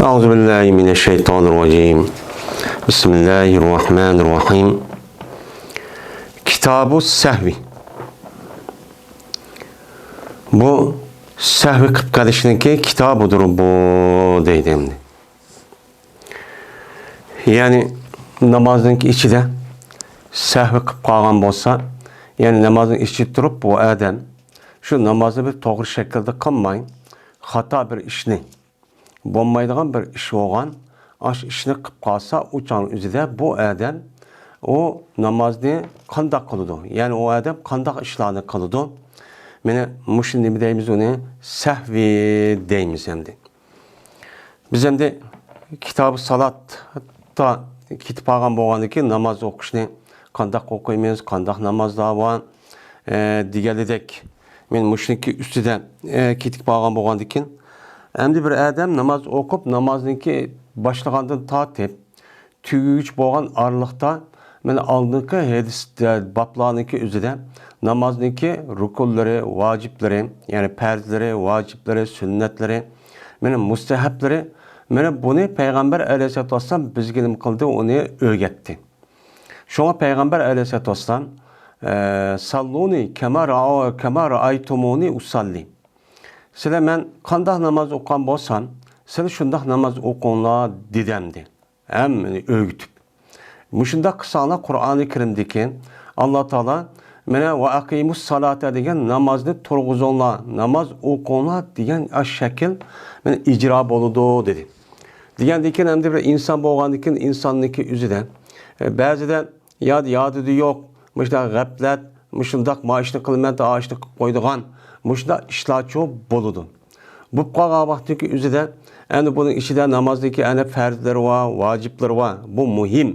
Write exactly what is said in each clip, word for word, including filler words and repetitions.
أعوذ بالله من الشيطان الرجيم. بسم الله الرحمن الرحيم. كتاب السهو. بۇ سەھۋى قىلىپ قېلىشنىڭكى كىتابىدۇر بۇ، دەيدۇ ئەمدى. يەنى نامازنىڭ ئىچىدە سەھۋى قىلىپ قالغان بولسا، يەنى نامازنىڭ ئىچىدە تۇرۇپ بۇ ئادەم شۇ نامازنى بىر توغرا شەكىلدە قىلماي، خاتا بىر ئىشنى، بولمايدىغان بىر ئىش بولغان، ئاشۇ ئىشنى قىلىپ قالسا، ئۇ چاغنىڭ ئۆزىدە بۇ ئادەم ئۇ نامازنى قانداق قىلىدۇ؟ يەنى ئۇ ئادەم قانداق ئىشلارنى قىلىدۇ؟ مانا مۇشۇ نېمە دەيمىز ئۇنى؟ سەھۋى دەيمىز ئەمدى. بىز ئەمدى كىتابى سالاتتا كېتىپ قالغان بولغاندىكىن ناماز ئوقۇشنى قانداق ئوقۇيمىز، قانداق نامازلار بار، ئە، دېگەنلىدەك. مەن مۇشۇنىڭكى ئۈستىدە، ئە، كېتىپ قالغان بولغاندىكىن، ئەمدى بىر ئادەم ناماز ئوقۇپ، نامازنىڭكى باشلىغاندىن تارتىپ تۈگىگۈچە بولغان ئارىلىقتا، مانا ئالدىنقى ھەدىس، ئە، بابلارنىڭكى ئۆزىدە نامازنىڭكى رۇكۇنلىرى، ۋاجىپلىرى، يەنى پەرزلىرى، ۋاجىپلىرى، سۈننەتلىرى، مانا مۇستەھەبلىرى، مانا بۇنى پەيغەمبەر ئەلەيھىسسالاتۇ ۋەسسالام بىزگە نېمە قىلدى؟ ئۇنى ئۆگەتتى. شۇڭا پەيغەمبەر ئەلەيھىسسالاتۇ ۋەسسالام، ئە، «ساللۇنى كەما رائا-، كەما رائايتۇمۇنى ئۇساللى.» سىلەر مەن قانداق ناماز ئوقۇغان بولسام، سىلەر شۇنداق ناماز ئوقۇڭلار، دېدى ئەمدى. ھەممىنى ئۆگىتىپ. مۇشۇنداق قىلساڭلار، قۇرئانى كەرىمدىكى ئاللا تائالا، مانا، «ۋە ئەقىمۇس سالاتا» دېگەن نامازنى تۇرغۇزۇڭلار، ناماز ئوقۇڭلار دېگەن ئاشۇ شەكىل، مانا، ئىجرا بولىدۇ، دېدى. دېگەندىن كېيىن، ئەمدى بىر ئىنسان بولغاندىن كېيىن، ئىنساننىڭكى ئۆزىدە، ئە، بەزىدە يا، يادىدا يوق، مۇشۇنداق غەپلەت، مۇشۇنداق ما ئىشنى قىلىمەن، تا ئىشنى قىلىپ قويىدىغان، مۇشۇنداق ئىشلارچۇ بولىدۇ. بولۇپ قالغان ۋاقىتتىكى ئۆزىدە، ئەنە بۇنىڭ ئىچىدە نامازنىڭكى ئەنە پەرزلىرى بار، ۋاجىپلىرى بار. بۇ مۇھىم.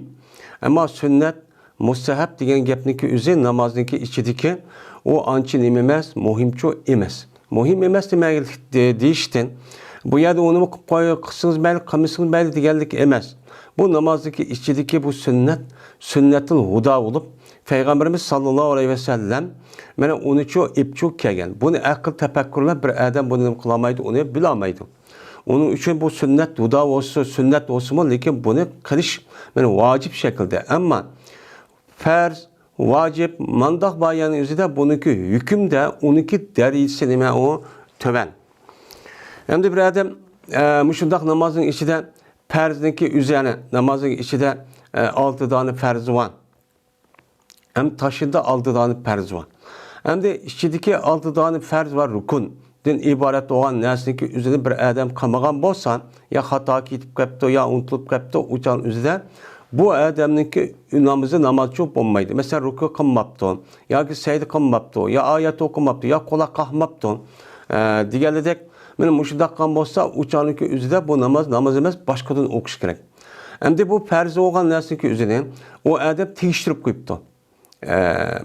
ئەمما سۈننەت، مۇستەھەب دېگەن گەپنىڭكى ئۆزى نامازنىڭكى ئىچىدىكى ئۇ ئانچە نېمە ئەمەس، مۇھىمچۇ ئەمەس. مۇھىم ئەمەس دېمەيلىك دېيىشتىن، بۇ يەردە ئۇنىمۇ قىلىپ قوي-، قىلسىڭىز مەيلى، قىلمىسىڭىز مەيلى دېگەنلىك ئەمەس. بۇ نامازدىكى ئىچىدىكى بۇ سۈننەت، سۈننەتۇل ھۇدا بولۇپ، پەيغەمبىرىمىز ساللاللاھۇ ئەلەيھى ۋەسەللەم مانا ئۇنىچۇ ئېپچۇ كەلگەن. بۇنى ئەقىل تەپەككۇرلا بىر ئادەم بۇنى نېمە قىلالمايدۇ، ئۇنى بىلالمايدۇ. ئۇنىڭ ئۈچۈن بۇ سۈننەت ھۇدا بولسا، سۈننەت بولسىمۇ، لېكىن بۇنى قىلىش مانا ۋاجىپ شەكىلدە. ئەمما پەرز، ۋاجىپ، مانداق بار يەرنىڭ ئۆزىدە بۇنىڭكى ھۆكۈمدە، ئۇنىڭكى دەرىجىسى نېمە ئۇ؟ تۆۋەن. ئەمدى بىر ئادەم، ئە، مۇشۇنداق نامازنىڭ ئىچىدە پەرزنىڭكى ئۆزى، يەنى نامازنىڭ ئىچىدە، ئە، ئالتە دانە پەرزى بار. ھەم تاشىدا ئالتە دانە پەرز بار. ئەمدى ئىچىدىكى ئالتە دانە پەرز ۋە رۇكۇندىن ئىبارەت بولغان نەرسىنىڭكى ئۆزىنى بىر ئادەم قىلمىغان بولسا، يا خاتا كېتىپ قاپتۇ، يا ئۇنتۇلۇپ قاپتۇ، ئۇ چاغنىڭ ئۆزىدە بۇ ئادەمنىڭكى نامىزى نامازچۇ بولمايدۇ. مەسىلەن، رۇكۇ قىلماپتۇ، ياكى سەجدە قىلماپتۇ، يا ئايەت ئوقۇماپتۇ، يا قۇلاق قاقماپتۇ، ئە، دېگەنلىدەك، مانا مۇشۇنداق قىلغان بولسا، ئۇ چاغنىڭكى ئۆزىدە بۇ ناماز ناماز ئەمەس، باشقىدىن ئوقۇش كېرەك. ئەمدى بۇ پەرز بولغان نەرسىنىڭكى ئۆزىنى ئۇ ئادەم تېگىشتۈرۈپ قويۇپتۇ. ئە،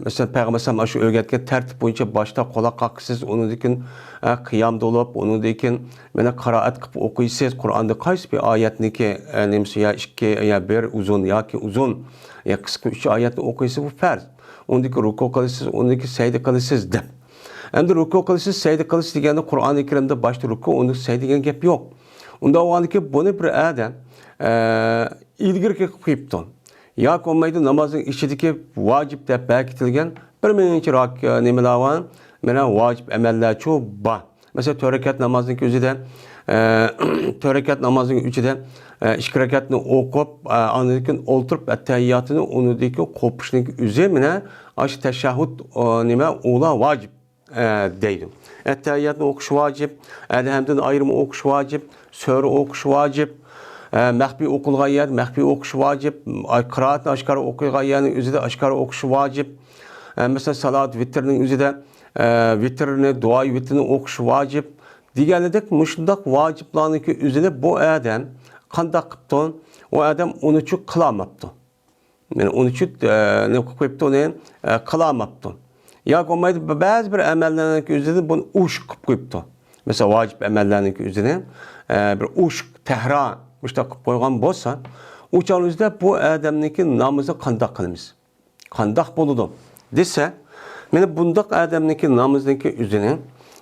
مەسىلەن، پەيغەمبەر ئەلەيھىسسالام ئاشۇ ئۆگەتكەن تەرتىپ بويىچە باشتا قۇلاق قاقىسىز، ئۇنىڭدىن كېيىن، ئە، قىيامدا بولۇپ، ئۇنىڭدىن كېيىن مانا قىرائەت قىلىپ ئوقۇيسىز. قۇرئاندا قايسى بىر ئايەتنىكى، ئە، نېمىسى يا ئىككى، يا بىر ئۇزۇن ياكى ئۇزۇن، يا قىسقا ئۈچ ئايەتنى ئوقۇيسىز، بۇ پەرز. ئۇنىڭدىن كېيىن رۇكۇ قىلىسىز، ئۇنىڭدىن كېيىن سەجدە قىلىسىز دەپ. ئەمدى رۇكۇ قىلىسىز، سەجدە قىلىسىز دېگەندە قۇرئانى كەرىمدە باشتا رۇكۇ، ئۇنىڭدىن سەجدە دېگەن گەپ يوق. ئۇنداق بولغاندىن كېيىن بۇنى بىر ئادەم، ئە، ئىلگىرىكى قىلىپ قويۇپتۇ. ياكى بولمايدۇ نامازنىڭ ئىچىدىكى ۋاجىپ دەپ بەكىتىلگەن بىر مۇنچە راك-، نېمىلەر بار، مانا ۋاجىپ ئەمەللەرچۇ بار. مەسىلەن، تۆت رەكەت نامازنىڭكى ئۆزىدە، ئە، تۆت رەكەت نامازنىڭ ئىچىدە، ئە، ئىككى رەكەتنى ئوقۇپ، ئە، ئاندىن كېيىن ئولتۇرۇپ، ئەتتەھىياتىنى، ئۇنىڭدىن كېيىن قوپۇشنىڭكى ئۆزى، مانا ئاشۇ تەشەھھۇد، ئۇ، نېمە، ئۇلار ۋاجىپ. ئە، دەيدۇ. ئەتتەھىياتنى ئوقۇش ۋاجىپ، ئەلھەمدىنى ئايرىم ئوقۇش ۋاجىپ، سۈرە ئوقۇش ۋاجىپ، ئە، مەخپىي ئوقۇلغان يەردە مەخپىي ئوقۇش ۋاجىپ، ئاي-، قىرائەتنى ئاشكارا ئوقۇيدىغان يەرنىڭ ئۆزىدە ئاشكارا ئوقۇش ۋاجىپ. ئە، مەسىلەن، سالات ۋىتىرنىڭ ئۆزىدە، ئە، ۋىتىرنى، دۇئاي ۋىتىرنى ئوقۇش ۋاجىپ. دېگەنلىدەك، مۇشۇنداق ۋاجىپلارنىڭكى ئۆزىنى بۇ ئادەم قانداق قىپتۇ؟ ئۇ ئادەم ئۇنىچۇ قىلالماپتۇ. مانا ئۇنىچۇ، ئە، نېمە قىلىپ قويۇپتۇ ئۇنى، ئە، قىلالماپتۇ. ياكى بولمايدۇ، بەزى بىر ئەمەللەرنىڭ ئۆزىدە بۇنى ئوشۇق قىلىپ قويۇپتۇ. مەسىلەن، ۋاجىپ ئەمەللەرنىڭ ئۆزىنى، ئە، بىر ئوشۇق، تەھرا مۇشۇنداق قىلىپ قويغان بولسا، ئۇ چاغنىڭ ئۆزىدە بۇ ئادەمنىڭكى نامىزىنى قانداق قىلىمىز؟ قانداق بولىدۇ؟ دېسە، مانا بۇنداق ئادەمنىڭكى نامىزىنىڭكى ئۆزىنى،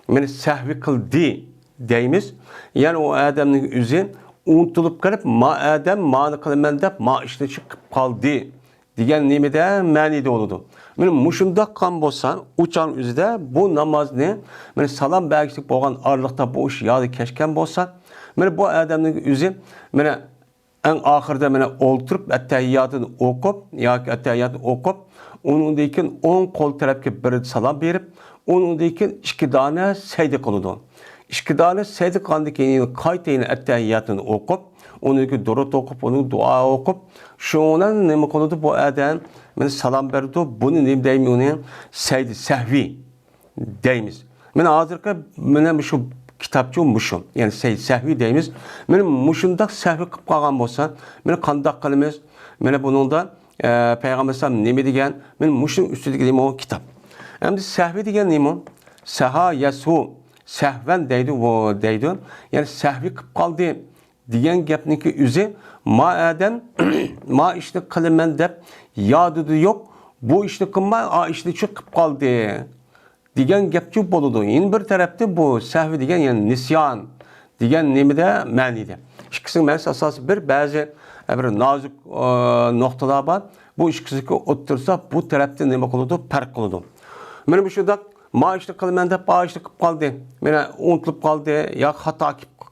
مانا سەھۋى قىلدى دەيمىز. يەنى ئۇ ئادەمنىڭ ئۆزى ئۇنتۇلۇپ قېلىپ، ما ئادەم مانى قىلىمەن دەپ، ما ئىشنى شۇ قىلىپ قالدى دېگەن نېمىدە مەنىدە بولىدۇ. مانا مۇشۇنداق قىلغان بولسا، ئۇ چاغنىڭ ئۆزىدە بۇ نامازنى، مانا سالام بەرگۈچىلىك بولغان ئارىلىقتا بۇ ئىش يادىن كەچكەن بولسا، مانا بۇ ئادەمنىڭ ئۆزى، مانا ئەڭ ئاخىرىدا مانا ئولتۇرۇپ، ئەتتەھىياتىنى ئوقۇپ ياكى ئەتتەھىياتنى ئوقۇپ، ئۇنىڭدىن كېيىن ئوڭ قول تەرەپكە بىر سالام بېرىپ، ئۇنىڭدىن كېيىن ئىككى دانە سەجدە قىلىدۇ. ئىككى دانە سەجدە قىلغاندىن كېيىن يەنە قايتا يەنە ئەتتەھىياتىنى ئوقۇپ، ئۇنىڭدىن كېيىن دۇرۇت ئوقۇپ، ئۇنىڭ دۇئا ئوقۇپ، شۇنىڭ بىلەن نېمە قىلىدۇ؟ بۇ ئادەم مانا سالام بېرىدۇ. بۇنى نېمە دەيمىز؟ ئۇنى سەجدە سەھۋى دەيمىز. مانا ھازىرقى مانا شۇ كىتابچۇ مۇشۇ. يەنى سەي-، سەھۋى دەيمىز. مانا مۇشۇنداق سەھۋى قىلىپ قالغان بولسا، مانا قانداق قىلىمىز؟ مانا بۇنىڭدا، ئە، پەيغەمبەر ئەلەيھىسسالام نېمە دېگەن؟ مانا مۇشۇنىڭ ئۈستىدىكى نېمە كىتاب. ئەمدى سەھۋى دېگەن نېمە؟ سەھا يەسھۇ. سەھۋەن دەيدۇ، ئۇ دەيدۇ. يەنى سەھۋى قىلىپ قالدى دېگەن گەپنىكى ئۆزى، ما ئادەم ما ئىشنى قىلىمەن دەپ يادىدا يوق، بۇ ئىشنى قىلماي، ئا ئىشنى شۇ قىلىپ قالدى دېگەن گەپچۇ بولىدۇ. يەنە بىر تەرەپتىن بۇ سەھۋى دېگەن، يەنى نىسيان دېگەن نېمىدە مەنىدە. ئىككىسىنىڭ مەنىسى ئاساسىي بىر، بەزى، ئە، بىر نازۇك، ئە، نۇقتىلار بار. بۇ ئىككىسىنىڭكى ئوتتۇرىسىدا بۇ تەرەپتىن نېمە قىلىدۇ؟ پەرق قىلىدۇ. مانا مۇشۇنداق ما ئىشنى قىلىمەن دەپ، ئا ئىشنى قىلىپ قالدى. مانا ئۇنتۇلۇپ قالدى، يا خاتا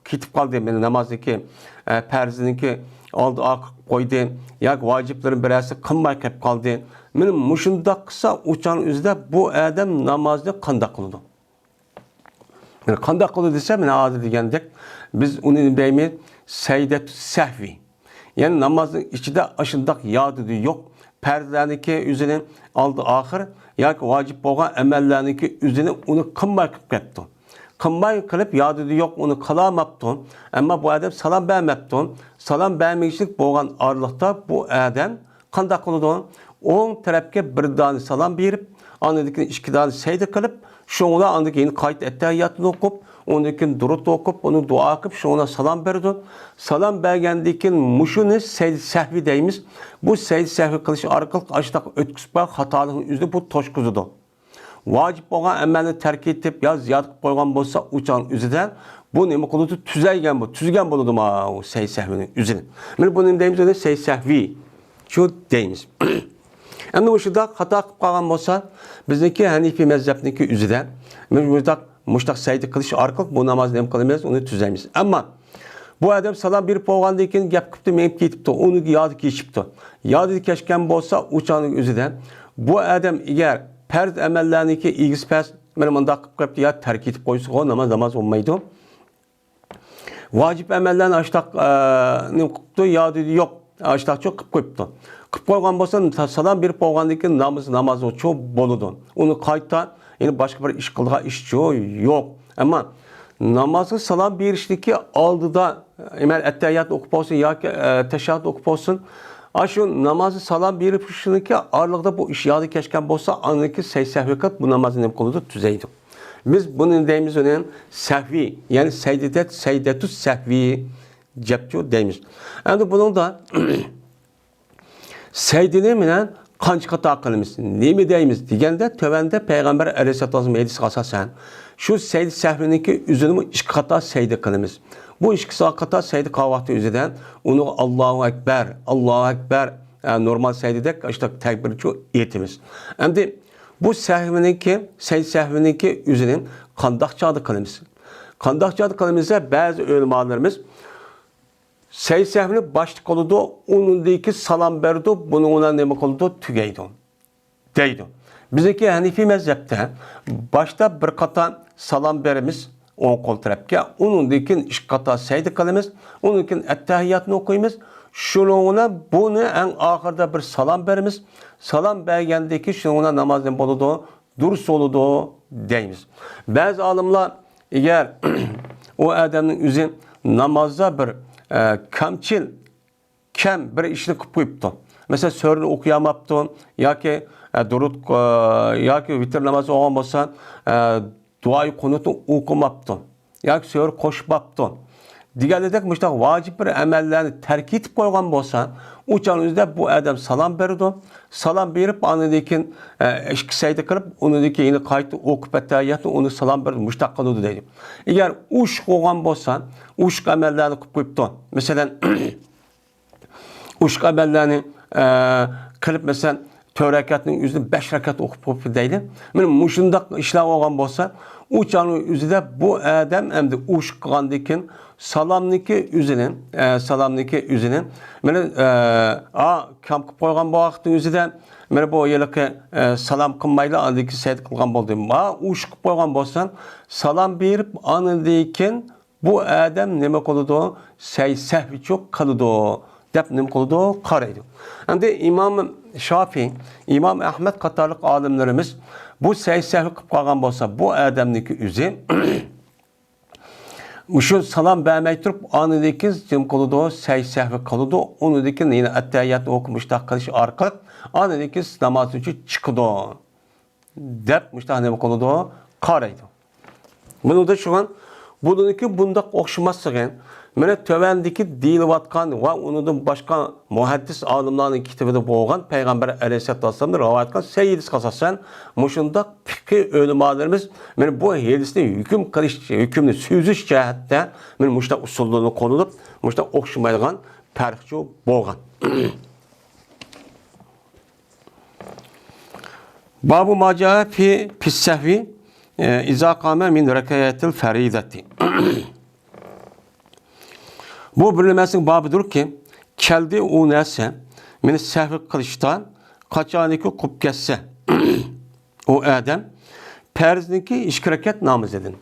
كېتىپ قالدى. مانا نامازنىڭكى، ئە، پەرزىنىڭكى ئالدى ئارقا قىلىپ قويدى، ياكى ۋاجىپلىرىنى بىرەرسى قىلماي قېلىپ قالدى. مانا مۇشۇنداق قىلسا، ئۇ چاغنىڭ ئۆزىدە بۇ ئادەم نامازنى قانداق قىلىدۇ؟ مانا قانداق قىلىدۇ دېسە، مانا ھازىر دېگەندەك، بىز ئۇنى نېمە دەيمىز؟ سەجدەتۇ سەھۋى. يەنى نامازنىڭ ئىچىدە ئاشۇنداق يادىدا يوق، پەرزلەرنىڭكى ئۆزىنى ئالدى ئاخىر ياكى ۋاجىپ بولغان ئەمەللەرنىڭكى ئۆزىنى ئۇنى قىلماي قىلىپ كەپتۇ. قىلماي قىلىپ يادىدا يوق، ئۇنى قىلالماپتۇ. ئەمما بۇ ئادەم سالام بەرمەپتۇ. سالام بەرمىگۈچىلىك بولغان ئارىلىقتا بۇ ئادەم قانداق قىلىدۇ؟ ئوڭ تەرەپكە بىر دانە سالام بېرىپ، ئاندىن كېيىن ئىككى دانە سەجدە قىلىپ، شۇڭلا ئاندىن كېيىن قايتا ئەتتەھىياتنى ئوقۇپ، ئۇندىن كېيىن دۇرۇت ئوقۇپ، ئۇنى دۇئا قىلىپ، شۇڭلا سالام بېرىدۇ. سالام بەرگەندىن كېيىن مۇشۇنى سەجدە سەھۋى دەيمىز. بۇ سەجدە سەھۋى قىلىش ئارقىلىق ئاشۇنداق ئۆتكۈزۈپ بار خاتالىقنى ئۆزىنى بۇ توشقۇزىدۇ. ۋاجىپ بولغان ئەمەلنى تەرك ئېتىپ يا زىيادە قىلىپ قويغان بولسا، ئۇ چاغنىڭ ئۆزىدە بۇ نېمە قىلىدۇ؟ تۈزەيگەن بۇ، تۈزگەن بولىدۇ ماۋۇ سەي سەھۋىنىڭ ئۆزىنى. مانا بۇنى نېمە دەيمىز؟ ئۇنى سەي سەھۋى شۇ دەيمىز. ئەمدى مۇشۇنداق خاتا قىلىپ قالغان بولسا، بىزنىڭكى ھەنىفىي مەزھەپنىڭكى ئۆزىدە مۇشۇنداق، مۇشۇنداق سەجدە قىلىش ئارقىلىق بۇ نامازنى نېمە قىلىمىز؟ ئۇنى تۈزەيمىز. ئەمما بۇ ئادەم سالام بېرىپ بولغاندىن كېيىن گەپ قىپتۇ، مېڭىپ كېتىپتۇ. ئۇنىڭ يادى كېچىپتۇ. يادى كەچكەن بولسا، ئۇ چاغنىڭ ئۆزىدە بۇ ئادەم ئەگەر پەرز ئەمەللەرنىڭكى ئىگىسى پەس، مانا مۇنداق قىلىپ قويۇپتۇ، يا تەرك ئېتىپ قويسىغۇ ناماز، ناماز بولمايدۇ. ۋاجىپ ئەمەللەرنى ئاشتاق، ئە، نېمە قىپتۇ، يادى يوق. ئاشتاقچۇ قىپ قويۇپتۇ. قىپ قويغان بولسا، سالام بېرىپ بولغاندىن كېيىن نامىزى نامازچۇ بولىدۇ. ئۇنى قايتا، يەنە باشقا بىر ئىش قىلىدىغان ئىشچۇ يوق. ئەمما نامازغا سالام بېرىشنىڭكى ئالدىدا، ئەمەل ئەتتەھىياتنى ئوقۇپ بولسۇن ياكى، ئە، تەشەھھۇدنى ئوقۇپ بولسۇن، ئاشۇ نامازغا سالام بېرىشنىڭكى ئارىلىقىدا بۇ ئىش يادىن كەچكەن بولسا، ئاندىن كېيىن سەي سەھۋى قىلىپ بۇ نامازنى نېمە قىلىدۇ؟ تۈزەيدۇ. بىز بۇنى دەيمىز، ئۇنى سەھۋى، يەنى سەيدىدەت، سەيدەتۇ سەھۋى دەپچۇ دەيمىز. ئەمدى بۇنىڭدا سەيدىنى مەنە قانچە قاتا قىلىمىز، نېمە دەيمىز دېگەندە، تۆۋەندە پەيغەمبەر ئەلەيھىسسالاتۇ ۋەسسالام ھەدىسىگە ئاساسەن، شۇ سەيدە سەھۋىنىڭكى ئۆزىنىمۇ ئىككى قاتا سەيدە قىلىمىز. بۇ ئىككى قاتا سەيدە قىلغان ۋاقتى ئۆزىدە ئۇنىڭغا ئاللاھۇ ئەكبەر، ئاللاھۇ ئەكبەر، ئە، نورمال سەيدىدەك ئاشۇنداق تەكبىرچۇ ئېيتىمىز. ئەمدى بۇ سەھۋىنىڭكى، سەيدە سەھۋىنىڭكى ئۆزىنى قانداق چاغدا قىلىمىز؟ قانداق چاغدا قىلىمىز دېسە، بەزى ئۆلىمالىرىمىز سەي سەھۋىنى باشتا قىلىدۇ، ئۇنىڭدىن كېيىن سالام بېرىدۇ، بۇنىڭ بىلەن نېمە قىلىدۇ؟ تۈگەيدۇ، دەيدۇ. بىزنىڭكى ھەنىفىي مەزھەپتە باشتا بىر قاتا سالام بېرىمىز ئوڭ قول تەرەپكە، ئۇنىڭدىن كېيىن ئىككى قاتا سەجدە قىلىمىز، ئۇنىڭدىن كېيىن ئەتتەھىياتنى ئوقۇيمىز. شۇنىڭ بىلەن بۇنى ئەڭ ئاخىرىدا بىر سالام بېرىمىز. سالام بەرگەندىن كېيىن شۇنىڭ بىلەن ناماز نېمە بولىدۇ؟ دۇرۇس بولىدۇ دەيمىز. بەزى ئالىملار ئەگەر ئۇ ئادەمنىڭ ئۆزى نامازدا بىر، ئە، كەمچىل، كەم بىر ئىشنى قىلىپ قويۇپتۇ. مەسىلەن، سۈرىنى ئوقۇيالماپتۇ ياكى، ئە، دۇرۇت، ئە، ياكى ۋىتىر نامازى ئوقۇغان بولسا، ئە، دۇئائى قۇنۇتنى ئوقۇماپتۇ ياكى سۈرە قوشماپتۇ دېگەنلىدەك مۇشۇنداق ۋاجىپ بىر ئەمەللەرنى تەرك ئېتىپ قويغان بولسا، ئۇ چاغنىڭ ئۆزىدە بۇ ئادەم سالام بېرىدۇ. سالام بېرىپ، ئاندىن كېيىن، ئە، ئىككى سەجدە قىلىپ، ئۇنىڭدىن كېيىن يەنە قايتا ئوقۇپ ئەتتەھىياتنى، ئۇنى سالام بېرىپ، مۇشۇنداق قىلىدۇ دەيدۇ. ئەگەر ئۇششۇق بولغان بولسا، ئۇششۇق ئەمەللەرنى قىلىپ قويۇپتۇ. مەسىلەن، ئۇششۇق ئەمەللەرنى، ئە، قىلىپ، مەسىلەن، تۆت رەكەتنىڭ ئۆزىنى بەش رەكەت ئوقۇپ قويۇپتۇ دەيلى. مانا مۇشۇنداق ئىشلار بولغان بولسا، ئۇ چاغنىڭ ئۆزىدە بۇ ئادەم ئەمدى ئۇششۇق قىلغاندىن كېيىن سالامنىڭكى ئۆزىنى، ئە، سالامنىڭكى ئۆزىنى، مانا، ئە، ئا، كام قىلىپ قويغان بۇ ۋاقىتنىڭ ئۆزىدە، مانا بۇ ھېلىقى، ئە، سالام قىلمايلا ئاندىن كېيىن سەجدە قىلغان بولدى. ما ئۇششۇق قىلىپ قويغان بولسا، سالام بېرىپ ئاندىن كېيىن بۇ ئادەم نېمە قىلىدۇ؟ سەي سەھۋىچۇ قىلىدۇ، دەپ نېمە قىلىدۇ؟ قارايدۇ. ئەمدى ئىمام شافىي، ئىمام ئەھمەد قاتارلىق ئالىملىرىمىز بۇ سەي سەھۋى قىلىپ قالغان بولسا، بۇ ئادەمنىڭكى ئۆزى مۇشۇ سالام بەرمەي تۇرۇپ، ئاندىن كېيىن نېمە قىلىدۇ؟ سەي سەھۋى قىلىدۇ. ئۇنىڭدىن كېيىن يەنە ئەتتەھىياتنى ئوقۇپ، مۇشۇنداق قىلىش ئارقىلىق ئاندىن كېيىن ناماز ئۈچۈن چىقىدۇ. دەپ مۇشۇنداق نېمە قىلىدۇ؟ قارايدۇ. بۇنىڭدا شۇڭا بۇنىڭكى بۇنداق ئوخشىماسلىقى، مانا تۆۋەندىكى دېيىلىۋاتقان ۋە ئۇنىڭدىن باشقا مۇھەددىس ئالىملارنىڭ كىتابىدا بولغان پەيغەمبەر ئەلەيھىسسالاتۇ ۋەسسالامدىن رىۋايەت قىلغان سەھىھ ھەدىسكە ئاساسەن، مۇشۇنداق پىقھىي ئۆلىمالىرىمىز مانا بۇ ھەدىسنى ھۆكۈم قىلىش، ھۆكۈمنى سۈزۈش جەھەتتە مانا مۇشۇنداق ئۇسۇللارنى قوللىنىپ، مۇشۇنداق ئوخشىمايدىغان پەرقچۇ بولغان. بابۇ ما جاء في، في السهو، ئى، إذا قام من ركعتي الفريضة. بۇ بىر نېمىسىنىڭ بابىدۇركى، كەلدى ئۇ نەرسە، مانا سەھۋ قىلىشتا، قاچانكى قوپۇپ كەتسە، ئۇ ئادەم پەرزنىڭكى ئىككى رەكەت نامىزىدىن.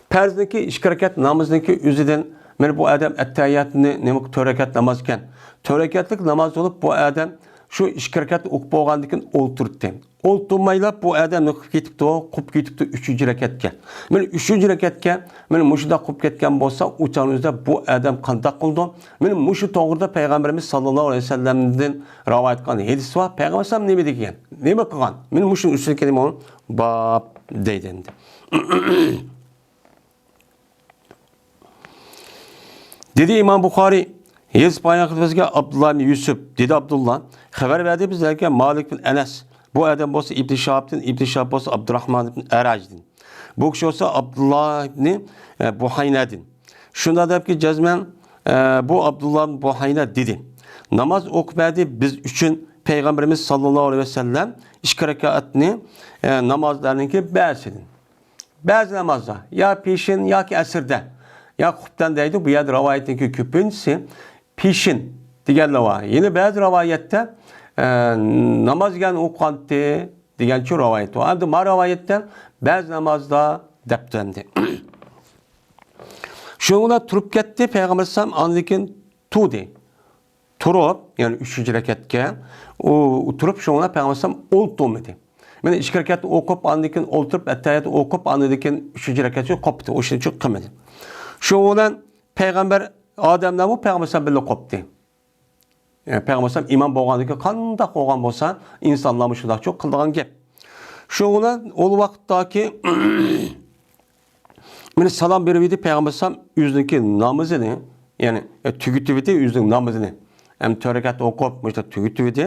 پەرزنىڭكى ئىككى رەكەت نامىزنىڭكى ئۆزىدىن، مانا بۇ ئادەم ئەتتەھىياتنى نېمە تۆت رەكەت ناماز ئىكەن. تۆت رەكەتلىك ناماز بولۇپ، بۇ ئادەم شۇ ئىككى رەكەت ئوقۇپ بولغاندىن كېيىن ئولتۇردى. ئولتۇرمايلا بۇ ئادەم نېمە قىلىپ كېتىپتۇ؟ قوپۇپ كېتىپتۇ ئۈچىنچى رەكەتكە. مانا ئۈچىنچى رەكەتكە، مانا مۇشۇنداق قوپۇپ كەتكەن بولسا، ئۇ چاغنىڭ ئۆزىدە بۇ ئادەم قانداق قىلىدۇ؟ مانا مۇشۇ توغرىدا پەيغەمبىرىمىز ساللاللاھۇ ئەلەيھى ۋەسەللەمدىن رىۋايەت قىلغان ھەدىس بار. پەيغەمبەر ئەلەيھىسسالام نېمە دېگەن؟ نېمە قىلغان؟ مانا مۇشۇنىڭ ئۈستىدىكى نېمە؟ باب دەيدۇ ئەمدى. دېدى ئىمام بۇخارىي، يېزىپ بايان قىلدى بىزگە ئابدۇللا ئىبن يۈسۈپ، دېدى ئابدۇللا، خەۋەر بەردى بىزلەرگە مالىك بىن ئەنەس. بۇ ئادەم بولسا ئىبن شىھابتىن، ئىبن شىھاب بولسا ئابدۇراھمان ئىبن ئەرەجدىن. بۇ كىشى بولسا ئابدۇللا ئىبن، ئە، بۇھەينەدىن. شۇنداق دەپكى جەزمەن، ئە، بۇ ئابدۇللا ئىبن بۇھەينە دېدى، ناماز ئوقۇپ بەردى بىز ئۈچۈن پەيغەمبىرىمىز ساللاللاھۇ ئەلەيھى ۋەسەللەم ئىككى رەكەتنى، ئە، نامازلارنىڭكى بەزىسىدىن. بەزى نامازدا، يا پېشىن ياكى ئەسىردە، يا خۇپتەن دەيدۇ، بۇ يەردە رىۋايەتنىڭكى كۆپىنچىسى پېشىن دېگەنلەر بار. يەنە بەزى رىۋايەتتە، ئە، ناماز دېگەن ئوقۇغانتى دېگەنچۇ رىۋايەت بار. ئەمدى ما رىۋايەتتە بەزى نامازدا دەپتۇ ئەمدى. شۇنىڭ بىلەن تۇرۇپ كەتتى پەيغەمبەر ئەلەيھىسسالام، ئاندىن كېيىن تۇردى. تۇرۇپ، يەنى ئۈچىنچى رەكەتكە ئۇ تۇرۇپ، شۇنىڭ بىلەن پەيغەمبەر ئەلەيھىسسالام ئولتۇرمىدى. مانا ئىككى رەكەتنى ئوقۇپ، ئاندىن كېيىن ئولتۇرۇپ، ئەتتەھىياتنى ئوقۇپ، ئاندىن كېيىن ئۈچىنچى رەكەتكە قوپتى. ئۇ ئىشنى چوق قىلمىدى. شۇنىڭ بىلەن پەيغەمبەر، ئادەملەرمۇ پەيغەمبەر ئەلەيھىسسالام بىلەن قوپتى. يەنى پەيغەمبەر ئەلەيھىسسالام ئىمام بولغاندىن كېيىن قانداق بولغان بولسا، ئىنسانلارمۇ شۇنداق چوق قىلىدىغان گەپ. شۇنىڭ بىلەن ئۇ ۋاقىتتاكى مانا سالام بېرىۋىدى پەيغەمبەر ئەلەيھىسسالام ئۆزىنىڭكى نامىزىنى، يەنى، ئە، تۈگىتىۋىدى ئۆزىنىڭ نامىزىنى. ھەم تۆت رەكەت ئوقۇپ، مۇشۇنداق تۈگىتىۋىدى.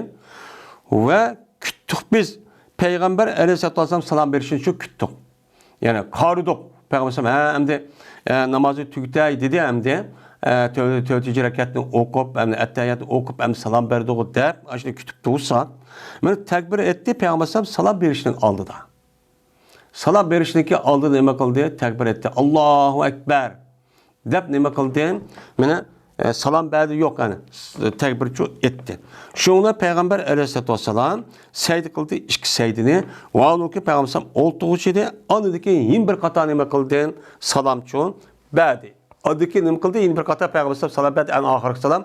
ۋە كۈتتۇق بىز. پەيغەمبەر ئەلەيھىسسالاتۇ ۋەسسالام سالام بېرىشىنى شۇ كۈتتۇق. يەنى قارىدۇق. پەيغەمبەر ئەلەيھىسسالام، ھە، ئەمدى، ئە، نامازنى تۈگىتەي دېدى ئەمدى. ئە، تۆ-، تۆتىنچى رەكەتنى ئوقۇپ، ئەمدى ئەتتەھىياتنى ئوقۇپ، ئەمدى سالام بەردۇق دەپ، ئاشۇنى كۈتۈپ تۇرسا، مانا تەكبىر ئېيتتى پەيغەمبەر ئەلەيھىسسالام سالام بېرىشنىڭ ئالدىدا. سالام بېرىشنىڭكى ئالدىدا نېمە قىلدى؟ تەكبىر ئېيتتى. ئاللاھۇ ئەكبەر دەپ نېمە قىلدى؟ مانا، ئە، سالام بەردى يوق، يەنى، س-، تەكبىرچۇ ئېيتتى. شۇڭا پەيغەمبەر ئەلەيھىسسالاتۇ ۋەسسالام سەجدە قىلدى، ئىككى سەجدىنى. ۋە ئۇنىڭكى پەيغەمبەر ئەلەيھىسسالام ئولتۇرغۇچىدى. ئاندىن كېيىن يەنە بىر قاتار نېمە قىلدى؟ سالامچۇ بەردى. ئاندىن كېيىن نېمە قىلدى؟ يەنە بىر قاتار پەيغەمبەر ئەلەيھىسسالام سالام بەردى. ئەڭ ئاخىرقى سالام.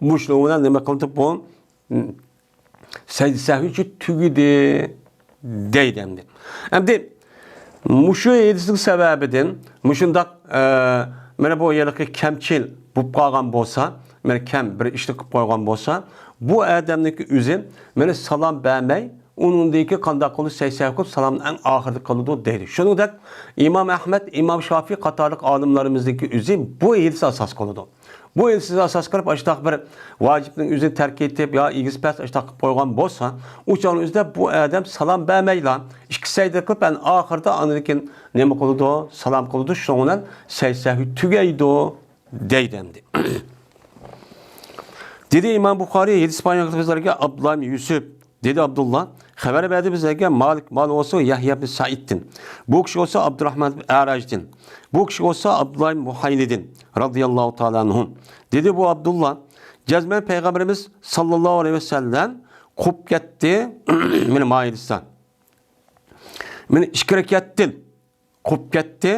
مۇشۇنىڭ بىلەن نېمە قىلدى بۇ؟ سەجدە سەھۋى ئۈچۈن تۈگىدى دەيدۇ ئەمدى. ئەمدى مۇشۇ ھەدىسنىڭ سەۋەبىدىن مۇشۇنداق، ئە، مانا بۇ ھېلىقى كەمچىل بولۇپ قالغان بولسا، مانا كەم بىر ئىشنى قىلىپ قويغان بولسا، بۇ ئادەمنىڭكى ئۆزى مانا سالام بەرمەي ئۇنىڭدىن كېيىن قانداق قىلىدۇ؟ سەجدە سەھۋ قىلىپ، سالامنى ئەڭ ئاخىرىدا قىلىدۇ دەيدۇ. شۇنىڭدەك ئىمام ئەھمەد، ئىمام شافىي قاتارلىق ئالىملىرىمىزنىڭكى ئۆزى بۇ ھەدىسكە ئاساس قىلىدۇ. بۇ ھەدىسكە ئاساس قىلىپ، ئاشۇنداق بىر ۋاجىپنىڭ ئۆزىنى تەرك ئېتىپ يا ئېگىز پەس ئاشۇنداق قىلىپ قويغان بولسا، ئۇ چاغنىڭ ئۆزىدە بۇ ئادەم سالام بەرمەيلا، ئىككى سەجدە قىلىپ، ئەنە ئاخىرىدا ئاندىن كېيىن نېمە قىلىدۇ؟ سالام قىلىدۇ. شۇنىڭ بىلەن سەجدە سەھۋ تۈگەيدۇ دەيدۇ ئەمدى. دېدى ئىمام بۇخارىي، ھەدىس بايان قىلغۇچىلارغا ئابدۇللا ئىبن يۈسۈپ، دېدى ئابدۇللا، خەۋەر بەردى بىزلەرگە مالىك، مالىك بولسا يەھيا ئىبن سەئىدتىن، بۇ كىشى بولسا ئابدۇراخمان ئەرەجدىن، بۇ كىشى بولسا ئابدۇللا ئىبن بۇھەينىدىن، رازىياللاھۇ تائالا ئەنھۇم. دېدى بۇ ئابدۇللا، جەزمەن پەيغەمبىرىمىز ساللاللاھۇ ئەلەيھى ۋەسەللەم قوپۇپ كەتتى، مېنى مايىلسا. مېنى ئىككى رەكەتتىن قوپۇپ كەتتى.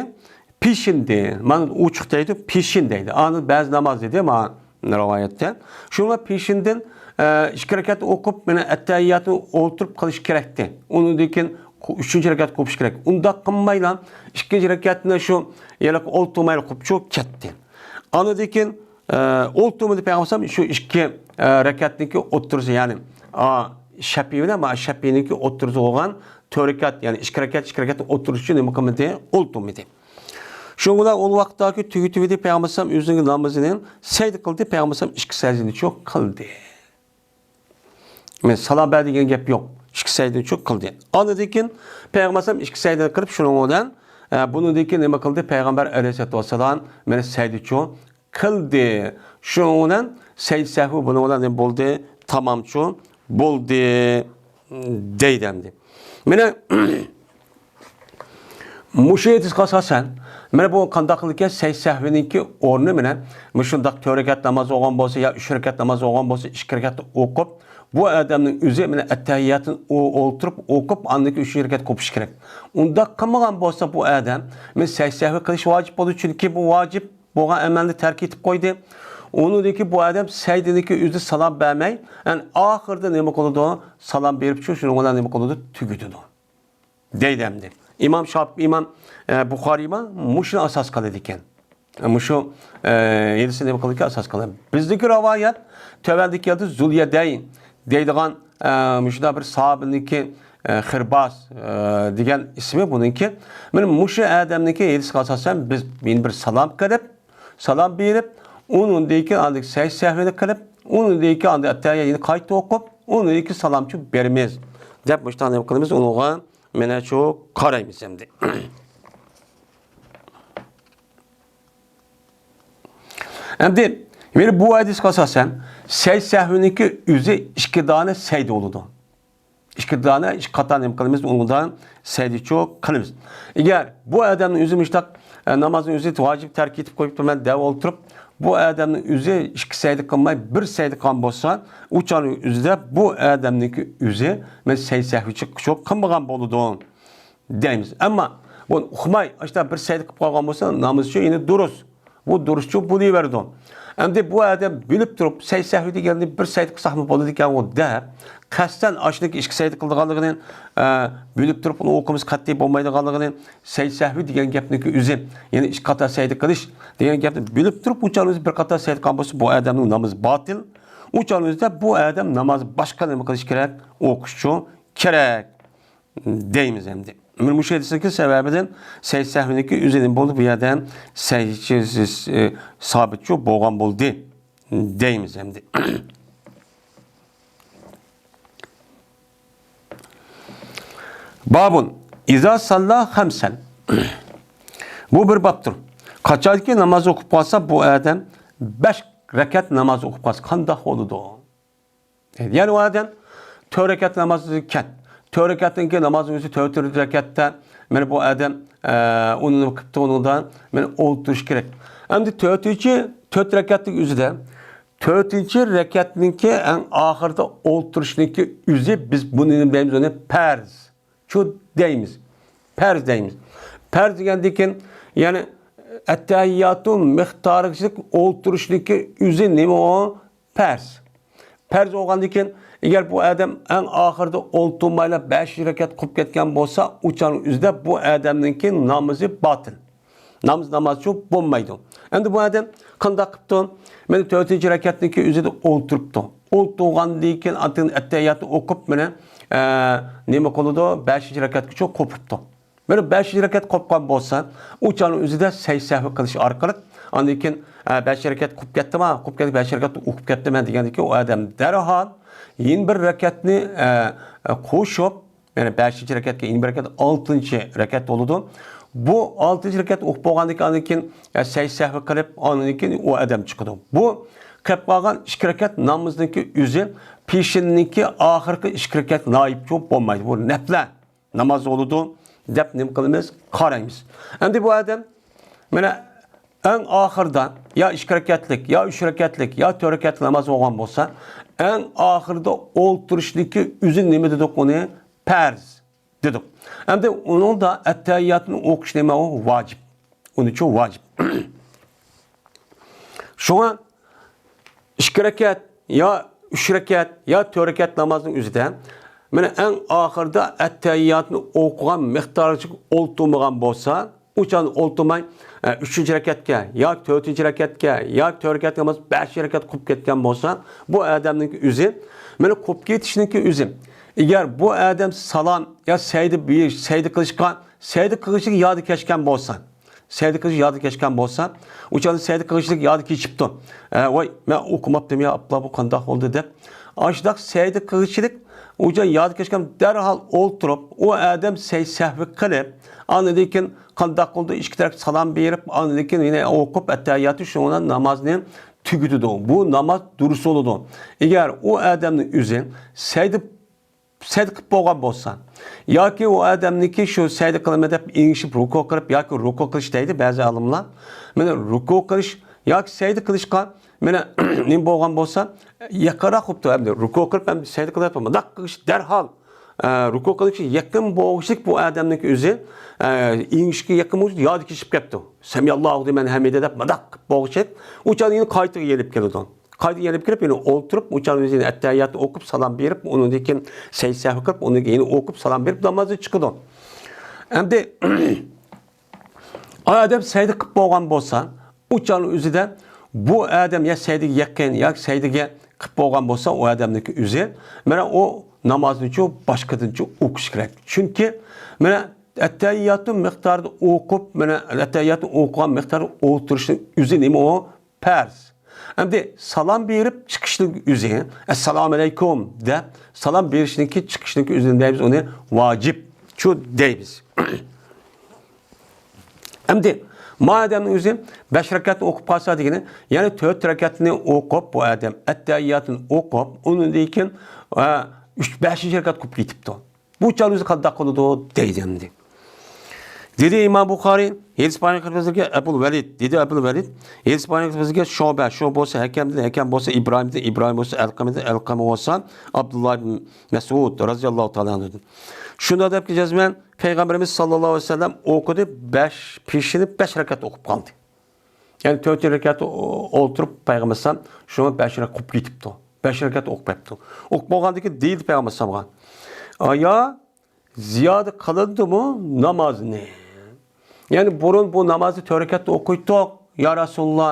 پېشىندىن، مانا ئوچۇق دەيدۇ، پېشىن دەيدۇ. ئاندىن بەزى ناماز دېدى، مانا رىۋايەتتە. شۇڭا پېشىندىن، ئە، ئىككى رەكەت ئوقۇپ، مانا ئەتتەھىياتنى ئولتۇرۇپ قىلىش كېرەكتى. ئۇنىڭدىن كېيىن ئۈچىنچى رەكەت قوپۇش كېرەك. ئۇنداق قىلمايلا، ئىككىنچى رەكەتنى شۇ يەنە ئولتۇرمايلا قوپۇپ شۇ كەتتى. ئاندىن كېيىن، ئە، ئولتۇرمىدى پەيغەمبەر شۇ ئىككى، ئە، رەكەتنىڭكى ئوتتۇرىسى، يەنى، ئا، شەپىي بىلەن ما شەپىينىڭكى ئوتتۇرىسى بولغان تۆت رەكەت، يەنى ئىككى رەكەت، ئىككى رەكەت ئولتۇرۇش ئۈچۈن نېمە قىلمىدى؟ ئولتۇرمىدى. شۇنىڭ بىلەن ئۇ ۋاقىتتىكى تۈگىتىۋىدى پەيغەمبەر ئەلەيھىسسالام ئۆزىنىڭ نامىزىنى سەجدە قىلدى، پەيغەمبەر ئەلەيھىسسالام ئىككى سەجدىنى شۇ قىلدى. مەن سالام بەر دېگەن گەپ يوق. ئىككى سەجدىنى شۇ قىلدى. ئاندىن كېيىن پەيغەمبەر ئەلەيھىسسالام ئىككى سەجدىنى قىلىپ، شۇنىڭ بىلەن، ئە، بۇنىڭدىن كېيىن نېمە قىلدى؟ پەيغەمبەر ئەلەيھىسسالاتۇ ۋەسسالام مەن سەجدە شۇ قىلدى. شۇنىڭ بىلەن سەجدە سەھۋ بۇنىڭ بىلەن نېمە بولدى؟ تامامچۇ بولدى دەيدۇ ئەمدى. مانا مۇشۇ ھەدىسكە ئاساسەن، مانا بۇ قانداق قىلىدىكەن؟ سەجدە سەھۋنىڭكى ئورنى مانا مۇشۇنداق تۆت رەكەت ناماز بولغان بولسا يا ئۈچ رەكەت ناماز بولغان بولسا، ئىككى رەكەت ئوقۇپ، بۇ ئادەمنىڭ ئۆزى مانا ئەتتەھىياتنى ئو-، ئولتۇرۇپ ئوقۇپ، ئاندىن كېيىن ئۈچىنچى رەكەت قوپۇش كېرەك. ئۇنداق قىلمىغان بولسا، بۇ ئادەم مانا سەجدە سەھۋ قىلىش ۋاجىپ بولىدۇ، چۈنكى بۇ ۋاجىپ بولغان ئەمەلنى تەرك ئېتىپ قويدى. ئۇنىڭدىن كېيىن بۇ ئادەم سەجدىنىڭكى ئۆزىدە سالام بەرمەي، ئەنە ئاخىرىدا نېمە قىلىدۇ؟ سالام بېرىپ شۇ، شۇنىڭ بىلەن نېمە قىلىدۇ؟ تۈگىتىدۇ. دەيدۇ ئەمدى. ئىمام شاپ-، ئىمام، ئە، بۇخارىيمۇ مۇشۇنى ئاساس قىلىدىكەن. مۇشۇ، ئە، ھەدىسنى نېمە قىلىدىكەن؟ ئاساس قىلىدۇ. بىزدىكى رىۋايەت تۆۋەندە كەلدى، زۇليەدەين دەيدىغان، ئە، مۇشۇنداق بىر ساھابىنىڭكى، ئە، خىرباس، ئە، دېگەن ئىسمى بۇنىڭكى. مانا مۇشۇ ئادەمنىڭكى ھەدىسىگە ئاساسەن بىز يەنە بىر سالام قىلىپ، سالام بېرىپ، ئۇنىڭدىن كېيىن ئاندىن سەجدە سەھۋنى قىلىپ، ئۇنىڭدىن كېيىن ئاندىن ئەتتەھىياتنى قايتا ئوقۇپ، ئۇنىڭدىن كېيىن سالامچۇ بېرىمىز دەپ مۇشۇنداق نېمە قىلىمىز؟ ئۇنىڭغا مانا شۇ قارايمىز ئەمدى. ئەمدى مانا بۇ ھەدىسكە ئاساسەن سەجدە سەھۋنىڭكى ئۆزى ئىككى دانە سەجدە بولىدۇ. ئىككى دانە، ئىككى قاتار نېمە قىلىمىز؟ ئۇنىڭدا سەجدىچۇ قىلىمىز. ئەگەر بۇ ئادەمنىڭ ئۆزى مۇشتاق، ئە، نامازنى ئۆزى ۋاجىپ تەرك ئېتىپ قويۇپتۇ، مەن دەپ ئولتۇرۇپ، بۇ ئادەمنىڭ ئۆزى ئىككى سەجدە قىلماي، بىر سەجدە قىلغان بولسا، ئۇ چاغنىڭ ئۆزىدە بۇ ئادەمنىڭكى ئۆزى مەن سەجدە سەھۋچۇ قىلمىغان بولىدۇ دەيمىز. ئەمما بۇنى ئۇقماي، ئاشتا بىر سەجدە قىلىپ قالغان بولسا، نامىزى شۇ، يەنى دۇرۇس. بۇ دۇرۇسچۇ بولۇۋېرىدۇ. ئەمدى بۇ ئادەم بىلىپ تۇرۇپ، سەجدە سەھۋ دېگەندىن بىر سەجدە قىلساقمۇ بولىدىكەنغۇ دەپ، قەستەن ئاشۇنىڭكى ئىككى سەجدە قىلىدىغانلىقىنى، ئە، بىلىپ تۇرۇپ ئۇنى ئوقۇمىسا قەتئىي بولمايدىغانلىقىنى، سەجدە سەھۋ دېگەن گەپنىڭكى ئۆزى، يەنى ئىككى قاتار سەجدە قىلىش دېگەن گەپنى بىلىپ تۇرۇپ، ئۇ چاغدا ئۆزى بىر قاتار سەجدە قىلغان بولسا، بۇ ئادەمنىڭ نامىزى باتىل. ئۇ چاغدا ئۆزىدە بۇ ئادەم نامازى باشقا نېمە قىلىش كېرەك؟ ئوقۇشچۇ كېرەك. دەيمىز ئەمدى. مانا مۇشۇ ھەدىسنىڭكى سەۋەبىدىن سەجدە سەھۋنىڭكى ئۆزى نېمە بولدى؟ بۇ يەردە سەجدىچۇ، ئى، سابىتچۇ بولغان بولدى دەيمىز ئەمدى. بابۇن ئىزا ساللا خەمسەن. بۇ بىر بابتۇر. قاچانكى ناماز ئوقۇپ قالسا، بۇ ئادەم بەش رەكەت ناماز ئوقۇپ قالسا، قانداق بولىدۇ؟ يەنى ئۇ ئادەم تۆت رەكەت ناماز ئىكەن. تۆت رەكەتتىن كېيىن ناماز ئۆزى تۆتىنچى رەكەتتە، مانا بۇ ئادەم، ئە، ئۇنى قىپتۇ، ئۇنىڭدا مانا ئولتۇرۇش كېرەك. ئەمدى تۆتىنچى، تۆت رەكەتنىڭ ئۆزىدە، تۆتىنچى رەكەتنىڭكى ئەڭ ئاخىرىدا ئولتۇرۇشنىڭكى ئۆزى، بىز بۇنى نېمە دەيمىز؟ ئۇنى پەرز. شۇ دەيمىز. پەرز دەيمىز. پەرز دېگەندىن كېيىن، يەنى ئەتتەھىياتۇ مىقدارىغىچىلىك ئولتۇرۇشنىڭكى ئۆزى نېمە ئۇ؟ پەرز. پەرز بولغاندىن كېيىن، ئەگەر بۇ ئادەم ئەڭ ئاخىرىدا ئولتۇرمايلا بەشىنچى رەكەت قىلىپ كەتكەن بولسا، ئۇ چاغنىڭ ئۆزىدە بۇ ئادەمنىڭكى نامىزى باتىل. نامىزى نامازچۇ بولمايدۇ. ئەمدى بۇ ئادەم قانداق قىپتۇ؟ مانا تۆتىنچى رەكەتنىڭكى ئۆزىدە ئولتۇرۇپتۇ. ئولتۇرغاندىن كېيىن ئاتىن ئەتتەھىياتنى ئوقۇپ، مانا ئە، نېمە قىلىدۇ؟ بەشىنچى رەكەتكىچە قوپۇپتۇ. بىر بەشىنچى رەكەت قوپقان بولسا، ئۇ چاغنىڭ ئۆزىدە سەي سەھۋى قىلىش ئارقىلىق، ئاندىن كېيىن، ئە، بەشىنچى رەكەت قوپۇپ كەتتىما، قوپۇپ كەتتى، بەشىنچى رەكەت ئوقۇپ كەتتىمەن دېگەندىن كېيىن، ئۇ ئادەم دەرھال يەنە بىر رەكەتنى، ئە، ئە، قوشۇپ، يەنى بەشىنچى رەكەتكە، يەنە بىر رەكەت، ئالتىنچى رەكەت بولىدۇ. بۇ ئالتىنچى رەكەت ئوقۇپ بولغاندىن كېيىن، ئاندىن كېيىن، ئە، سەي سەھۋى قىلىپ، ئاندىن كېيىن ئۇ ئادەم چىقىدۇ. بۇ قىلىپ قالغان ئىككى رەكەت نامىزنىڭكى ئۆزى پېشىننىڭكى ئاخىرقى ئىككى رەكەت نايىبچۇ بولمايدۇ. بۇ نەپلە ناماز بولىدۇ دەپ نېمە قىلىمىز؟ قارايمىز. ئەمدى بۇ ئادەم مانا ئەڭ ئاخىردا يا ئىككى رەكەتلىك، يا ئۈچ رەكەتلىك، يا تۆت رەكەتلىك ناماز بولغان بولسا، ئەڭ ئاخىردا ئولتۇرۇشنىڭكى ئۆزى نېمە دېدۇق ئۇنى؟ پەرز دېدۇق. ئەمدى ئۇنىڭدا ئەتتەھىياتنى ئوقۇش نېمە ئۇ؟ ۋاجىپ. ئۇنىچۇ ۋاجىپ. شۇڭا ئىككى رەكەت يا ئۈچ رەكەت يا تۆت رەكەت نامازنىڭ ئۆزىدە مانا ئەڭ ئاخىرىدا ئەتتەھىياتنى ئوقۇغان مىقدارىچە ئولتۇرمىغان بولسا، ئۇ چاغدا ئولتۇرماي، ئە، ئۈچىنچى رەكەتكە ياكى تۆتىنچى رەكەتكە ياكى تۆت رەكەت ناماز، بەشىنچى رەكەت قوپۇپ كەتكەن بولسا، بۇ ئادەمنىڭكى ئۆزى، مانا قوپۇپ كېتىشنىڭكى ئۆزى. ئەگەر بۇ ئادەم سالام يا سەيدە بېرىش، سەيدە قىلىشقا، سەيدە قىلىشلىق يادى كەچكەن بولسا، سەيدە قىلىش يادى كەچكەن بولسا، ئۇ چاغدا سەيدە قىلىشلىق يادى كېچىپتۇ. ئە، ۋاي، مەن ئوقۇماپتىم يا، ئاپلا بۇ قانداق بولدى دەپ. ئاشۇنداق سەيدە قىلىشلىق ئۇ چاغ يادى كەچكەن، دەرھال ئولتۇرۇپ، ئۇ ئادەم سەي سەھۋى قىلىپ، ئاندىن كېيىن قانداق قىلدى؟ ئىككى تەرەپ سالام بېرىپ، ئاندىن كېيىن يەنە ئوقۇپ، ئەتتەھىياتى شۇنىڭ بىلەن نامازنى تۈگىتىدۇ. بۇ ناماز دۇرۇس بولىدۇ. ئەگەر ئۇ ئادەمنىڭ ئۆزى سەيدە سەيدە قىلىپ بولغان بولسا، ياكى ئۇ ئادەمنىڭكى شۇ سەيدە قىلىمەن دەپ ئېڭىشىپ رۇكۇ قىلىپ ياكى رۇكۇ قىلىش دەيدۇ بەزى ئالىملار. مانا رۇكۇ قىلىش ياكى سەيدە قىلىشقا مانا نېمە بولغان بولسا، يېقىنراق بوپتۇ ئەمدى. رۇكۇ قىلىپ ئەمدى سەيدە قىلىۋاتىدۇ. مۇنداق قىلىش دەرھال، ئە، رۇكۇ قىلىشقا يېقىن بولغۇچىلىك بۇ ئادەمنىڭكى ئۆزى، ئە، ئېڭىشكە يېقىن بولغۇچىلىك يادى كېچىپ كەپتۇ. سەمىئاللاھۇ لىمەن ھەمىدە دەپ مۇنداق قىلىپ بولغۇچىلىك ئۇ چاغدا يەنە قايتىغا يېنىپ كېلىدۇ. قايتا يېنىپ كىرىپ، يەنە ئولتۇرۇپ، ئۇ چاغدا ئۆزى ئەتتەھىياتنى ئوقۇپ، سالام بېرىپ، ئۇنىڭدىن كېيىن سەي سەھۋى قىلىپ، ئۇنىڭدىن كېيىن يەنە ئوقۇپ، سالام بېرىپ، نامازدىن چىقىدۇ. ئەمدى ئادەم سەيدە قىلىپ بولغان بولسا، ئۇ چاغنىڭ ئۆزىدە بۇ ئادەم يا سەيدىگە يېقىن، يا سەيدىگە قىلىپ بولغان بولسا، ئۇ ئادەمنىڭكى ئۆزى، مانا ئۇ نامازنىچۇ باشقىدىنچۇ ئوقۇش كېرەك. چۈنكى، مانا ئەتتەھىياتنى مىقدارىدا ئوقۇپ، مانا ئەتتەھىياتنى ئوقۇغان مىقداردا ئولتۇرۇشنىڭ ئۆزى نېمە ئۇ؟ پەرز. ئەمدى سالام بېرىپ چىقىشنىڭ ئۆزى، ئەسسالامۇ ئەلەيكۇم دەپ سالام بېرىشنىڭكى، چىقىشنىڭكى ئۆزىنى دەيمىز، ئۇنى ۋاجىپچۇ دەيمىز. ئەمدى ما ئادەمنىڭ ئۆزى بەش رەكەتنى ئوقۇپ قالسا دېگىنى، يەنى تۆت رەكەتنى ئوقۇپ، بۇ ئادەم ئەتتەھىياتنى ئوقۇپ، ئۇنىڭدىن كېيىن، ئە، ئۈچ، بەشىنچى رەكەت قوپۇپ كېتىپتۇ. بۇ چاغدا ئۆزى قانداق قىلىدۇ دەيدۇ ئەمدى. دېدى ئىمام بۇخارىي، ھەدىس بايان قىلىپ بىزگە ئەبۇل ۋەلىد، دېدى ئەبۇل ۋەلىد، ھەدىس بايان قىلىپ بىزگە شۇبە، شۇ بولسا ھەكەمدىن، ھەكەم بولسا ئىبراھىمدىن، ئىبراھىم بولسا ئەلقەمىدىن، ئەلقەمە بولسا ئابدۇللا ئىبن مەسئۇد رازىياللاھۇ تائالا ئەنھۇدىن. شۇنداق دەپكى جەزمەن، پەيغەمبىرىمىز ساللاللاھۇ ئەلەيھى ۋەسەللەم ئوقۇدى، بەش، پېشىنى بەش رەكەت ئوقۇپ قالدى. يەنى تۆتىنچى رەكەتتە ئولتۇرۇپ پەيغەمبەر ئەلەيھىسسالام شۇڭا بەش رەكەت قوپۇپ كېتىپتۇ. بەش رەكەت ئوقۇپ قېپتۇ. ئوقۇپ بولغاندىن كېيىن دېدى پەيغەمبەر ئەلەيھىسسالامغا، ئايا، زىيادە قىلىندىمۇ نامازنى؟ يەنى بۇرۇن بۇ نامازنى تۆت رەكەتتە ئوقۇيتتۇق، يا رەسۇلاللا.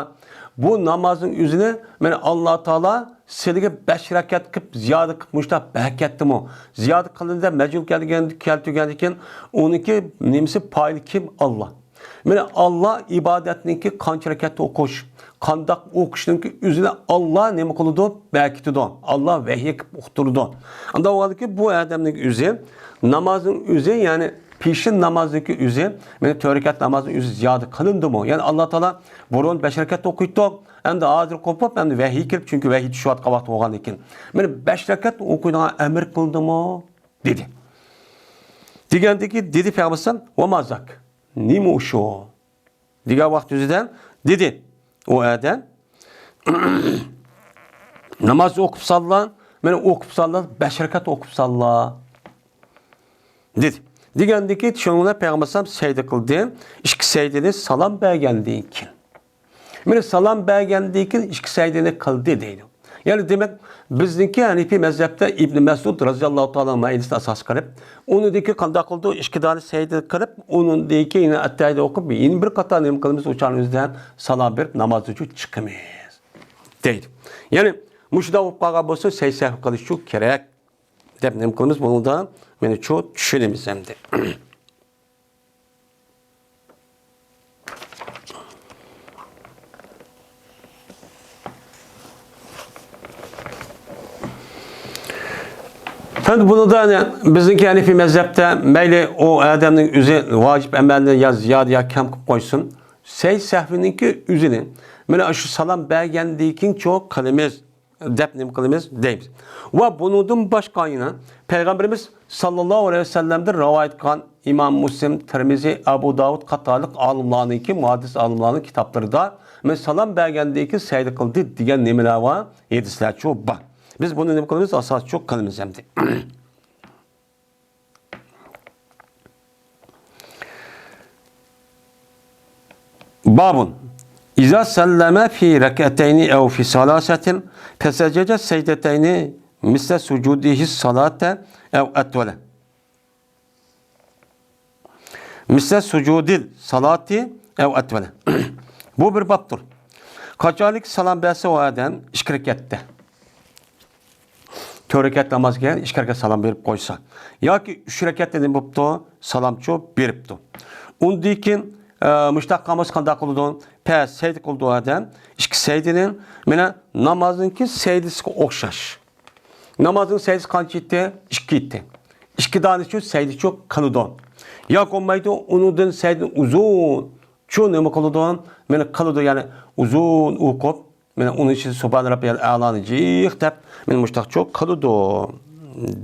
بۇ نامازنىڭ ئۆزىنى مانا ئاللا تائالا سىلىگە بەش رەكەت قىلىپ زىيادە قىلىپ مۇشۇنداق بەركەتتىمۇ؟ زىيادە قىلىندى دەپ مەجبۇر كەلگەن، كەلتۈرگەندىن كېيىن ئۇنىڭكى نېمىسى، پايلى كىم؟ ئاللا. مانا ئاللا ئىبادەتنىڭكى قانچە رەكەتتە ئوقۇش، قانداق ئوقۇشنىڭكى ئۆزىنى ئاللا نېمە قىلىدۇ؟ بەركىتىدۇ. ئاللا ۋەھىي قىلىپ ئۇقتۇرىدۇ. ئانداق بولغاندىكىن بۇ ئادەمنىڭ ئۆزى، نامازنىڭ ئۆزى، يەنى پېشىن نامازنىڭكى ئۆزى، مانا تۆت رەكەت نامازنىڭ ئۆزى زىيادە قىلىندىمۇ؟ يەنى ئاللا تائالا بۇرۇن بەش رەكەت ئوقۇيتتۇق، ئەمدى ھازىر قوپۇپ، ئەمدى ۋەھىي كىرىپ، چۈنكى ۋەھىي چۈشۈۋاتقان ۋاقىت بولغاندىكىن، مانا بەش رەكەت ئوقۇيدىغان ئەمىر قىلدىمۇ؟ دېدى. دېگەندىكى، دېدى پەيغەمبەر ئەلەيھىسسالام، ۋە ما زاك؟ نېمە ئۇ شۇ؟ دېگەن ۋاقىت يۈزىدىن دېدى ئۇ ئادەم، ناماز ئوقۇپ ساللا، مانا ئوقۇپ ساللا، بەش رەكەت ئوقۇپ ساللا، دېدى. دېگەندىكى، شۇنىڭ بىلەن پەيغەمبەر ئەلەيھىسسالام سەيدە قىلدى. ئىككى سەيدىنى سالام بەرگەندىن كېيىن، مانا سالام بەرگەندىن كېيىن ئىككى سەيدىنى قىلدى دەيدۇ. يەنى دېمەك، بىزنىڭكى ھەنىفىي مەزھەپتە ئىبن مەسئۇد رازىياللاھۇ تائالا ئەنھۇنىڭ ھەدىسىنى ئاساس قىلىپ، ئۇنىڭدىن كېيىن قانداق قىلدى؟ ئىككى دانە سەيدە قىلىپ، ئۇنىڭدىن كېيىن يەنە ئەتتەھىياتنى ئوقۇپ، يەنە بىر قاتار نېمە قىلىمىز؟ ئۇ چاغنىڭ ئۆزىدە سالام بېرىپ، ناماز ئۈچۈن چىقىمىز دەيدۇ. يەنى مۇشۇنداق بولۇپ قالغان بولسا، سەي سەھۋ قىلىش ئۈچۈن كېرەك. دەپ نېمە قىلىمىز؟ بۇنىڭدا مېنى چۇ چۈشىنىمىز ئەمدى. ئەمدى بۇنىڭدا، يەنى، بىزنىڭكى ھەنىفىي مەزھەپتە مەيلى ئۇ ئادەمنىڭ ئۆزى ۋاجىپ ئەمەلنى يا زىيادە يا كەم قىلىپ قويسۇن، سەي سەھۋىنىڭكى ئۆزىنى مانا شۇ سالام بەرگەندىن كېيىن چۇ قىلىمىز دەپ نېمە قىلىمىز دەيمىز. ۋە بۇنىڭدىن باشقا يەنە پەيغەمبىرىمىز ساللاللاھۇ ئەلەيھى ۋەسەللەمدىن رىۋايەت قىلغان ئىمام مۇسلىم، تىرمىزى، ئەبۇ داۋۇد قاتارلىق ئالىملارنىڭكى، مۇھەددىس ئالىملارنىڭ كىتابلىرىدا مەن سالام بەرگەندىكى سەيدە قىلدى دېگەن نېمىلەر بار؟ ھەدىسلەرچۇ بار. بىز بۇنى نېمە قىلىمىز؟ ئاساسچۇ قىلىمىز ئەمدى. بابٌ إذا سلم في ركعتين أو في ثلاثة فسجد سجدتين مثل سجوده الصلاة أو أطول. مثل سجود الصلاة أو أطول. بۇ بىر بابتۇر. قاچانكى سالام بەرسە ئۇ ئادەم ئىككى رەكەتتە. تۆت رەكەت نامازغا ئىككى رەكەت سالام بېرىپ قويسا. ياكى ئۈچ رەكەتتە نېمە بوپتۇ؟ سالامچۇ بېرىپتۇ. ئۇندىن كېيىن، ئە، مۇشتاق قالمىسا قانداق قىلىدۇ؟ پە سەيدە قىلىدۇ ئادەم. ئىككى سەيدىنى، مانا نامازنىڭكى سەيدىسىگە ئوخشاش. نامازنىڭ سەيدىسى قانچە ئىدى؟ ئىككى ئىدى. ئىككى دانىچۇ سەيدىچۇ قىلىدۇ. ياكى بولمايدۇ، ئۇنىڭدىن سەيدىنى ئۇزۇنچۇ نېمە قىلىدۇ؟ مانا قىلىدۇ، يەنى ئۇزۇن ئوقۇپ، مانا ئۇنىڭ ئىچىدە سۇبھان رەببىيەل ئەلانى جىق دەپ، مانا مۇشتاقچۇ قىلىدۇ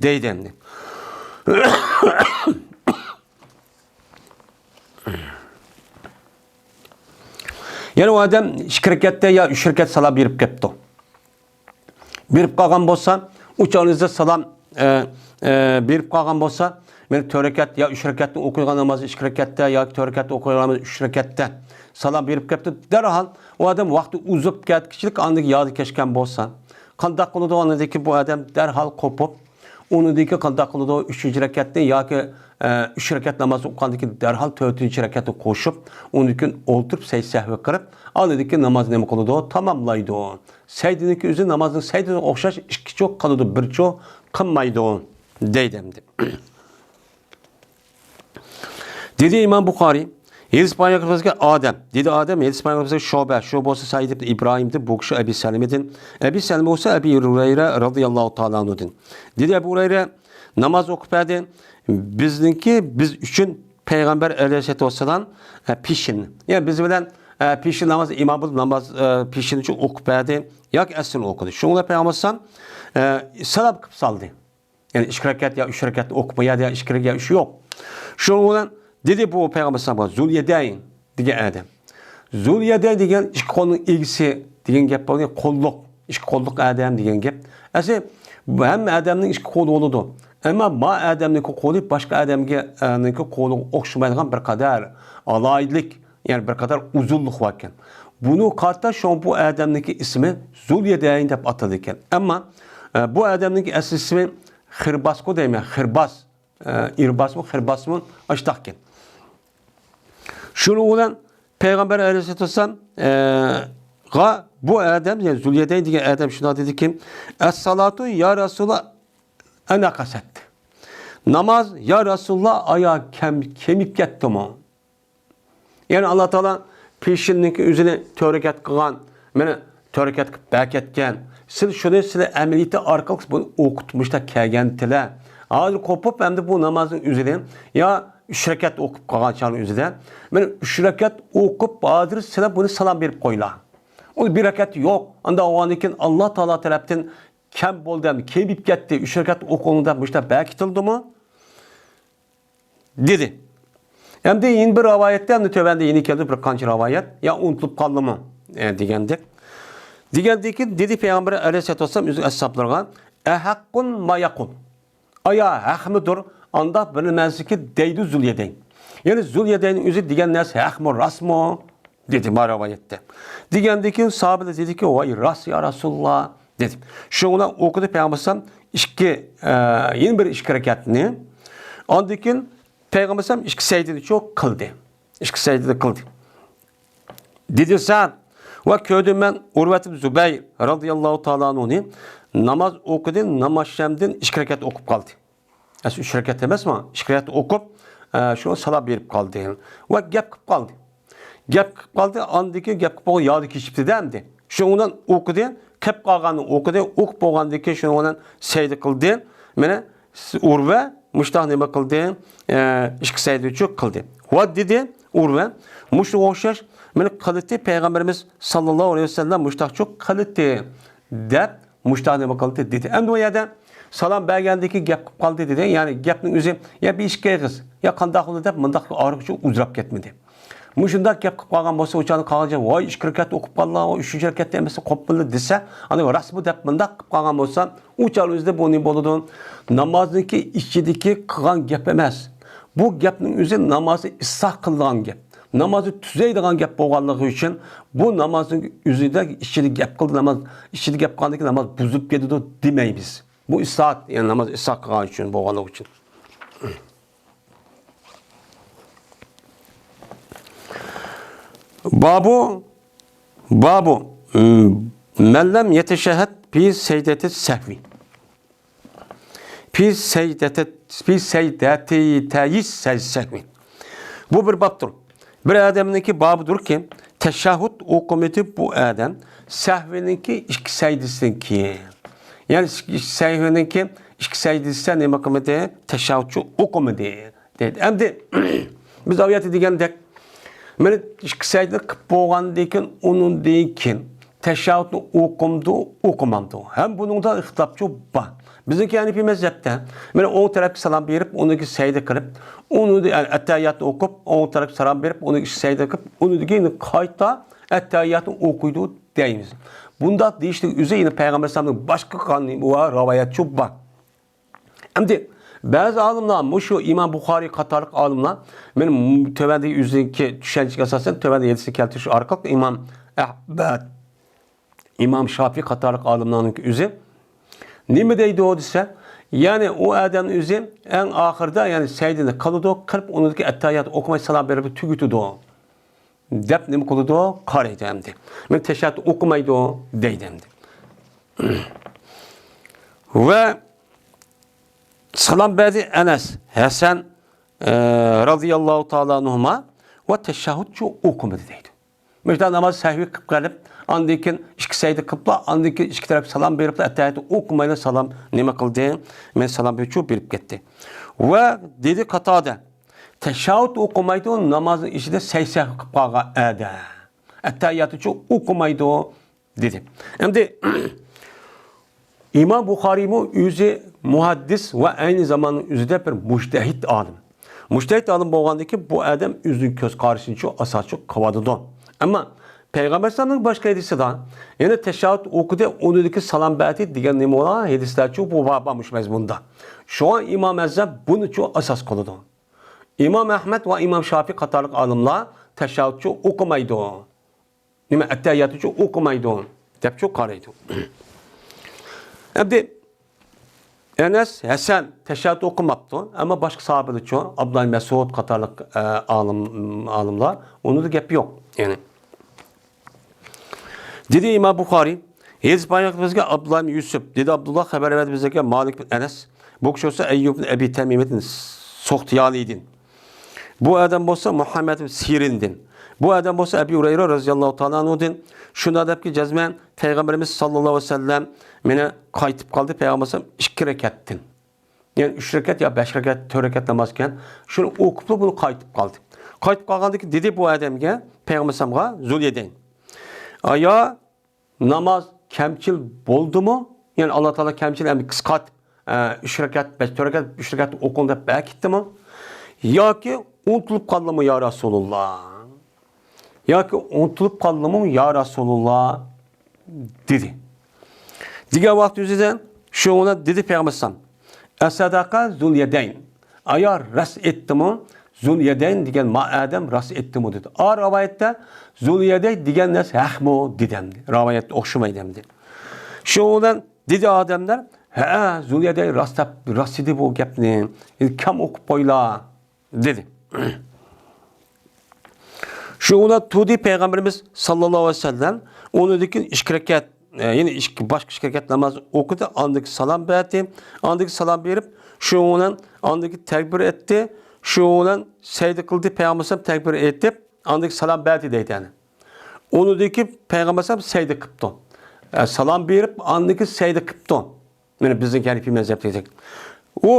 دەيدۇ ئەمدى. يەنى ئۇ ئادەم ئىككى رەكەتتە يا ئۈچ رەكەت سالام بېرىپ كەپتۇ. بېرىپ قالغان بولسا، ئۇ چاغنىڭىزدا سالام، ئە، ئە، بېرىپ قالغان بولسا، مانا تۆت رەكەت يا ئۈچ رەكەتنى ئوقۇيدىغان نامازنى ئىككى رەكەتتە ياكى تۆت رەكەتنى ئوقۇيدىغان نامازنى ئۈچ رەكەتتە سالام بېرىپ كەپتۇ. دەرھال ئۇ ئادەم ۋاقتى ئۇزۇپ كەتكۈچىلىك ئاندىن يادى كەچكەن بولسا، قانداق قىلىدۇ؟ ئاندىن كېيىن بۇ ئادەم دەرھال قوپۇپ، ئۇنىڭدىن كېيىن قانداق قىلىدۇ؟ ئۈچىنچى رەكەتنى ياكى، ئە، ئۈچ رەكەت ناماز ئوقۇغاندىن كېيىن دەرھال تۆتىنچى رەكەتنى قوشۇپ، ئۇنىڭدىن كېيىن ئولتۇرۇپ سەي سەھۋى قىلىپ، ئاندىن كېيىن نامازنى نېمە قىلىدۇ؟ تاماملايدۇ. سەيدىنىڭكى ئۆزى نامازنىڭ سەيدىسىگە ئوخشاش ئىككىچۇ قىلىدۇ، بىرچۇ قىلمايدۇ دەيدۇ ئەمدى. دېدى ئىمام بۇخارىي، ھەدىس پەيغەمبىرىمىزگە ئادەم، دېدى ئادەم، ھەدىس پەيغەمبىرىمىزگە شۇبە، شۇ بولسا سەئىد ئىبن ئىبراھىمدىن، بۇ كىشى ئەبى سەلىمىدىن، ئەبى سەلىمە بولسا ئەبى ھۇرەيرە رەزىياللاھۇ تائالا ئەنھۇدىن. دېدى ئەبۇ ھۇرەيرە، ناماز ئوقۇپ بەردى، بىزنىڭكى، بىز ئۈچۈن پەيغەمبەر ئەلەيھىسسالاتۇ ۋەسسالام، ئە، پېشىن. يەنى بىز بىلەن، ئە، پېشىن ناماز، ئىمام بولۇپ ناماز، ئە، پېشىنچە ئوقۇپ بەردى ياكى ئەسرىنى ئوقۇدى. شۇنىڭ بىلەن پەيغەمبەر ئەلەيھىسسالام، ئە، سالام قىلىپ سالدى. يەنى ئىككى رەكەت يا ئۈچ رەكەت ئوقۇپ، بۇ يەردە يا ئىككى رەكەت يا ئۈچ يوق. شۇنىڭ بىلەن دېدى بۇ پەيغەمبەر ئەلەيھىسسالامغا، زۇل يەدەين دېگەن ئادەم. زۇل يەدەين دېگەن ئىككى قولنىڭ ئىگىسى دېگەن گەپ بولغان، قوللۇق، ئىككى قوللۇق ئادەم دېگەن گەپ. ئەسلى بۇ ھەممە ئادەمنىڭ ئىككى قولى بولىدۇ. ئەمما ما ئادەمنىڭكى قولى باشقا ئادەمگە، ئە، نىڭكى قولىغا ئوخشىمايدىغان بىر قەدەر ئالاھىدىلىك، يەنى بىر قەدەر ئۇزۇنلۇق باركەن. بۇنى قارىتا شۇڭا بۇ ئادەمنىڭكى ئىسمى زۇل يەدەين دەپ ئاتىلىدىكەن. ئەمما، ئە، بۇ ئادەمنىڭكى ئەسلى ئىسمى خىرباسقۇ دەيمەن، خىرباس. ئە، ئىرباسمۇ، خىرباسمۇ ئاشتاقكەن. شۇنىڭ بىلەن پەيغەمبەر ئەلەيھىسسالاتۇ ۋەسسالام، ئە، غا بۇ ئادەم، يەنى زۇليەدەين دېگەن ئادەم شۇنداق دېدىكى، ئەسسالاتۇ يا رەسۇلاللا ئەنەقەسەت. ناماز يا رەسۇلاللا ئايا كەم، كېمىيىپ كەتتىمۇ؟ يەنى ئاللا تائالا پېشىننىڭكى ئۆزىنى تۆت رەكەت قىلغان، مانا تۆت رەكەت قىلىپ بەركەتكەن. سىز شۇنى، سىلەر ئەمەلىيىتى ئارقىلىق بۇنى ئوقۇتۇپ مۇشۇنداق كەلگەنتىلەر. ھازىر قوپۇپ ئەمدى بۇ نامازنىڭ ئۆزىنى يا ئۈچ رەكەت ئوقۇپ قالغان چاغنىڭ ئۆزىدە، مانا ئۈچ رەكەت ئوقۇپ ھازىر سىلەر بۇنى سالام بېرىپ قويلا. ئۇ بىر رەكەت يوق. ئانداق بولغاندىن كېيىن ئاللا تائالا تەرەپتىن كەم بولدى، ئەمدى كېمىيىپ كەتتى، ئۈچ رەكەت ئوقۇڭ دەپ مۇشۇنداق بەركىتىلدىمۇ؟ دېدى. ئەمدى يەنە بىر رىۋايەتتە، ئەمدى تۆۋەندە يەنە كەلدى بىر قانچە رىۋايەت، يا ئۇنتۇلۇپ قالدىمۇ، ئە، دېگەندەك. دېگەندىن كېيىن دېدى پەيغەمبەر ئەلەيھىسسالاتۇ ۋەسسالام ئۆزىنىڭ ئەسھابلىرىغا، ئەھەققۇن ما يەقۇل. ئايا ھەقمىدۇر ئانداق بىر نەرسىكى دەيدۇ زۇليەدەين. يەنى زۇليەدەينىڭ ئۆزى دېگەن نەرسە ھەقمۇ، راستمۇ؟ دېدى ما رىۋايەتتە. دېگەندىن كېيىن ساھابىلەر دېدىكى، ۋاي راست يا رەسۇلاللا، دېدى. شۇنىڭ بىلەن ئوقۇدى پەيغەمبەر ئەلەيھىسسالام ئىككى، ئە، يەنە بىر ئىككى رەكەتنى. ئاندىن كېيىن پەيغەمبەر ئەلەيھىسسالام ئىككى سەجدىنى چۇ قىلدى. ئىككى سەجدىنى قىلدى. دېدى سەن، ۋە كۆردۈم مەن ئۇرۋەت ئىبن زۇبەير رازىياللاھۇ تائالا ئەنھۇنى ناماز ئوقۇدى، ناماز شەمدىن ئىككى رەكەت ئوقۇپ قالدى. ئەسلى ئۈچ رەكەت ئەمەسمۇ؟ ئىككى رەكەت ئوقۇپ، ئە، شۇ سالام بېرىپ قالدى. ۋە گەپ قىلىپ قالدى. گەپ قىلىپ قالدى، ئاندىن كېيىن گەپ قىلىپ بولغان يادى كېچىپتىدە ئەمدى. شۇنىڭ بىلەن ئوقۇدى، قىلىپ قالغاننى ئوقۇدى، ئوقۇپ بولغاندىن كېيىن شۇنىڭ بىلەن سەجدە قىلدى. مانا ئۇرۋە مۇشتاق نېمە قىلدى؟ ئە، ئىككى سەجدىچۇ قىلدى. ۋە دېدى ئۇرۋە، مۇشۇغا ئوخشاش مانا قىلدى پەيغەمبىرىمىز ساللاللاھۇ ئەلەيھى ۋەسەللەم مۇشتاقچۇ قىلدى دەپ مۇشتاق نېمە قىلدى دېدى. ئەمدى ئۇ يەردە سالام بەرگەندىن كېيىن گەپ قىلىپ قالدى دېدى. يەنى گەپنىڭ ئۆزى يا بىر ئىككى ئېغىز يا قانداق بولدى دەپ مۇنداق ئارىغىچە ئۇزىراپ كەتمىدى. مۇشۇنداق گەپ قىلىپ قالغان بولسا، ئۇ چاغدا قالغان جاي، ۋاي، ئىككى رەكەت ئوقۇپ قالدىلا، ئۇ ئۈچىنچى رەكەتتە ئەمەس، قوپمىدى دېسە، ئاندىن راستمۇ دەپ مۇنداق قىلىپ قالغان بولسا، ئۇ چاغ ئۆزىدە بۇ نېمە بولىدۇ؟ نامازنىڭكى ئىچىدىكى قىلغان گەپ ئەمەس. بۇ گەپنىڭ ئۆزى نامازنى ئىسلاھ قىلىدىغان گەپ. نامازنى تۈزەيدىغان گەپ بولغانلىقى ئۈچۈن، بۇ نامازنىڭ ئۆزىدە ئىچىدە گەپ قىلدى، ناماز ئىچىدە گەپ قىلغاندىكىن ناماز بۇزۇپ كېتىدۇ دېمەيمىز. بۇ ئىسلاھ، يەنى ناماز ئىسلاھ قىلغان ئۈچۈن بولغانلىقى ئۈچۈن. بابۇ، بابۇ، مەن لەم يەتەشەھەد پى سەجدەتى سەھۋى. پى سەجدەتى، پى سەجدەتى تەيىس سەھۋى. بۇ بىر بابتۇر. بىر ئادەمنىڭكى بابىدۇركى، تەشەھھۇد ئوقۇمىدى بۇ ئادەم سەھۋىنىڭكى ئىككى سەجدىسىدىن كېيىن. يەنى سەھۋىنىڭكى ئىككى سەجدىسىدە نېمە قىلمىدى؟ تەشەھھۇدچۇ ئوقۇمىدى. دەيدۇ. ئەمدى بىز ئاۋۇ يەردە دېگەندەك، مانا ئىككى سەجدە قىلىپ بولغاندىن كېيىن، ئۇنىڭدىن كېيىن تەشەھھۇدنى ئوقۇمدۇ، ئوقۇمامدۇ؟ ھەم بۇنىڭدا ئىختىلاپچۇ بار. بىزنىڭكى ھەنىپىي مەزھەپتە، مانا ئوڭ تەرەپكە سالام بېرىپ، ئۇنىڭكى سەجدە قىلىپ، ئۇنى ئەتتەھىياتنى ئوقۇپ، ئوڭ تەرەپكە سالام بېرىپ، ئۇنىڭكى سەجدە قىلىپ، ئۇنىڭدىن كېيىن قايتا ئەتتەھىياتنى ئوقۇيدۇ دەيمىز. بۇنداق دېيىشنىڭ ئۆزى يەنە پەيغەمبەر ئەلەيھىسسالامنىڭ باشقا قىلغان رىۋايەتچۇ بار. ئەمدى بەزى ئالىملار، مۇشۇ ئىمام بۇخارىي قاتارلىق ئالىملار، مېنىڭ تۆۋەندىكى ئۆزىنىڭكى چۈشەنچىگە ئاساسەن، تۆۋەندە ھەدىسنى كەلتۈرۈش ئارقىلىق ئىمام ئەھمەد، ئىمام شافىي قاتارلىق ئالىملارنىڭكى ئۆزى نېمە دەيدۇ دېسە، يەنى ئۇ ئادەمنىڭ ئۆزى ئەڭ ئاخىرىدا، يەنى سەجدىنى قىلىدۇ، قىلىپ ئۇنىڭدىكى ئەتتەھىيات ئوقۇماي سالام بېرىپ تۈگىتىدۇ. دەپ نېمە قىلىدۇ؟ قارايدۇ ئەمدى. مانا تەشەھھۇد ئوقۇمايدۇ دەيدۇ ئەمدى. ۋە سالام بەردى ئەنەس، ھەسەن، ئە، رازىياللاھۇ تائالا ئەنھۇما ۋە تەشەھھۇدچۇ ئوقۇمىدى دەيدۇ. مۇشۇنداق ناماز سەھۋىي قىلىپ قېلىپ، ئاندىن كېيىن ئىككى سەجدە قىلىپلا، ئاندىن كېيىن ئىككى تەرەپ سالام بېرىپلا، ئەتتەھىياتنى ئوقۇمايلا سالام نېمە قىلدى؟ مانا سالام بېرىپچۇ بېرىپ كەتتى. ۋە دېدى قاتادە، تەشەھھۇد ئوقۇمايدۇ، نامازنىڭ ئىچىدە سەي سەھۋ قىلىپ قالغان ئادەم. ئەتتەھىياتنىچۇ ئوقۇمايدۇ، دېدى. ئەمدى ئىمام بۇخارىيمۇ ئۆزى مۇھەددىس ۋە ئەينى زاماننىڭ ئۆزىدە بىر مۇجتەھىد ئالىم. مۇجتەھىد ئالىم بولغاندىن كېيىن بۇ ئادەم ئۆزىنىڭ كۆز قارىشىنىچۇ ئاساسچۇ قىلىۋاتىدۇ. ئەمما پەيغەمبەر ئەلەيھىسسالامنىڭ باشقا ھەدىسىدا يەنە تەشەھھۇد ئوقۇدى، ئۇنىڭدىكى سالام بەردى دېگەن نېمە بولا؟ ھەدىسلەرچۇ بۇ بار، بار مۇشۇ مەزمۇندا. شۇڭا ئىمام ئەزەم بۇنىچۇ ئاساس قىلىدۇ. ئىمام ئەھمەد ۋە ئىمام شافىي قاتارلىق ئالىملار تەشەھھۇدچۇ ئوقۇمايدۇ. نېمە، ئەتتەھىياتنىچۇ ئوقۇمايدۇ دەپچۇ قارايدۇ. ئەمدى ئەنەس، ھەسەن تەشەھھۇد ئوقۇماپتۇ، ئەمما باشقا ساھابىلەرچۇ، ئابدۇللا مەسئۇد قاتارلىق، ئە، ئالىم، ئالىملار، ئۇنىڭدا گەپ يوق. يەنى دېدى ئىمام بۇخارىي، ھەدىس بايان بىزگە ئابدۇللا ئىبن يۈسۈپ، دېدى ئابدۇللا، خەۋەر بەردى بىزگە مالىك بىن ئەنەس، بۇ كىشى بولسا ئەييۇب بىن ئەبى تەمىمىدىن سۇختىيانىدىن. بۇ ئادەم بولسا مۇھەممەد بىن سىرىندىن. بۇ ئادەم بولسا ئەبى ھۇرەيرە رەزىياللاھۇ تائالا ئەنھۇدىن. شۇنداق دەپكى جەزمەن پەيغەمبىرىمىز ساللاللاھۇ ئەلەيھى ۋەسەللەم مېنى قايتىپ قالدى، پەيغەمبەر ئىككى رەكەتتىن. يەنى ئۈچ رەكەت يا بەش رەكەت، تۆت رەكەت ناماز ئىكەن. شۇنى ئوقۇپلا بۇنى قايتىپ قالدى. قايتىپ قالغاندىكى دېدى بۇ ئادەمگە، پەيغەمبەر ئەلەيھىسسالامغا، زۇليەدەين. ئايا، ناماز كەمچىل بولدىمۇ؟ يەنى ئاللا تائالا كەمچىل ئەمدى قىسقارتىپ، ئە، ئۈچ رەكەت، بەش، تۆت رەكەت، ئۈچ رەكەت ئوقۇڭ دەپ بەركىتتىمۇ؟ ياكى ئۇنتۇلۇپ قالدىمۇ يا رەسۇلۇللا؟ ياكى ئۇنتۇلۇپ قالدىمۇ يا رەسۇلۇللا؟ دېدى. دېگەن ۋاقىت ئۆزىدە شۇنىڭ بىلەن دېدى پەيغەمبەر ئەلەيھىسسالام، ئەسەدەقە زۇليەدەين. ئايا راست ئېيتتىمۇ؟ زۇليەدەين دېگەن ما ئادەم راست ئېيتتىمۇ دېدى. ئا رىۋايەتتە زۇليەدەين دېگەن نەرسە ھەقمۇ دېدى ئەمدى. رىۋايەت ئوخشىمايدۇ ئەمدى. شۇنىڭ بىلەن دېدى ئادەملەر، ھەئە، زۇليەدەين راست دەپ، راست دېدى بۇ گەپنى. كەم ئوقۇپ قويلا. دېدى. شۇنىڭ بىلەن تۇردى پەيغەمبىرىمىز ساللاللاھۇ ئەلەيھى ۋەسەللەم ئۇنىڭدىن كېيىن ئىككى رەكەت، ئە، يەنە ئىككى، باشقا ئىككى رەكەت ناماز ئوقۇدى، ئاندىن كېيىن سالام بەردى، ئاندىن كېيىن سالام بېرىپ، شۇنىڭ بىلەن ئاندىن كېيىن تەكبىر ئېيتتى، شۇنىڭ بىلەن سەجدە قىلدى، پەيغەمبەر ئەلەيھىسسالام تەكبىر ئېيتىپ، ئاندىن كېيىن سالام بەردى دەيدۇ يەنە. ئۇنىڭدىن كېيىن پەيغەمبەر ئەلەيھىسسالام سەجدە قىپتۇ. ئە، سالام بېرىپ، ئاندىن كېيىن سەجدە قىپتۇ. مانا بىزنىڭ ھەنىفىي مەزھەپتىكىدەك. ئۇ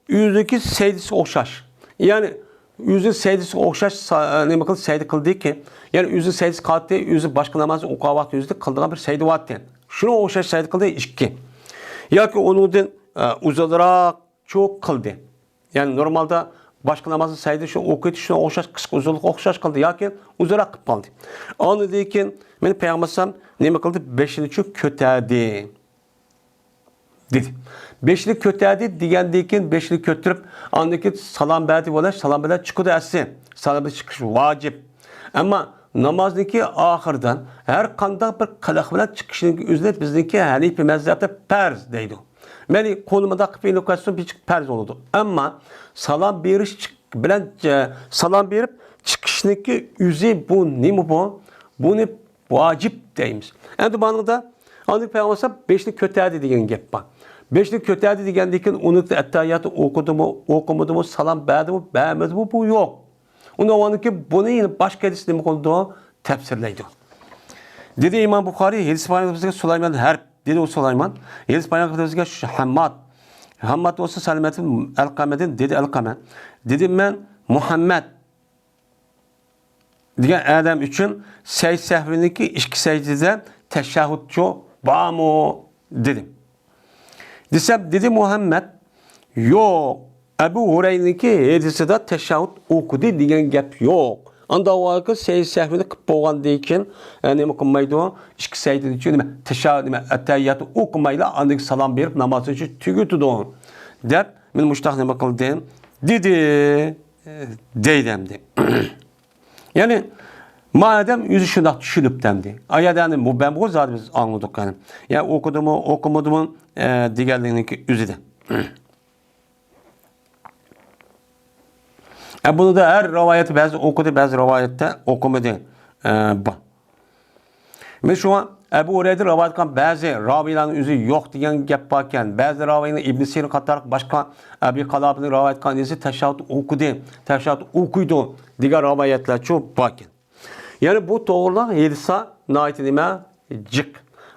ئۆزىنىڭكى سەجدىسىگە ئوخشاش. يەنى ئۆزىنىڭ سەجدىسىگە ئوخشاش سا-، نېمە قىلدى، سەجدە قىلدىكى. يەنى ئۆزىنىڭ سەجدىسى قالدى، ئۆزى باشقا نامازنى ئوقۇۋاتتى، ئۆزىدە قىلىدىغان بىر سەجدە بارتى. شۇنىڭغا ئوخشاش سەجدە قىلدى ئىككى. ياكى ئۇنىڭدىن، ئە، ئۇزۇنراق چۇ قىلدى. يەنى نورمالدا باشقا نامازنى سەجدە شۇ ئوقۇيتتى، شۇنىڭغا ئوخشاش قىسقا ئۇزۇنلۇققا ئوخشاش قىلدى ياكى ئۇزۇنراق قىلىپ قالدى. ئاندىن كېيىن مېنى پەيغەمبەر ئەلەيھىسسالام نېمە قىلدى؟ بېشىنى چۇ كۆتەردى. دېدى. بېشىنى كۆتەردى دېگەندىن كېيىن بېشىنى كۆتۈرۈپ، ئاندىن كېيىن سالام بەردى، بولۇش، سالام بىلەن چىقىدۇ ئەسلى. سالام بىلەن چىقىش ۋاجىپ. ئەمما نامازنىڭكى ئاخىرىدا ھەر قانداق بىر قىلىق بىلەن چىقىشنىڭ ئۆزىنى بىزنىڭكى ھەنىپىي مەزھەپتە پەرز دەيدۇ. مەيلى قولىنى مۇنداق قىلىپ ئېلىپ كەتسۇن، بىر پەرز بولىدۇ. ئەمما سالام بېرىش چىق-، بىلەن، ئە، سالام بېرىپ چىقىشنىڭكى ئۆزى بۇ نېمە بۇ؟ بۇنى ۋاجىپ دەيمىز. ئەمدى مانىڭدا ئاندىن پەيغەمبەر بېشىنى كۆتەردى دېگەن گەپ بار. بېشىنى كۆتەردى دېگەندىن كېيىن ئۇنى ئەتتەھىياتنى ئوقۇدىمۇ، ئوقۇمىدىمۇ، سالام بەردىمۇ، بەرمىدىمۇ، بۇ يوق. ئۇنىڭ ئورنىدىكى بۇنى يەنە باشقا ھەدىس نېمە قىلىدۇ؟ تەپسىرلەيدۇ. دېدى ئىمام بۇخارىي، ھەدىس بايان قىلىپ بىزگە سۇلايمان ھەرب، دېدى ئۇ سۇلايمان. ھەدىس بايان قىلىپ بىزگە ھەمماد. ھەمماد بولسا سەلمەتتىن ئەلقەمەدىن، دېدى ئەلقەمە. دېدى مەن مۇھەممەد دېگەن ئادەم ئۈچۈن سەي سەھۋىنىڭكى ئىككى سەجدىدە تەشەھھۇدچۇ بارمۇ؟ دېدىم. دېسەم، دېدى مۇھەممەد، يوق، ئەبۇ ھۇرەيرىنىڭكى ھەدىسىدا تەشەھھۇد ئوقۇدى دېگەن گەپ يوق. ئانداق بولغانكى سەي سەھۋىنى قىلىپ بولغاندىن كېيىن، ئە، نېمە قىلمايدۇ؟ ئىككى سەجدىدىن كېيىن نېمە؟ تەشەھھۇد، نېمە؟ ئەتتەھىياتنى ئوقۇمايلا، ئاندىن كېيىن سالام بېرىپ نامازنى چۈ-، تۈگىتىدۇ، دەپ مەن مۇشۇنداق نېمە قىلدىم؟ دېدى. دەيدۇ ئەمدى. يەنى، ما ئادەم ئۆزى شۇنداق چۈشىنىپتۇ ئەمدى. ئايەدە يەنى مۇبەمغۇ زادى بىز ئاڭلىدۇق يەنى. يا ئوقۇدىمۇ، ئوقۇمىدىمۇ، ئە، دېگەنلىكنىڭكى ئۆزىدە. ئە، بۇنىدا ھەر رىۋايەتتە بەزى ئوقۇدى، بەزى رىۋايەتتە ئوقۇمىدى، ئە، بار. مانا شۇڭا ئەبۇ ھۇرەيرىدىن رىۋايەت قىلغان بەزى راۋىيلارنىڭ ئۆزى يوق دېگەن گەپ باركەن. بەزى راۋىينى ئىبن سىرىن قاتارلىق باشقا ئەبى قىلابىنىڭ رىۋايەت قىلغان ھەدىسى تەشەھھۇد ئوقۇدى، تەشەھھۇد ئوقۇيدۇ دېگەن رىۋايەتلەرچۇ باركەن. يەنى بۇ توغرىلىق ھەدىسلەر ناھايىتى نېمە؟ جىق.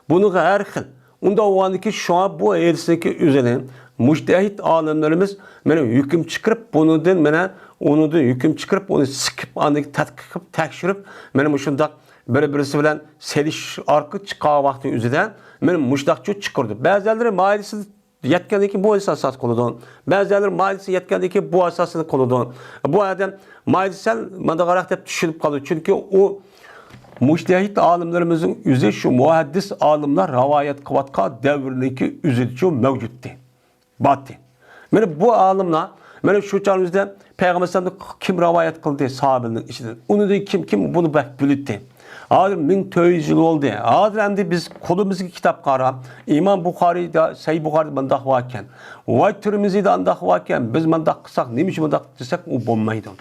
بۇنىڭغا ھەر خىل. ئۇنداق بولغاندىكىن شۇڭا بۇ ھەدىسنىڭكى ئۆزىنى مۇجتەھىد ئالىملىرىمىز مانا ھۆكۈم چىقىرىپ، بۇنىڭدىن مانا ئۇنىڭدىن ھۆكۈم چىقىرىپ، ئۇنى سىقىپ، ئاندىن كېيىن تەتقىق قىلىپ، تەكشۈرۈپ، مانا مۇشۇنداق بىر-بىرسى بىلەن سېلىش ئارقىلىق چىققان ۋاقتى ئۆزىدە مانا مۇشۇنداقچۇ چىقىرىدۇ. بەزىلىرى مايىلسىز يەتكەندىن كېيىن بۇ ھەدىسنى ئاساس قىلىدۇ. بەزىلەر مايىلسىز يەتكەندىن كېيىن بۇ ئاساسنى قىلىدۇ. بۇ ئادەم مايىلسىز سەل مانداقراق دەپ چۈشىنىپ قالىدۇ. چۈنكى ئۇ مۇجتەھىد ئالىملىرىمىزنىڭ ئۆزى شۇ مۇھەددىس ئالىملار رىۋايەت قىلىۋاتقان دەۋرنىڭكى ئۆزىدىچۇ مەۋجۇتتى. باتتى. مانا بۇ ئالىملار، مانا شۇ چاغنىڭ ئۆزىدە پەيغەمبەر ئەلەيھىسسالامنى كىم رىۋايەت قىلدى ساھابىلەرنىڭ ئىچىدىن؟ ئۇنىڭدىن كىم، كىم بۇنى بەك بىلىتتى؟ ھازىر مىڭ تۆت يۈز يىل بولدى. ھازىر ئەمدى بىز قولىمىزدىكى كىتابقا قاراپ، ئىمام بۇخارىيدا، سەھىھ بۇخارىيدا مۇنداق باركەن، ۋاي تىرمىزىيدا ئانداق باركەن، بىز مۇنداق قىلساق، نېمە ئۈچۈن مۇنداق دېسەك، ئۇ بولمايدۇ.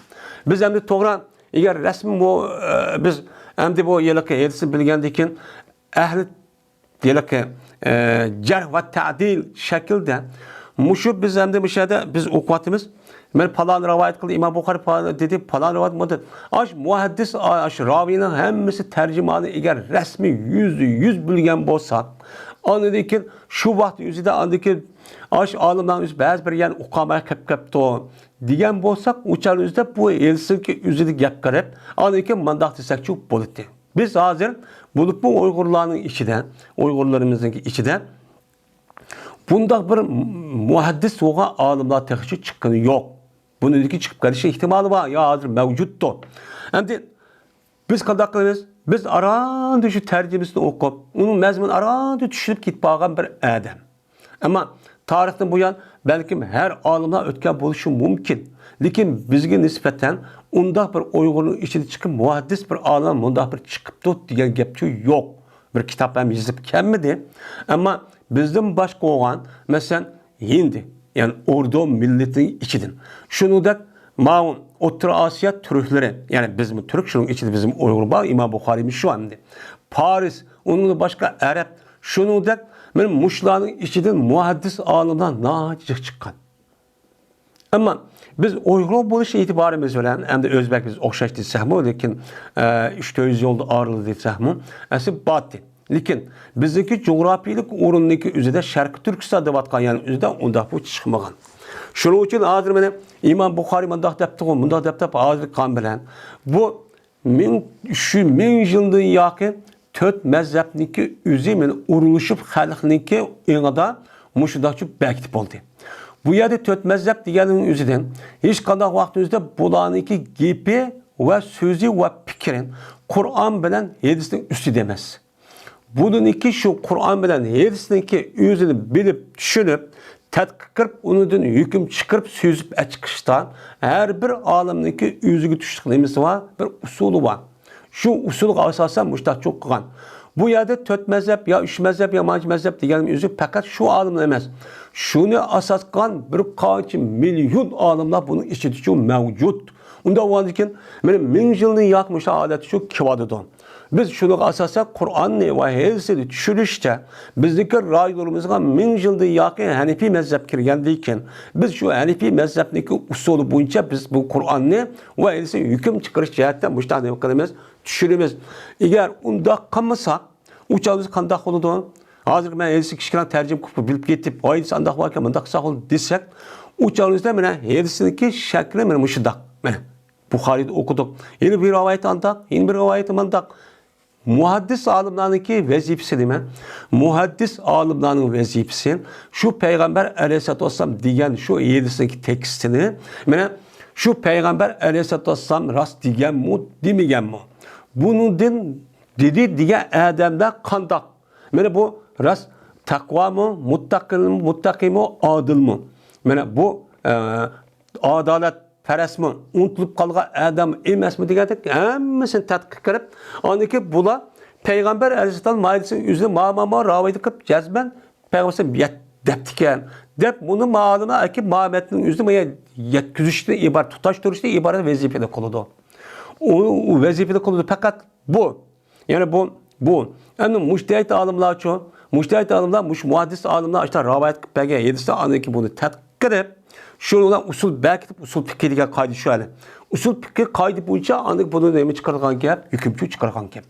بىز ئەمدى توغرا، ئەگەر رەسمىي بۇ، ئە، بىز ئەمدى بۇ ھېلىقى ھەدىسنى بىلگەندىن كېيىن، ئەھلى ھېلىقى، ئە، جەرھ ۋە تەدىل شەكلىدە مۇشۇ بىز ئەمدى مۇشۇ يەردە بىز ئوقۇۋاتىمىز. مانا پالان رىۋايەت قىلدى، ئىمام بۇخارىي پالان دېدى، پالان رىۋايەت بۇ دېدى. ئاش مۇھەددىس، ئاش راۋىنىڭ ھەممىسى تەرجىمانى ئەگەر رەسمىي يۈزدە يۈز بىلگەن بولسا، ئاندىن كېيىن شۇ ۋاقىت ئۆزىدە ئاندىن كېيىن ئاش ئالىملارنىڭ ئۆزى بەزى بىر يەرنى ئوقۇماي قېلىپ كەپتۇ دېگەن بولساق، ئۇ چاغ ئۆزىدە بۇ ھېلسىنكى ئۆزىدە گەپ قىلىپ، ئاندىن كېيىن مانداق دېسەكچۇ بولىدۇ. بىز ھازىر بولۇپمۇ ئۇيغۇرلارنىڭ ئىچىدە، ئۇيغۇرلىرىمىزنىڭكى ئىچىدە بۇنداق بىر مۇھەددىس بولغان ئالىملار تېخىچە چىققىنى يوق. بۇنىڭدىكى چىقىپ قېلىشى ئېھتىمالى بار، يا ھازىر مەۋجۇتتۇر. ئەمدى بىز قانداق قىلىمىز؟ بىز ئاراندا شۇ تەرجىمىسىنى ئوقۇپ، ئۇنىڭ مەزمۇنىنى ئاراندا چۈشىنىپ كېتىپ قالغان بىر ئادەم. ئەمما تارىختىن بۇيان بەلكىم ھەر ئالىملار ئۆتكەن بولۇشى مۇمكىن. لېكىن بىزگە نىسبەتەن ئۇنداق بىر ئۇيغۇرنىڭ ئىچىدە چىقىپ مۇھەددىس بىر ئالىم مۇنداق بىر چىقىپتۇ دېگەن گەپچۇ يوق. بىر كىتاب ھەم يېزىپ كەلمىدى. ئەمما بىزدىن باشقا بولغان، مەسىلەن، ھىندى، يەنى ئوردۇ مىللىتىنىڭ ئىچىدىن. شۇنىڭدەك ماۋۇ ئوتتۇرا ئاسىيا تۈركلىرى، يەنى بىزمۇ تۈرك، شۇنىڭ ئىچىدە بىزمۇ ئۇيغۇر بار، ئىمام بۇخارىيمۇ شۇ ئەمدى. پارس، ئۇنىڭدىن باشقا ئەرەب، شۇنىڭدەك مانا مۇشۇلارنىڭ ئىچىدىن مۇھەددىس ئالىملار ناھايىتى جىق چىققان. ئەمما بىز ئۇيغۇر بولۇش ئېتىبارىمىز بىلەن، ئەمدى ئۆزبەك بىز ئوخشاش دېسەكمۇ، لېكىن، ئە، ئۈچ تۆت يۈز يىلدا ئايرىلدى دېسەكمۇ، ئەسلى باتتى. لېكىن بىزنىڭكى جۇغراپىيىلىك ئورۇندىكى ئۆزىدە شەرقىي تۈركىستان دەۋاتقان يەرنىڭ ئۆزىدە ئۇنداق بۇ چىقمىغان. شۇنىڭ ئۈچۈن ھازىر مانا ئىمام بۇخارىي مۇنداق دەپتىغۇ، مۇنداق دەپتۇ، ھازىرقى قان بىلەن. بۇ مىڭ، شۇ مىڭ يىلدىن ياقى تۆت مەزھەپنىڭكى ئۆزى مانا ئۇرۇلۇشۇپ خەلقنىڭكى ئېڭىدا مۇشۇنداقچە بەكىتىپ بولدى. بۇ يەردە تۆت مەزھەپ دېگەننىڭ ئۆزىدىن ھېچقانداق ۋاقىتنىڭ ئۆزىدە بۇلارنىڭكى گېپى ۋە سۆزى ۋە پىكرى قۇرئان بىلەن ھەدىسنىڭ ئۈستىدە ئەمەس. بۇنىڭكى شۇ قۇرئان بىلەن ھەدىسنىڭكى ئۆزىنى بىلىپ، چۈشىنىپ، تەتقىق قىلىپ، ئۇنىڭدىن ھۆكۈم چىقىرىپ، سۆزۈپ ئەچىقىشتا ھەر بىر ئالىمنىڭكى ئۆزىگە تۇشلۇق نېمىسى بار، بىر ئۇسۇلى بار. شۇ ئۇسۇلغا ئاساسەن مۇشۇنداق چوڭ قىلغان. بۇ يەردە تۆت مەزھەپ يا ئۈچ مەزھەپ يا مانچە مەزھەپ دېگەننىڭ ئۆزى پەقەت شۇ ئالىملا ئەمەس. شۇنى ئاساس قىلغان بىر قانچە مىليون ئالىملار بۇنىڭ ئىچىدىچۇ مەۋجۇت. ئۇنداق بولغاندىكىن، مانا مىڭ يىلدىن ياق مۇشۇ ھالەتتىچۇ كېلىۋاتىدۇ. بىز شۇنىڭغا ئاساسەن قۇرئاننى ۋە ھەدىسنى چۈشىنىشتە، بىزنىڭكى رايونىمىزغا مىڭ يىلدىن ياقى ھەنىفىي مەزھەپ كىرگەندىن كېيىن، بىز شۇ ھەنىفىي مەزھەپنىڭكى ئۇسۇلى بويىچە بىز بۇ قۇرئاننى ۋە ھەدىسنى ھۆكۈم چىقىرىش جەھەتتە مۇشۇنداق نېمە قىلىمىز، چۈشىنىمىز. ئەگەر ئۇنداق قىلمىساق، ئۇ چاغدا بىز قانداق بولىدۇ؟ ھازىر مەن ھەدىسنى كىچىككىنە تەرجىمە قىلىپ بىلىپ كېتىپ، ھەدىس ئانداق باركەن، مۇنداق قىلساق بولىدۇ دېسەك، ئۇ چاغدا مانا ھەدىسنىڭكى شەكلى مانا مۇشۇنداق. مانا بۇخارىيدا ئوقۇدۇق. يەنە بىر رىۋايەت ئانداق، يەنە بىر رىۋايەت مانداق. مۇھەددىس ئالىملارنىڭكى ۋەزىپىسى نېمە؟ مۇھەددىس ئالىملارنىڭ ۋەزىپىسى شۇ پەيغەمبەر ئەلەيھىسسالاتۇ ۋەسسالام دېگەن شۇ ھەدىسنىڭكى تېكىستىنى، مانا شۇ پەيغەمبەر ئەلەيھىسسالاتۇ ۋەسسالام راست دېگەنمۇ، دېمىگەنمۇ؟ بۇنىڭدىن دېدى دېگەن ئادەملەر قانداق؟ مانا بۇ راست تەقۋامۇ، مۇتتەقىمۇ، مۇتتەقىمۇ، ئادىلمۇ؟ مانا بۇ، ئە، ئادالەتپەرەسمۇ، ئۇنتۇلۇپ قالغان ئادەم ئەمەسمۇ دېگەندەك ھەممىسىنى تەتقىق قىلىپ، ئاندىن كېيىن بۇلار پەيغەمبەر ئەلەيھىسسالام مايىلسىنىڭ ئۆزىنى ما، ما، ما راۋايەت قىلىپ جەزمەن پەيغەمبەر ئەلەيھىسسالام يەت-، دەپتىكەن دەپ، بۇنى مالىمە ئەكىپ ما مەتنىنىڭ ئۆزىنى ما يەتكۈزۈشتىن ئىبارەت، تۇتاشتۇرۇشتىن ئىبارەت ۋەزىپىنى قىلىدۇ. ئۇ، ئۇ ۋەزىپىنى قىلىدۇ. پەقەت بۇ. يەنى بۇ، بۇ. ئەمدى مۇجتەھىد ئالىملارچۇ؟ مۇجتەھىد ئالىملار مۇشۇ مۇھەددىس ئالىملار ئاشۇنداق راۋايەت قىلىپ بەرگەن ھەدىستە ئاندىن كېيىن بۇنى تەتقىق قىلىپ، شۇنىڭ بىلەن ئۇسۇل بەكىتىپ، ئۇسۇل پىقھى دېگەن قائىدە شۇ ھەلى. ئۇسۇل پىقھى قائىدە بويىچە ئاندىن بۇنى نېمە چىقارغان گەپ؟ ھۆكۈمچۇ چىقارغان گەپ.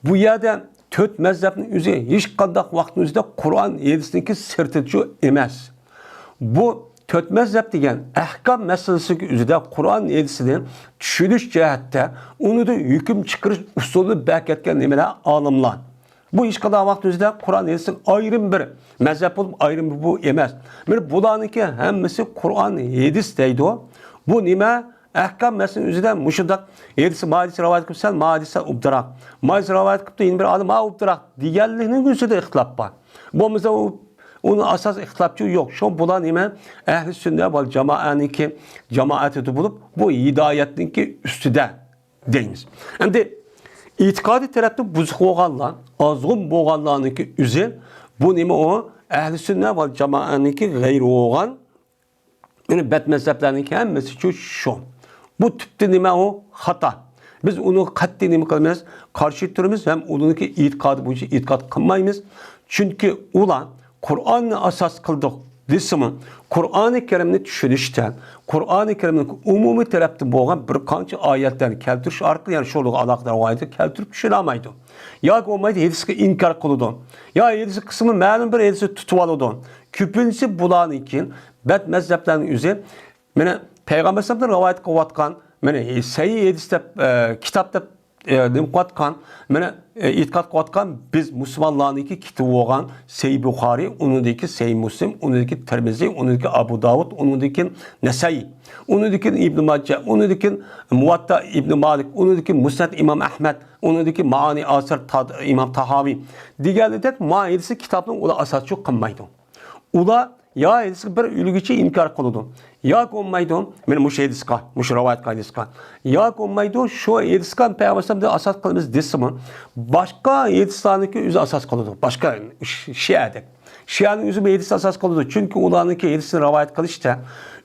بۇ يەردە تۆت مەزھەپنىڭ ئۆزى ھېچقانداق ۋاقىتنىڭ ئۆزىدە قۇرئان ھەدىسنىڭكى سىرتىچۇ ئەمەس. بۇ تۆت مەزھەپ دېگەن ئەھكام مەسىلىسىنىڭكى ئۆزىدە قۇرئان ھەدىسىنى چۈشىنىش جەھەتتە ئۇنىڭدىن ھۆكۈم چىقىرىش ئۇسۇلىنى بەكەتكەن نېمىلەر؟ ئالىملار. بۇ ھېچقانداق ۋاقىت ئۆزىدە قۇرئان ھەدىسنىڭ ئايرىم بىر مەزھەپ بولۇپ، ئايرىم بىر بۇ ئەمەس. مانا بۇلارنىڭكى ھەممىسى قۇرئان ھەدىس دەيدۇ. بۇ نېمە؟ ئەھكام مەسىلىنىڭ ئۆزىدە مۇشۇنداق ھەدىس، ما ھەدىس رىۋايەت قىلىپسەن، ما ھەدىس ئوبدانراق. ما ھەدىس رىۋايەت قىلىپتۇ، يەنە بىر ئالىم، ما ئوبدانراق دېگەنلىكنىڭ ئۆزىدە ئىختىلاپ بار. بولمىسا ئۇ، ئۇنىڭ ئاساس ئىختىلاپچۇ يوق. شۇ بۇلار نېمە؟ ئەھلى سۈننە ۋەل جامائەنىڭكى جامائەتىدە بولۇپ، بۇ ھىدايەتنىڭكى ئۈستىدە دەيمىز. ئەمدى ئېتىقادىي تەرەپتە بۇزۇق بولغانلار، ئازغۇن بولغانلارنىڭكى ئۆزى، بۇ نېمە ئۇ؟ ئەھلى سۈننە ۋەل جامائەنىڭكى غەيرى بولغان، يەنى بەت مەزھەپلەرنىڭكى ھەممىسىچۇ شۇ. بۇ تۈپتە نېمە ئۇ؟ خاتا. بىز ئۇنىڭغا قەتئىي نېمە قىلىمىز؟ قارشى تۇرىمىز ھەم ئۇنىڭكى ئېتىقادى بويىچە ئېتىقاد قىلمايمىز. چۈنكى ئۇلار قۇرئاننى ئاساس قىلدۇق دېسىمۇ، قۇرئانى كەرىمنى چۈشىنىشتە، قۇرئانى كەرىمنىڭ ئومۇمىي تەرەپتىن بولغان بىر قانچە ئايەتلەرنى كەلتۈرۈش ئارقىلىق، يەنى شۇنىڭغا ئالاقىدار ئايەتنى كەلتۈرۈپ چۈشىنەلمەيدۇ. ياكى بولمايدۇ ھەدىسكە ئىنكار قىلىدۇ. يا ھەدىس قىسمى مەلۇم بىر ھەدىسنى تۇتۇۋالىدۇ. كۆپىنچىسى بۇلارنىڭكى بەت مەزھەپلەرنىڭ ئۆزى مانا پەيغەمبەر ئەلەيھىسسالامدىن رىۋايەت قىلىۋاتقان، مانا سەھىھ ھەدىس دەپ، ئە، كىتاب دەپ، ئە، نېمە قىلىۋاتقان، مانا، ئە، ئېتىقاد قىلىۋاتقان بىز مۇسۇلمانلارنىڭكى كىتابى بولغان سەھىھ بۇخارىي، ئۇنىڭدىكى سەھىھ مۇسلىم، ئۇنىڭدىكى تىرمىزى، ئۇنىڭدىكى ئەبۇ داۋۇد، ئۇنىڭدىكى نەسائىي، ئۇنىڭدىكى ئىبنى ماجە، ئۇنىڭدىكى مۇۋەتتا ئىبنى مالىك، ئۇنىڭدىكى مۇسنەد ئىمام ئەھمەد، ئۇنىڭدىكى مائانى ئاسار تا-، ئىمام تاھاۋى دېگەنلىدەك ما ھەدىسى كىتابنىڭ ئۇلار ئاساسچۇ قىلمايدۇ. ئۇلار يا ھەدىسكە بىر ئۈلگىچە ئىنكار قىلىدۇ، ياكى بولمايدۇ، مانا مۇشۇ ھەدىسقا، مۇشۇ رىۋايەت قىلغان ھەدىسقا، ياكى بولمايدۇ، شۇ ھەدىسقا پەيغەمبەر ئەلەيھىسسالامدىن ئاساس قىلىمىز دېسىمۇ، باشقا ھەدىسلەرنىڭكى ئۆزى ئاساس قىلىدۇ. باشقا شىئەدەك. شىئەنىڭ ئۆزى بۇ ھەدىسنى ئاساس قىلىدۇ. چۈنكى ئۇلارنىڭكى ھەدىسنى رىۋايەت قىلىشتا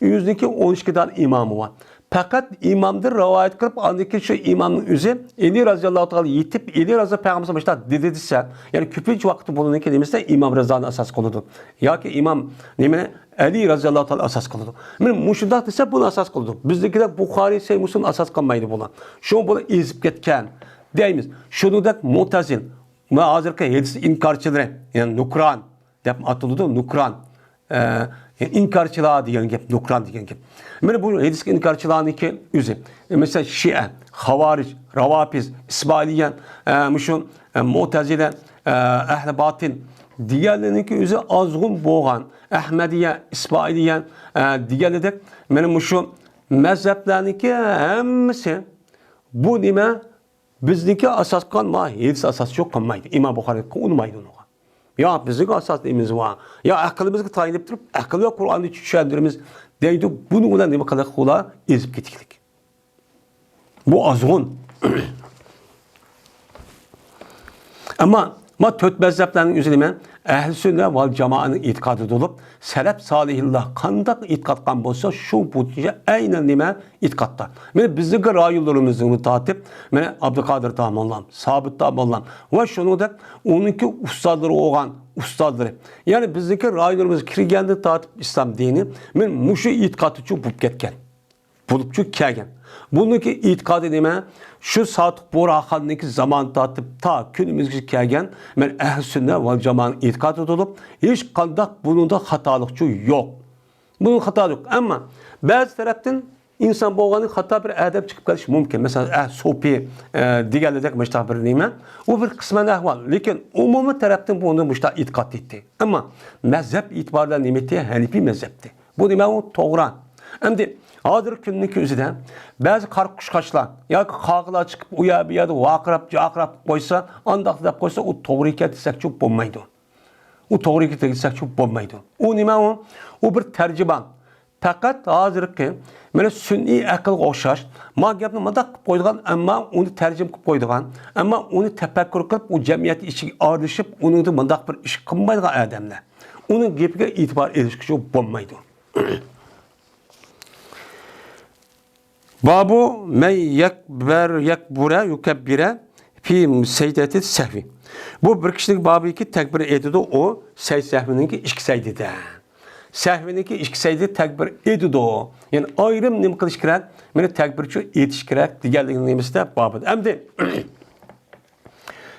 ئۆزىنىڭكى ئون ئىككى دانە ئىمامى بار. پەقەت ئىمامدىن رىۋايەت قىلىپ، ئاندىن كېيىن شۇ ئىمامنىڭ ئۆزى ئېلى رازىياللاھۇ تائالا يېتىپ، ئېلى رازا پەيغەمبەر مۇشۇنداق دېدى دېسە، يەنى كۆپىنچە ۋاقىتتا بۇنىڭكى نېمىسى ئىمام رىزانى ئاساس قىلىدۇ ياكى ئىمام نېمىنى ئەلى رازىياللاھۇ تائالا ئاساس قىلىدۇ. مانا مۇشۇنداق دېسە بۇنى ئاساس قىلىدۇ. بىزنىڭكىدەك بۇخارىي، سەھىھ مۇسلىم ئاساس قىلمايدۇ بۇلار. شۇڭا بۇلار ئېزىپ كەتكەن دەيمىز. شۇنىڭدەك مۇتەزىل، مانا ھازىرقى ھەدىس ئىنكارچىلىرى، يەنى نۇكران دەپ ئاتىلىدۇ، نۇكران. ئە، ئىنكارچىلار دېگەن گەپ، نۇكران دېگەن گەپ. مانا بۇ ھەدىسكە ئىنكارچىلارنىڭكى ئۆزى. مەسىلەن، شىئە، خاۋارىج، راۋاپىز، ئىسمائىلىيە، ئە، مۇشۇ، ئە، مۇتەزىلە، ئە، ئەھلى باتىل دېگەنلەرنىڭكى ئۆزى ئازغۇن بولغان. ئەھمەدىيە، ئىسمائىلىيە، ئە، دېگەنلىرىدەك، مانا مۇشۇ مەزھەپلەرنىڭكى ھەممىسى بۇ نېمە؟ بىزنىڭكى ئاساس قىلغان ما ھەدىس ئاساس يوق قىلمايدۇ. ئىمام بۇخارىي ئۇنىمايدۇ ئۇنىڭغا. يا بىزنىڭ ئاساس نېمىمىز بار؟ يا ئەقلىمىزگە تايىنىپ تۇرۇپ، ئەقىل ۋە قۇرئاننى چۈشەندۈرىمىز دەيدۇ. بۇنىڭ بىلەن نېمە قىلىق ئۇلار ئېزىپ كېتىكلىك. بۇ ئازغۇن. ئەمما ما تۆت مەزھەپلەرنىڭ ئۆزى نېمە؟ ئەھلى سۈننە ۋەل جامائەنىڭ ئېتىقادىدا بولۇپ، سەلەپ سالىھىنلار قانداق ئېتىقاد قىلغان بولسا، شۇ بويىچە ئەينەن نېمە؟ ئېتىقادتا. مانا بىزنىڭكى رايونلىرىمىزنى تارتىپ، مانا ئابدۇقادىر تاموللام، سابىت تاموللام ۋە شۇنىڭدەك ئۇنىڭكى ئۇستازلىرى بولغان ئۇستازلىرى. يەنى بىزنىڭكى رايونلىرىمىزغا كىرگەندىن تارتىپ ئىسلام دىنى مانا مۇشۇ ئېتىقادتىچۇ بولۇپ كەتكەن. بولۇپچۇ كەلگەن. بۇنىڭكى ئېتىقادى نېمە؟ شۇ سادىق بۇرھاننىڭكى زامانى تارتىپ تا كۈنىمىزگىچە كەلگەن، مانا ئەھلى سۈننە ۋەل جامائەنىڭ ئېتىقادىدا بولۇپ، ھېچقانداق بۇنىڭدا خاتالىقچۇ يوق. بۇنىڭ خاتا يوق. ئەمما بەزى تەرەپتىن ئىنسان بولغاندا خاتا بىر ئادەم چىقىپ قېلىشى مۇمكىن. مەسىلەن، ئە، سوپى، ئە، دېگەنلىرىدەك مۇشۇنداق بىر نېمە. ئۇ بىر قىسمەن ئەھۋال. لېكىن ئومۇمىي تەرەپتىن بۇنى مۇشۇنداق ئېتىقاد ئېيتتى. ئەمما مەزھەپ ئېتىبارى بىلەن نېمە ئېيتتى؟ ھەنىپىي مەزھەپتى. بۇ نېمە ئۇ؟ توغرا. ئەمدى ھازىرقى كۈننىڭكى ئۆزىدە بەزى قارا قۇشقاچلار ياكى قاغىلار چىقىپ ئۇ يەر بۇ يەردە ۋارقىراپ، جارقىراپ قويسا، ئانداق دەپ قويسا، ئۇ توغرا ئىكەن دېسەكچۇ بولمايدۇ. ئۇ توغرا ئىكەن دېسەكچۇ بولمايدۇ. ئۇ نېمە ئۇ؟ ئۇ بىر تەرجىمان. پەقەت ھازىرقى مانا سۈنئىي ئەقىلگە ئوخشاش، ما گەپنى مۇنداق قىلىپ قويىدىغان، ئەمما ئۇنى تەرجىمە قىلىپ قويىدىغان، ئەمما ئۇنى تەپەككۇر قىلىپ، ئۇ جەمئىيەت ئىچىگە ئارىلىشىپ، ئۇنىڭدا مۇنداق بىر ئىش قىلمايدىغان ئادەملەر. ئۇنىڭ گېپىگە ئېتىبار ئېلىشقىچۇ بولمايدۇ. بابۇ مەن يەكبەر، يەكبۇرە، يۇكەببىرە فى سەجدەتى سەھۋى. بۇ بىر كىشىنىڭ بابىكى تەكبىر ئېيتىدۇ، ئۇ سەجدە سەھۋىنىڭكى ئىككى سەجدىدە. سەھۋىنىڭكى ئىككى سەجدە تەكبىر ئېيتىدۇ. يەنى ئايرىم نېمە قىلىش كېرەك؟ مانا تەكبىرچۇ ئېيتىش كېرەك دېگەنلىكنىڭ نېمىسىدە بابىدا. ئەمدى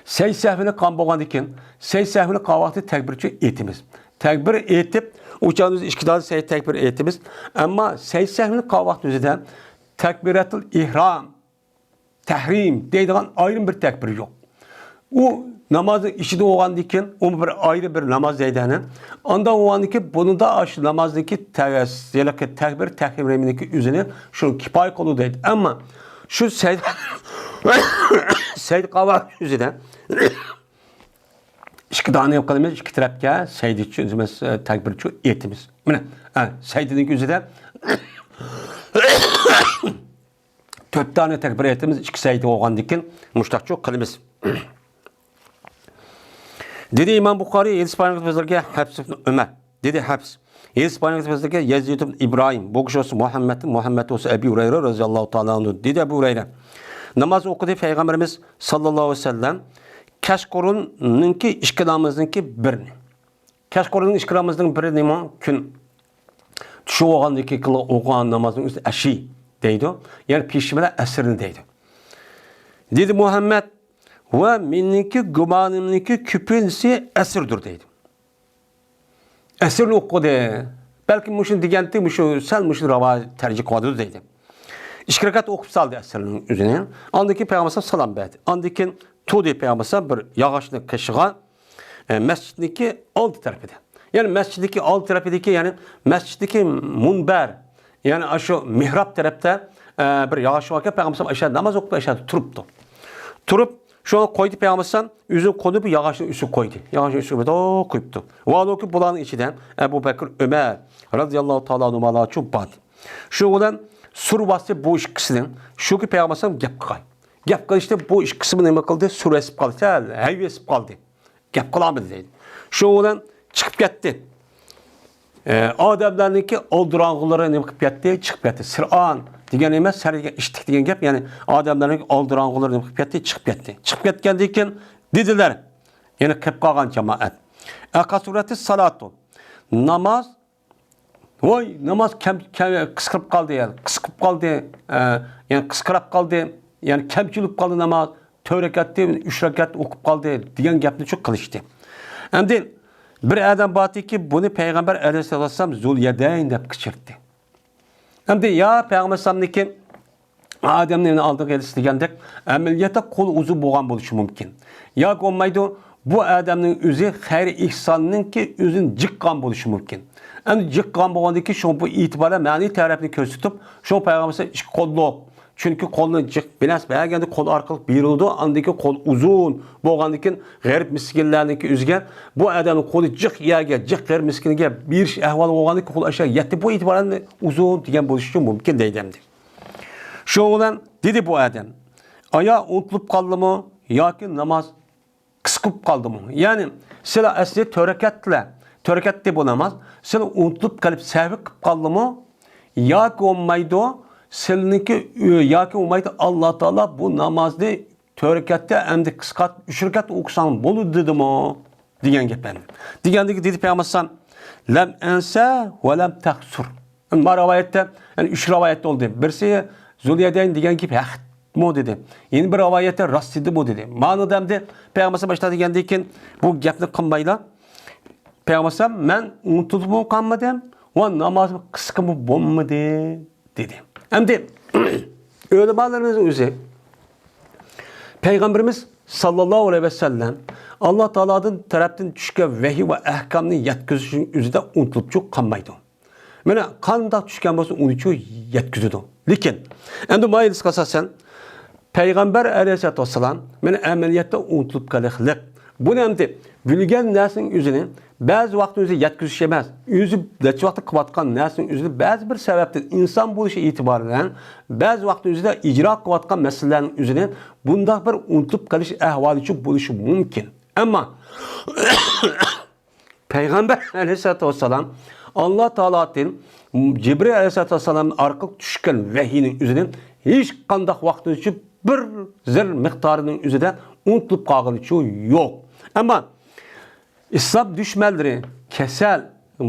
سەجدە سەھۋىنى قىلغان بولغاندىن كېيىن، سەجدە سەھۋىنى قىلغان ۋاقتى تەكبىرچۇ ئېيتىمىز. تەكبىر ئېيتىپ، ئۇ چاغدا بىز ئىككى دانە سەجدە تەكبىر ئېيتىمىز. ئەمما سەجدە سەھۋىنى قىلغان ۋاقتى ئۆزىدە تەكبىرەتۇل ئېھرام، تەھرىم دەيدىغان ئايرىم بىر تەكبىر يوق. ئۇ نامازنىڭ ئىچىدە بولغاندىن كېيىن، ئۇ بىر ئايرى بىر ناماز دەيدۇ ئەنە. ئانداق بولغاندىن كېيىن، بۇنىڭدا ئاشۇ نامازنىڭكى تەۋەس، ھېلىقى تەكبىر، تەھرىمنىڭكى ئۆزىنى شۇ كىپايە قىلىدۇ دەيدۇ. ئەمما شۇ سەجدە، سەجدە قىلغان ئۆزىدە ئىككى دانە قىلىمىز، ئىككى تەرەپكە سەجدىچۇ، تەكبىرچۇ ئېيتىمىز. مانا، ھە، سەجدىنىڭ ئۆزىدە تۆت دانە تەكبىر ئېيتىمىز، ئىككى سەجدە بولغاندىن كېيىن مۇشتاقچۇ قىلىمىز. دېدى ئىمام بۇخارىي، ھەدىس بايان قىلىپ سۆزلەرگە ھەپس ئىبن ئۆمەر. دېدى ھەپس. ھەدىس بايان قىلىپ سۆزلەرگە يەزىد ئىبن ئىبراھىم، بۇ كىشى بولسا مۇھەممەدتىن، مۇھەممەد بولسا ئەبى ھۇرەيرە رەزىياللاھۇ تائالا ئەنھۇ. دېدى ئەبۇ ھۇرەيرە. ناماز ئوقۇدى پەيغەمبىرىمىز ساللاللاھۇ ئەلەيھى ۋەسەللەم كەچقۇرۇننىڭكى ئىككى نامىزىنىڭكى بىرىنى. كەچقۇرۇننىڭ ئىككى نامىزىنىڭ بىرى نېمە؟ كۈن چۈشۈپ بولغاندىن كېيىن قىلغان ئوقۇغان نامازنىڭ ئۆزى ئەشىي دەيدۇ. يەنى پېشىن بىلەن ئەسىرنى دەيدۇ. دېدى مۇھەممەد، ۋە مېنىڭكى گۇمانىمنىڭكى كۆپىنچىسى ئەسىردۇر دەيدۇ. ئەسىرنى ئوقۇدى. بەلكىم مۇشۇنى دېگەنتى، مۇشۇ سەل مۇشۇنى راۋا تەرجىمە قىلىۋاتىدۇ دەيدۇ. ئىككى رەكەت ئوقۇپ سالدى ئەسىرنىڭ ئۆزىنى. ئاندىن كېيىن پەيغەمبەر سالام بەردى. ئاندىن كېيىن تۇردى پەيغەمبەر بىر ياغاچنى قېشىغا، ئە، مەسچىتنىڭكى ئالدى تەرىپىدە. يەنى مەسچىتنىڭكى ئالدى تەرىپىدىكى، يەنى مەسچىتتىكى مۇنبەر، يەنى ئاشۇ مېھراب تەرەپتە، ئە، بىر ياغاچ باركەن، پەيغەمبەر ئەشەدە ناماز ئوقۇپ، ئەشەدە تۇرۇپتۇ. تۇرۇپ، شۇڭا قويدى پەيغەمبەر ئۆزىنى قويۇپ، ياغاچنىڭ ئۈستىگە قويدى. ياغاچنىڭ ئۈستىگە بىر قويۇپتۇ. ۋاھالۇكى بۇلارنىڭ ئىچىدە ئەبۇ بەكرى، ئۆمەر رەزىياللاھۇ تائالا ئەنھۇمالارچۇ بار. شۇنىڭ بىلەن سۈر باستى بۇ ئىككىسىنىڭ. شۇكى پەيغەمبەر گەپ قىلغان. گەپ قىلىشتا بۇ ئىككىسىمۇ نېمە قىلدى؟ سۈر ئېسىپ قالدى، سەل ھەيۋە ئېسىپ قالدى. گەپ قىلالمىدى دەيدۇ. شۇنىڭ بىلەن چىقىپ كەتتى. ئادەملەرنىڭكى ئالدىراڭغۇلىرى نېمە قىلىپ كەتتى؟ چىقىپ كەتتى. سىرئان دېگەن نېمە؟ سەر دېگەن ئىشتىك دېگەن گەپ. يەنى ئادەملەرنىڭكى ئالدىراڭغۇلىرى نېمە قىلىپ كەتتى؟ چىقىپ كەتتى. چىقىپ كەتكەندىن كېيىن دېدىلەر، يەنى قېلىپ قالغان جامائەت، ئەقەسۇرەتى سالاتۇ، ناماز، ۋاي، ناماز كەم، كەم، قىسقىرىپ قالدى، يەنى قىسقىرىپ قالدى، ئە، يەنى قىسقىراپ قالدى، يەنى كەمچىلىپ قالدى ناماز، تۆت رەكەتتىن ئۈچ رەكەت ئوقۇپ قالدى دېگەن گەپنى شۇ قىلىشتى. ئەمدى بىر ئادەم بارتىكى، بۇنى پەيغەمبەر ئەلەيھىسسالام زۇليەدەين دەپ قىچىرتتى. ئەمدى يا پەيغەمبەر ئەلەيھىسسالامنىڭكى ئادەمنى ئالدىغا ئېلىش دېگەندەك، ئەمەلىيەتتە قول ئۇزۇن بولغان بولۇشى مۇمكىن. ياكى بولمايدۇ، بۇ ئادەمنىڭ ئۆزى خەير ئېھساننىڭكى ئۆزىنى جىققان بولۇشى مۇمكىن. ئەمدى جىققان بولغاندىن كېيىن شۇڭا بۇ ئېتىبارى مەنىۋى تەرەپنى كۆرسىتىپ، شۇڭا پەيغەمبەر ئىككى قوللۇق. چۈنكى قولنى جىق بىلەس بەرگەندە قول ئارقىلىق بېرىلىدۇ، ئاندىن كېيىن قول ئۇزۇن بولغاندىن كېيىن غېرىب مىسكىنلەرنىڭكى ئۆزىگە، بۇ ئادەمنىڭ قولى جىق يەرگە، جىق غېرىب مىسكىنگە بېرىش ئەھۋالى بولغاندىن كېيىن قول ئاشۇ يەتتى، بۇ ئېتىبارەن ئۇزۇن دېگەن بولۇشى مۇمكىن دەيدۇ ئەمدى. شۇنىڭ بىلەن دېدى بۇ ئادەم، ئايا ئۇنتۇلۇپ قالدىمۇ ياكى ناماز قىسقىپ قالدىمۇ؟ يەنى سىلەر ئەسلى تۆت رەكەتلەر، تۆت رەكەتتى بۇ ناماز، سىلەر ئۇنتۇلۇپ قېلىپ سەھۋى قىلىپ قالدىمۇ؟ ياكى بولمايدۇ، سىلىنىڭكى، ياكى بولمايدۇ، ئاللا تائالا بۇ نامازنى تۆت رەكەتتە ئەمدى قىسقارتىپ ئۈچ رەكەت ئوقۇساڭ بولىدۇ دېدىمۇ؟ دېگەن گەپ ئەمدى. دېگەندىكى دېدى پەيغەمبەر ئەلەيھىسسالام، لەم ئەنسە ۋە لەم تەقسۇر. ما رىۋايەتتە، يەنى ئۈچ رىۋايەت بولدى. بىرسى زۇليەدەين دېگەن گەپ ھەقمۇ دېدى. يەنە بىر رىۋايەتتە راست دېدىمۇ دېدى. مانىدا ئەمدى پەيغەمبەر ئەلەيھىسسالام باشتا دېگەندىن كېيىن بۇ گەپنى قىلمايلا، پەيغەمبەر ئەلەيھىسسالام، مەن ئۇنتۇلۇپمۇ قالمىدىم ۋە نامازىم قىسقىمۇ بولمىدى دېدى. ئەمدى ئۆلىمالىرىمىزنىڭ ئۆزى پەيغەمبىرىمىز ساللاللاھۇ ئەلەيھى ۋەسەللەم ئاللا تائالادىن تەرەپتىن چۈشكەن ۋەھىي ۋە ئەھكامنى يەتكۈزۈشنىڭ ئۆزىدە ئۇنتۇلۇپچۇ قالمايدۇ. مانا قانداق چۈشكەن بولسا ئۇنىچۇ يەتكۈزىدۇ. لېكىن ئەمدى ما ھەدىسكە ئاساسەن پەيغەمبەر ئەلەيھىسسالاتۇ ۋەسسالام مانا ئەمەلىيەتتە ئۇنتۇلۇپ قېلىقلىق. بۇنى ئەمدى بىلگەن نەرسىنىڭ ئۆزىنى بەزى ۋاقىتتا ئۆزى يەتكۈزۈش ئەمەس، ئۆزى نەچچە ۋاقىتتا قىلىۋاتقان نەرسىنىڭ ئۆزىنى بەزى بىر سەۋەبتىن ئىنسان بولۇشى ئېتىبارى بىلەن بەزى ۋاقىتتا ئۆزىدە ئىجرا قىلىۋاتقان مەسىلىلەرنىڭ ئۆزىنى بۇنداق بىر ئۇنتۇلۇپ قېلىش ئەھۋالىچۇ بولۇشى مۇمكىن. ئەمما پەيغەمبەر ئەلەيھىسسالاتۇ ۋەسسالام ئاللا تائالادىن جىبرىل ئەلەيھىسسالاتۇ ۋەسسالام ئارقىلىق چۈشكەن ۋەھىينىڭ ئۆزىنى ھېچقانداق ۋاقىتنىچۇ بىر زەر مىقدارىنىڭ ئۆزىدە ئۇنتۇلۇپ قالغىنىچۇ يوق. ئەمما ئىسلام دۈشمەنلىرى كېسەل،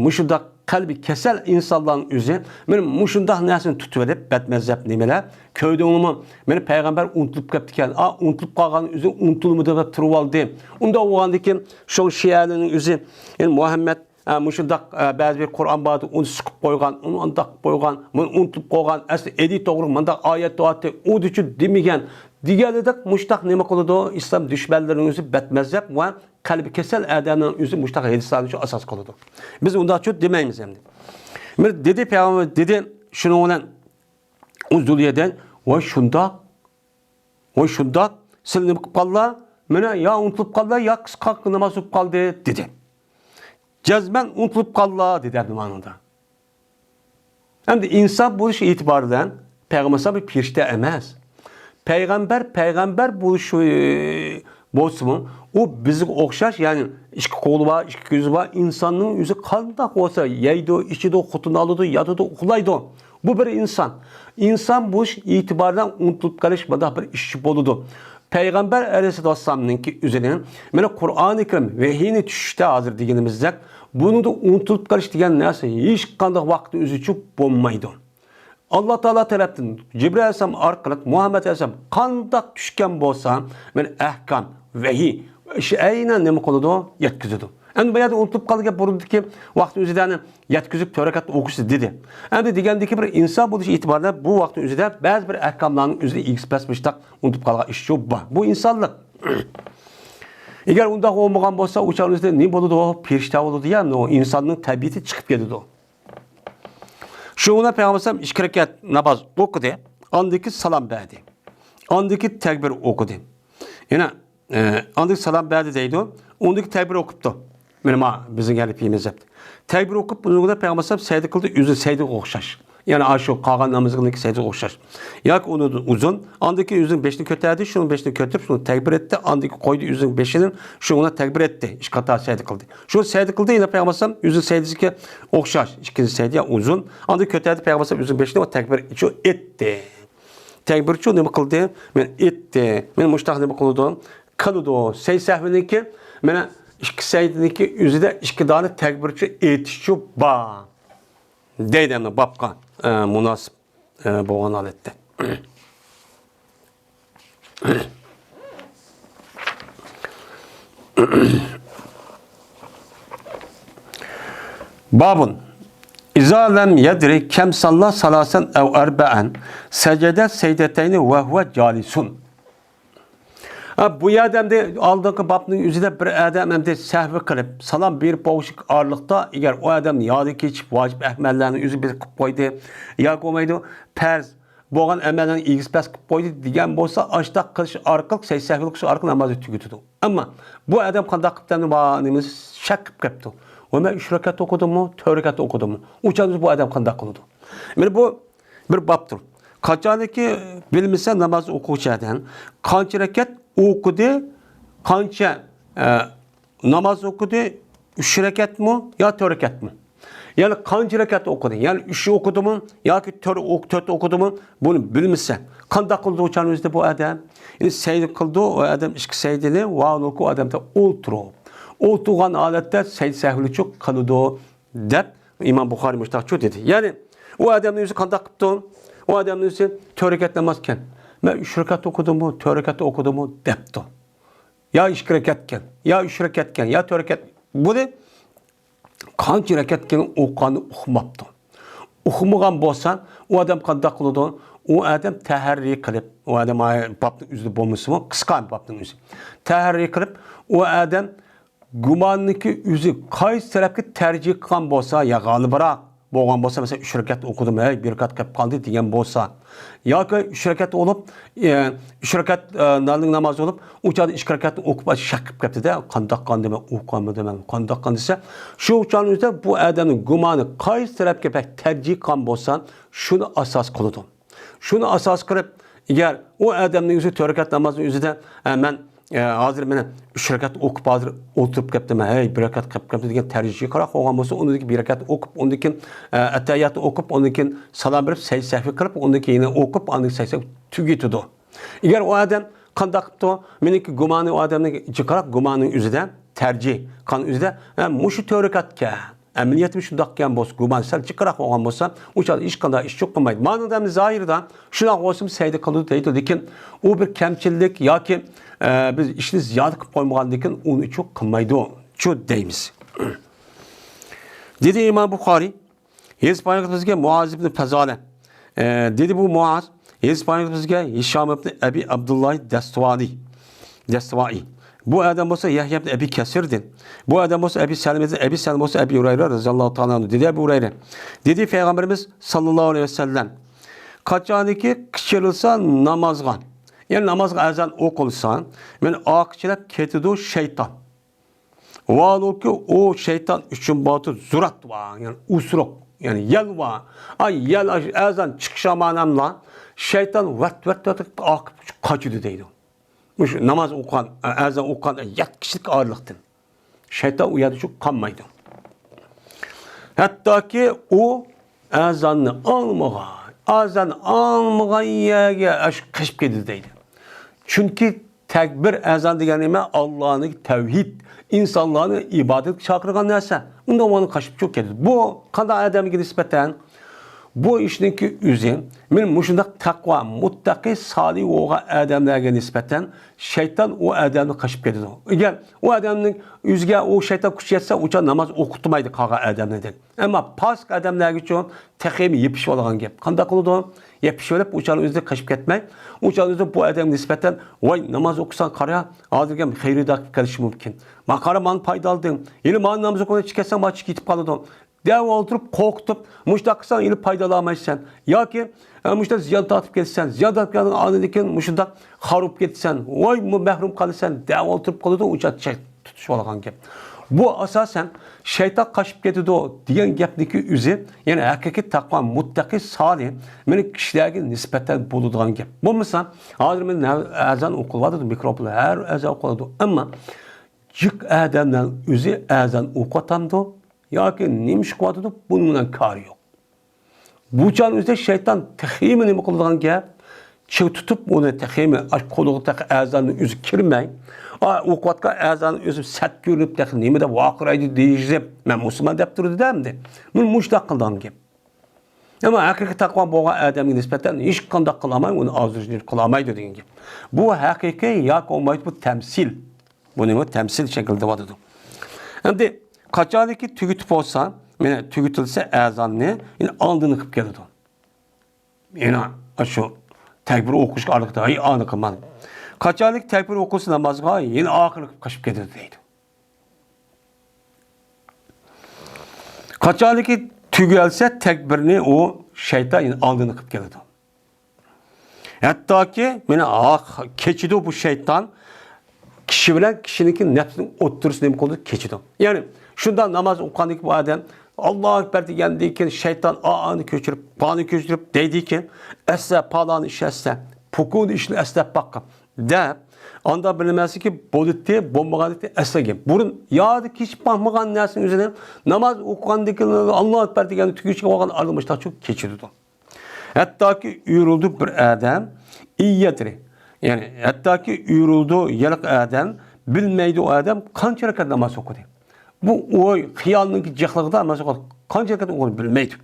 مۇشۇنداق قەلبى كېسەل ئىنسانلارنىڭ ئۆزى مانا مۇشۇنداق نەرسىنى تۇتۇۋېلىپ، بەدمەزھەپ نېمىلەر، كۆردۈڭلارمۇ؟ مانا پەيغەمبەر ئۇنتۇلۇپ كەپتىكەن. ئا، ئۇنتۇلۇپ قالغان ئۆزى ئۇنتۇلمىدى دەپ تۇرۇۋالدى. ئۇنداق بولغاندىن كېيىن شۇ شىئەلەرنىڭ ئۆزى، يەنى مۇھەممەد، ئا، مۇشۇنداق، ئا، بەزى بىر قۇرئان بار ئىدى، ئۇنى سىقىپ قويغان، ئۇنى ئۇنداق قىلىپ قويغان، بۇنى ئۇنتۇلۇپ قويغان، ئەسلى ئىدى توغرا مۇنداق ئايەت بار ئىدى، ئۇ دېچۇ دېمىگەن دېگەنلىدەك مۇشۇنداق نېمە قىلىدۇ؟ ئىسلام دۈشمەنلىرىنىڭ ئۆزى بەدمەزھەپ ۋە قەلبى كېسەل ئادەمنىڭ ئۆزى مۇشۇنداق ھەدىسلەرنى شۇ ئاساس قىلىدۇ. بىز ئۇنداقچۇ دېمەيمىز ئەمدى. بىر دېدى پەيغەمبەر دېدى، شۇنىڭ بىلەن ئۇ زۇليەدەين، ۋاي شۇنداق، ۋاي شۇنداق، سىلەر نېمە قىلىپ قالدىلا؟ مانا يا ئۇنتۇلۇپ قالدىلا، يا قىسقا ناماز بولۇپ قالدى دېدى. جەزمەن ئۇنتۇلۇپ قالدىلا دېدى ئەمدى مانىدا. ئەمدى ئىنسان بولۇش ئېتىبارى بىلەن پەيغەمبەر بىر پېرىشتە ئەمەس. پەيغەمبەر، پەيغەمبەر بولۇشى بولسىمۇ، ئۇ بىزگە ئوخشاش، يەنى ئىككى قولى بار، ئىككى كۆزى بار ئىنساننىڭ ئۆزى قانداق بولسا يەيدۇ، ئىچىدۇ، خوتۇن ئالىدۇ، ياتىدۇ، ئۇخلايدۇ. بۇ بىر ئىنسان. ئىنسان بولۇش ئېتىبارى بىلەن ئۇنتۇلۇپ قېلىش مۇنداق بىر ئىش بولىدۇ. پەيغەمبەر ئەلەيھىسسالاتۇ ۋەسسالامنىڭكى ئۆزىنى، مانا قۇرئانى كەرىم ۋەھىينى چۈشۈشتە ھازىر دېگىنىمىزدەك، بۇنىڭدا ئۇنتۇلۇپ قېلىش دېگەن نەرسە ھېچقانداق ۋاقىتتا ئۆزىچۇ بولمايدۇ. ئاللا تائالا تەرەپتىن جىبرىل ئەلەيھىسسالام ئارقىلىق مۇھەممەد ئەلەيھىسسالام قانداق چۈشكەن بولسا، مانا ئەھكام، ۋەھىي، ئىش ئەينەن نېمە قىلىدۇ؟ يەتكۈزىدۇ. ئەمدى بۇ يەردە ئۇنتۇلۇپ قالدى گەپ، بۇرۇندىكى ۋاقىتنىڭ ئۆزىدە يەتكۈزۈپ تۆت رەكەت ئوقۇشى دېدى. ئەمدى دېگەندىكى بىر ئىنسان بولۇش ئېتىبارى بىلەن بۇ ۋاقىتنىڭ ئۆزىدە بەزى بىر ئەھكاملارنىڭ ئۆزىنى ئېگىز پەس مۇشتاق ئۇنتۇپ قالغان ئىش شۇ بار. بۇ ئىنسانلىق. ئەگەر ئۇنداق بولمىغان بولسا، ئۇ چاغنىڭ ئۆزىدە نېمە بولىدۇ؟ پېرىشتە بولىدۇ يا، ئۇ ئىنساننىڭ تەبىئىتى چىقىپ كېتىدۇ. شۇنىڭ بىلەن پەيغەمبەر ئەلەيھىسسالام ئىككى رەكەت ناماز ئوقۇدى، ئاندىن كېيىن سالام بەردى. ئاندىن كېيىن تەكبىر ئوقۇدى. يەنە، ئە، ئاندىن سالام بەردى دەيدۇ. ئاندىن كېيىن تەكبىر ئوقۇپتۇ. مانا، ما، بىزنىڭ گەپىمىز دەپ. تەكبىر ئوقۇپ، ئۇنىڭ بىلەن پەيغەمبەر ئەلەيھىسسالام سەجدە قىلدى، ئۆزى سەجدىگە ئوخشاش. يەنى ئاشۇ قالغان نامىزىنىڭكى سەجدىسىگە ئوخشاش. ياكى ئۇنىڭدىن ئۇزۇن. ئاندىن كېيىن ئۆزىنىڭ بېشىنى كۆتەردى، شۇنىڭ بېشىنى كۆتۈرۈپ، شۇنى تەكبىر ئېيتتى، ئاندىن كېيىن قويدى ئۆزىنىڭ بېشىنى، شۇنىڭ بىلەن تەكبىر ئېيتتى. ئىككى قاتار سەجدە قىلدى. شۇ سەجدە قىلدى، يەنە پەيغەمبەر ئوخشاش، ئىككىنچى سەجدە يا ئۇزۇن. ئاندىن كۆتەردى پەيغەمبەر ئۆزىنىڭ بېشىنى ۋە تەكبىر ئېيتتى. تەكبىرچۇ نېمە قىلدى؟ مەن ئېيتتى. مەن مۇشتاق نېمە قىلىدۇ؟ قىلىدۇ. سەي سەھۋىنىڭكى، مانا ئىككى سەيدىنىڭكى ئۆزىدە ئىككى دانە تەكبىرچۇ ئېيتىشچۇ بار. دەيدۇ ئەمدى بابقا، ئە، مۇناسىپ، ئە، بولغان ھالەتتە. بابۇن. ئىزا لەم يەدرى كەم ساللا سالاسەن ئەۋ ئەربەئەن سەجەدە سەيدەتەينى ۋەھۇۋە جالىسۇن. ھە، بۇ يەردە ئەمدى ئالدىنقى بابنىڭ ئۆزىدە بىر ئادەم ئەمدى سەھۋى قىلىپ، سالام بېرىپ بولۇشلۇق ئارىلىقتا، ئەگەر ئۇ ئادەم يادىن كېچىپ، ۋاجىپ ئەمەللەرنى ئۆزى بىر قىلىپ قويدى، ياكى بولمايدۇ، پەرز بولغان ئەمەللەرنى ئېگىز پەس قىلىپ قويدى دېگەن بولسا، ئاشۇنداق قىلىش ئارقىلىق، سەي سەھۋىلىك قىلىش ئارقىلىق نامازنى تۈگىتىدۇ. ئەمما بۇ ئادەم قانداق قىپتۇ؟ نېمىسى شەك قىلىپ قېپتۇ. ۋە مەن ئۈچ رەكەت ئوقۇدۇممۇ، تۆت رەكەت ئوقۇدۇممۇ؟ ئۇ چاغدا بۇ ئادەم قانداق قىلىدۇ؟ مانا بۇ بىر بابتۇر. قاچانكى بىلمىسە ناماز ئوقۇغۇچى ئادەم قانچە رەكەت ئوقۇدى، قانچە، ئە، ناماز ئوقۇدى، ئۈچ رەكەتمۇ يا تۆت رەكەتمۇ؟ يەنى قانچە رەكەت ئوقۇدى؟ يەنى ئۈچ ئوقۇدىمۇ ياكى تۆت ئوق-، تۆت ئوقۇدىمۇ؟ بۇنى بىلمىسە قانداق قىلىدۇ ئۇ چاغنىڭ ئۆزىدە بۇ ئادەم؟ يەنى سەجدە قىلىدۇ، ئۇ ئادەم ئىككى سەجدىنى ۋە ئۇ ئادەمدە ئولتۇرۇپ، ئولتۇرغان ھالەتتە سەجدە سەھۋىنى قىلىدۇ دەپ ئىمام بۇخارىي مۇشتاقچۇ دېدى. يەنى ئۇ ئادەمنىڭ ئۆزى قانداق قىپتۇ؟ ئۇ ئادەمنىڭ ئۆزى تۆت رەكەت نامازكەن. مەن ئۈچ رەكەت ئوقۇدۇممۇ، تۆت رەكەت ئوقۇدۇممۇ دەپتۇ. يا ئىككى رەكەتكەن، يا ئۈچ رەكەتكەن، يا تۆت رەكەت. بۇنى قانچە رەكەتكىنى ئوقۇغاننى ئۇقماپتۇ. ئۇقمىغان بولسا، ئۇ ئادەم قانداق قىلىدۇ؟ ئۇ ئادەم تەھەررى قىلىپ، ئۇ ئادەم ئاي-، بابنىڭ ئۆزىدە بولمىسىمۇ، قىسقا بابنىڭ ئۆزى. تەھەررى قىلىپ، ئۇ ئادەم گۇماننىڭكى ئۆزى قايسى تەرەپكە تەرجىھ قىلغان بولسا، يا غالىبراق بولغان بولسا، مەسىلەن، ئۈچ رەكەت ئوقۇدۇم، ھەي، بىر رەكەت قېلىپ قالدى دېگەن بولسا، ياكى ئۈچ رەكەت بولۇپ، ئە، ئۈچ رەكەت، ئە، نانلىق ناماز بولۇپ، ئۇ چاغدا ئىككى رەكەتنى ئوقۇپ، شەك قىلىپ كەتتى-دە، قانداق قىلدىم، مەن ئوقۇغانمىدىم، مەن قانداق قىلدىم دېسە، شۇ چاغنىڭ ئۆزىدە بۇ ئادەمنىڭ گۇمانى قايسى تەرەپكە بەك تەرجىھ قىلغان بولسا، شۇنى ئاساس قىلىدۇ. شۇنى ئاساس قىلىپ، ئەگەر ئۇ ئادەمنىڭ ئۆزى تۆت رەكەت نامازنىڭ ئۆزىدە، ئە، مەن، ئە، ھازىر مانا ئۈچ رەكەت ئوقۇپ ھازىر ئولتۇرۇپ كەتتىم، ھەي، بىر رەكەت قېلىپ كەتتى دېگەن تەرجىھقىراق بولغان بولسا، ئۇنىڭدىن كېيىن بىر رەكەت ئوقۇپ، ئۇنىڭدىن كېيىن، ئە، ئەتتەھىياتنى ئوقۇپ، ئۇنىڭدىن كېيىن سالام بېرىپ، سەجدە سەھۋى قىلىپ، ئۇنىڭدىن كېيىن يەنە ئوقۇپ، ئاندىن سەجدە سەھۋى تۈگىتىدۇ. ئەگەر ئۇ ئادەم قانداق قىپتۇ؟ مېنىڭكى گۇمانى ئۇ ئادەمنىڭ جىقراق گۇمانىنىڭ ئۆزىدە، تەرجىھ قىلغان ئۆزىدە، ھە، مۇشۇ تۆت رەكەتكە ئەمەلىيەتمۇ شۇنداق كەلگەن بولسا، گۇمان سەل جىقراق بولغان بولسا، ئۇ چاغدا ھېچقانداق ئىش قىلمايدۇ. مانىدا ئەمدى زاھىردا شۇنداق بولسىمۇ سەجدە قىلىدۇ دەيدۇ، لېكىن ئۇ بىر كەمچىللىك ياكى، ئە، بىز ئىشنى زىيادە قىلىپ قويمىغاندىن كېيىن ئۇنى چۇ قىلمايدۇ، چۇ دەيمىز. دېدى ئىمام بۇخارىي، ھەدىس بايان قىلىپ بىزگە مۇئاز ئىبنى پەزالە، ئە، دېدى بۇ مۇئاز، ھەدىس بايان قىلىپ بىزگە ھىشام ئىبنى ئەبى ئابدۇللا دەستىۋانى، دەستىۋائى. بۇ ئادەم بولسا يەھيا ئىبنى ئەبى كەسىردىن. بۇ ئادەم بولسا ئەبى سەلىمىدىن، ئەبى سەلىمە بولسا ئەبى ھۇرەيرە رەزىياللاھۇ تائالا ئەنھۇ. دېدى ئەبۇ ھۇرەيرە. دېدى پەيغەمبىرىمىز ساللاللاھۇ ئەلەيھى ۋەسەللەم، قاچانكى قىچىرىلسا نامازغا، يەنى نامازغا ئەزان ئوقۇلسا، مېنى ئارقىچىلاپ كېتىدۇ شەيتان. ۋاھالۇكى ئۇ شەيتان ئۈچۈن باتۇر زۇرات ۋا، يەنى ئۇسرۇق، يەنى يەل ۋا. ئاي يەل ئەزان چىقىش ئامانەملا شەيتان ۋەت ۋەت ۋەت قاچىدۇ دەيدۇ. مۇشۇ ناماز ئوقۇغان، ئەزان ئوقۇغان يەتتە كىشىلىك ئارىلىقتىن. شەيتان ئۇ يەردە شۇ قالمايدۇ. ھەتتاكى ئۇ ئەزاننى ئاڭلىمىغان، ئەزان ئاڭلىمىغان يەرگە ئاشۇ قېچىپ كېتىدۇ دەيدۇ. چۈنكى تەكبىر، ئەزان دېگەن نېمە؟ ئاللانى تەۋھىد، ئىنسانلارنى ئىبادەتكە چاقىرغان نەرسە. ئۇنداق بولغاندا قېچىپ كېتىدۇ. بۇ قانداق ئادەمگە نىسبەتەن؟ بۇ ئىشنىڭكى ئۆزى، مەن مۇشۇنداق تەقۋا، مۇتتەقى، سالىھ بولغان ئادەملەرگە نىسبەتەن شەيتان ئۇ ئادەمنى قېچىپ كېتىدۇ. ئەگەر ئۇ ئادەمنىڭ ئۆزىگە ئۇ شەيتان كۈچ يەتسە، ئۇچان ناماز ئوقۇتمايدۇ قالغان ئادەملەردىن. ئەمما پاسىق ئادەملەرگىچۇ تېخىمۇ يېپىشىۋالغان گەپ. قانداق قىلىدۇ؟ يېپىشىۋېلىپ، ئۇچان ئۆزىدىن قېچىپ كەتمەي، ئۇچان ئۆزى بۇ ئادەمگە نىسبەتەن، ۋاي، ناماز ئوقۇساڭ قارا، ھازىرگە خېرىدار كېلىپ قېلىشى مۇمكىن. ما قارا، مانا پايدا ئالدىڭ. ھېلى مانا ناماز ئوقۇماي چىقىپ كەتسەڭ، ما چىقىپ كېتىپ قالىدۇ. دەۋا ئولتۇرۇپ قورقۇتۇپ، مۇشۇنداق قىلساڭ ھېلى پايدىلانمايسەن. ياكى، ئە، مۇشۇنداق زىيان تارتىپ كېتىسەن. زىيان تارتىپ كەلگەن ئاندىن كېيىن مۇشۇنداق خاراب كېتىسەن. ۋاي، مۇ-، مەھرۇم قالىسەن. دەۋا ئولتۇرۇپ قالىدۇ، ئۇچان چەك تۇتۇشۇۋالغان گەپ. بۇ ئاساسەن شەيتان قاچىپ كېتىدۇ دېگەن گەپنىكى ئۆزى، يەنى ھەقىقىي تەقۋا، مۇتتەقى، سالىھ، مېنىڭ كىشىلەرگە نىسبەتەن بولىدىغان گەپ. بولمىسا، ھازىر مانا ئەزان ئوقۇلۇۋاتىدۇ، مىكروفونلار ھەر ئەزان ئوقۇلىدۇ. ئەمما جىق ئادەمنىڭ ئۆزى ئەزان ئوقۇۋاتامدۇ ياكى نېمە ئىش قىلىۋاتىدۇ، بۇنىڭ بىلەن كارى يوق. بۇ چاغنىڭ ئۆزىدە شەيتان تېخىمۇ نېمە قىلىدىغان گەپ؟ چىغ تۇتۇپ ئۇنى تېخىمۇ ئاش قولىغا تېخى ئەزاننىڭ ئۆزى كىرمەي، ئا، ئوقۇۋاتقان ئەزاننىڭ ئۆزى سەت كۆرۈنۈپ، تېخى نېمە دەپ ۋارقىرايدۇ دېيىشىپ، مەن مۇسۇلمان دەپ تۇرىدۇ-دە ئەمدى. بۇنى مۇشۇنداق قىلىدىغان گەپ. ئەمما ھەقىقىي تەقۋا بولغان ئادەمگە نىسبەتەن ھېچقانداق قىلالماي، ئۇنى ئازدۇرۇش قىلالمايدۇ دېگەن گەپ. بۇ ھەقىقىي ياكى بولمايدۇ، بۇ تەمسىل. بۇنى بۇ تەمسىل شەكلىدە دەۋاتىدۇ. ئەمدى قاچانكى تۈگىتىپ بولسا، مانا تۈگىتىلسە ئەزاننى، يەنى ئالدىنى قىلىپ كېلىدۇ. يەنە شۇ تەكبىر ئوقۇشقا ئارىلىقتا، ھەي، ئانى قىلماڭ. قاچانكى تەكبىر ئوقۇلسا نامازغا، يەنە ئاخىرىنى قىلىپ قېچىپ كېتىدۇ دەيدۇ. قاچانكى تۈگەلسە تەكبىرنى، ئۇ شەيتان يەنە ئالدىنى قىلىپ كېلىدۇ. ھەتتاكى مانا ھاق كېچىدۇ بۇ شەيتان، كىشى بىلەن كىشىنىڭكى نەپسىنىڭ ئوتتۇرىسىدا نېمە قىلىدۇ؟ كېچىدۇ. يەنى شۇنداق ناماز ئوقۇغاندىكىن بۇ ئادەم ئاللاھۇ ئەكبەر دېگەندىن كېيىن شەيتان ئانى كۆچۈرۈپ، پانى كۆچۈرۈپ دەيدىكىن، ئەسلە پالانى ئىش ئەسلە، پۇكۇنى ئىشنى ئەسلەپ باققىن دەپ، ئاندا بىلمەسلىكى بولىدۇ، بولمىغانلىقى ئەسلىگە. بۇرۇن يادا كېچىپ باقمىغان نەرسىنىڭ ئۆزىنى ناماز ئوقۇغاندىكىن ئاللاھۇ ئەكبەر دېگەندە تۈگۈشكە بولغان ئارىلىمىشتاق چوق كېچىدۇ. ھەتتاكى ئۇيرۇلدى بىر ئادەم، ئىيەترى، يەنى ھەتتاكى ئۇيرۇلدى يەرلىك ئادەم، بىلمەيدۇ ئۇ ئادەم قانچە رەكەت ناماز ئوقۇدى. بۇ ئوي، خىيالنىڭكى جىقلىقىدا ناماز ئوقۇدى، قانچە رەكەت ئوقۇدى بىلمەيدۇ.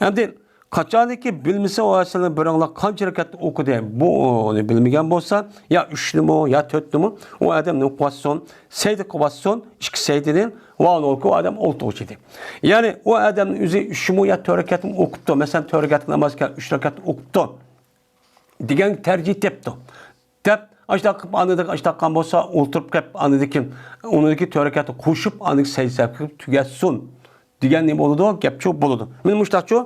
ئەمدى قاچانكى بىلمىسە ئۇ ئەسلى بىرىڭلار قانچە رەكەت ئوقۇدى، بۇنى بىلمىگەن بولسا، يا ئۈچنىمۇ، يا تۆتنىمۇ، ئۇ ئادەم نېمە قىلىۋاتسۇن؟ سەجدە قىلىۋاتسۇن، ئىككى سەجدىنى، ۋاھالىكى ئۇ ئادەم ئولتۇرغۇچى ئىدى. يەنى ئۇ ئادەمنىڭ ئۆزى ئۈچمۇ يا تۆت رەكەتمۇ ئوقۇپتۇ، مەسىلەن، تۆت رەكەتلىك ناماز ئىكەن، ئۈچ رەكەت ئوقۇپتۇ دېگەن تەرجىھ تېپىپتۇ دەپ، ئاشۇنداق قىلىپ ئاندىن ئاشۇنداق قىلغان بولسا، ئولتۇرۇپ كەپ ئاندىن كېيىن ئۇنىڭدىكى تۆت رەكەتنى قوشۇپ، ئاندىن كېيىن سەجدە سەھۋ قىلىپ تۈگەتسۇن دېگەن نېمە بولىدۇ؟ گەپچۇ بولىدۇ. مانا مۇشۇنداقچۇ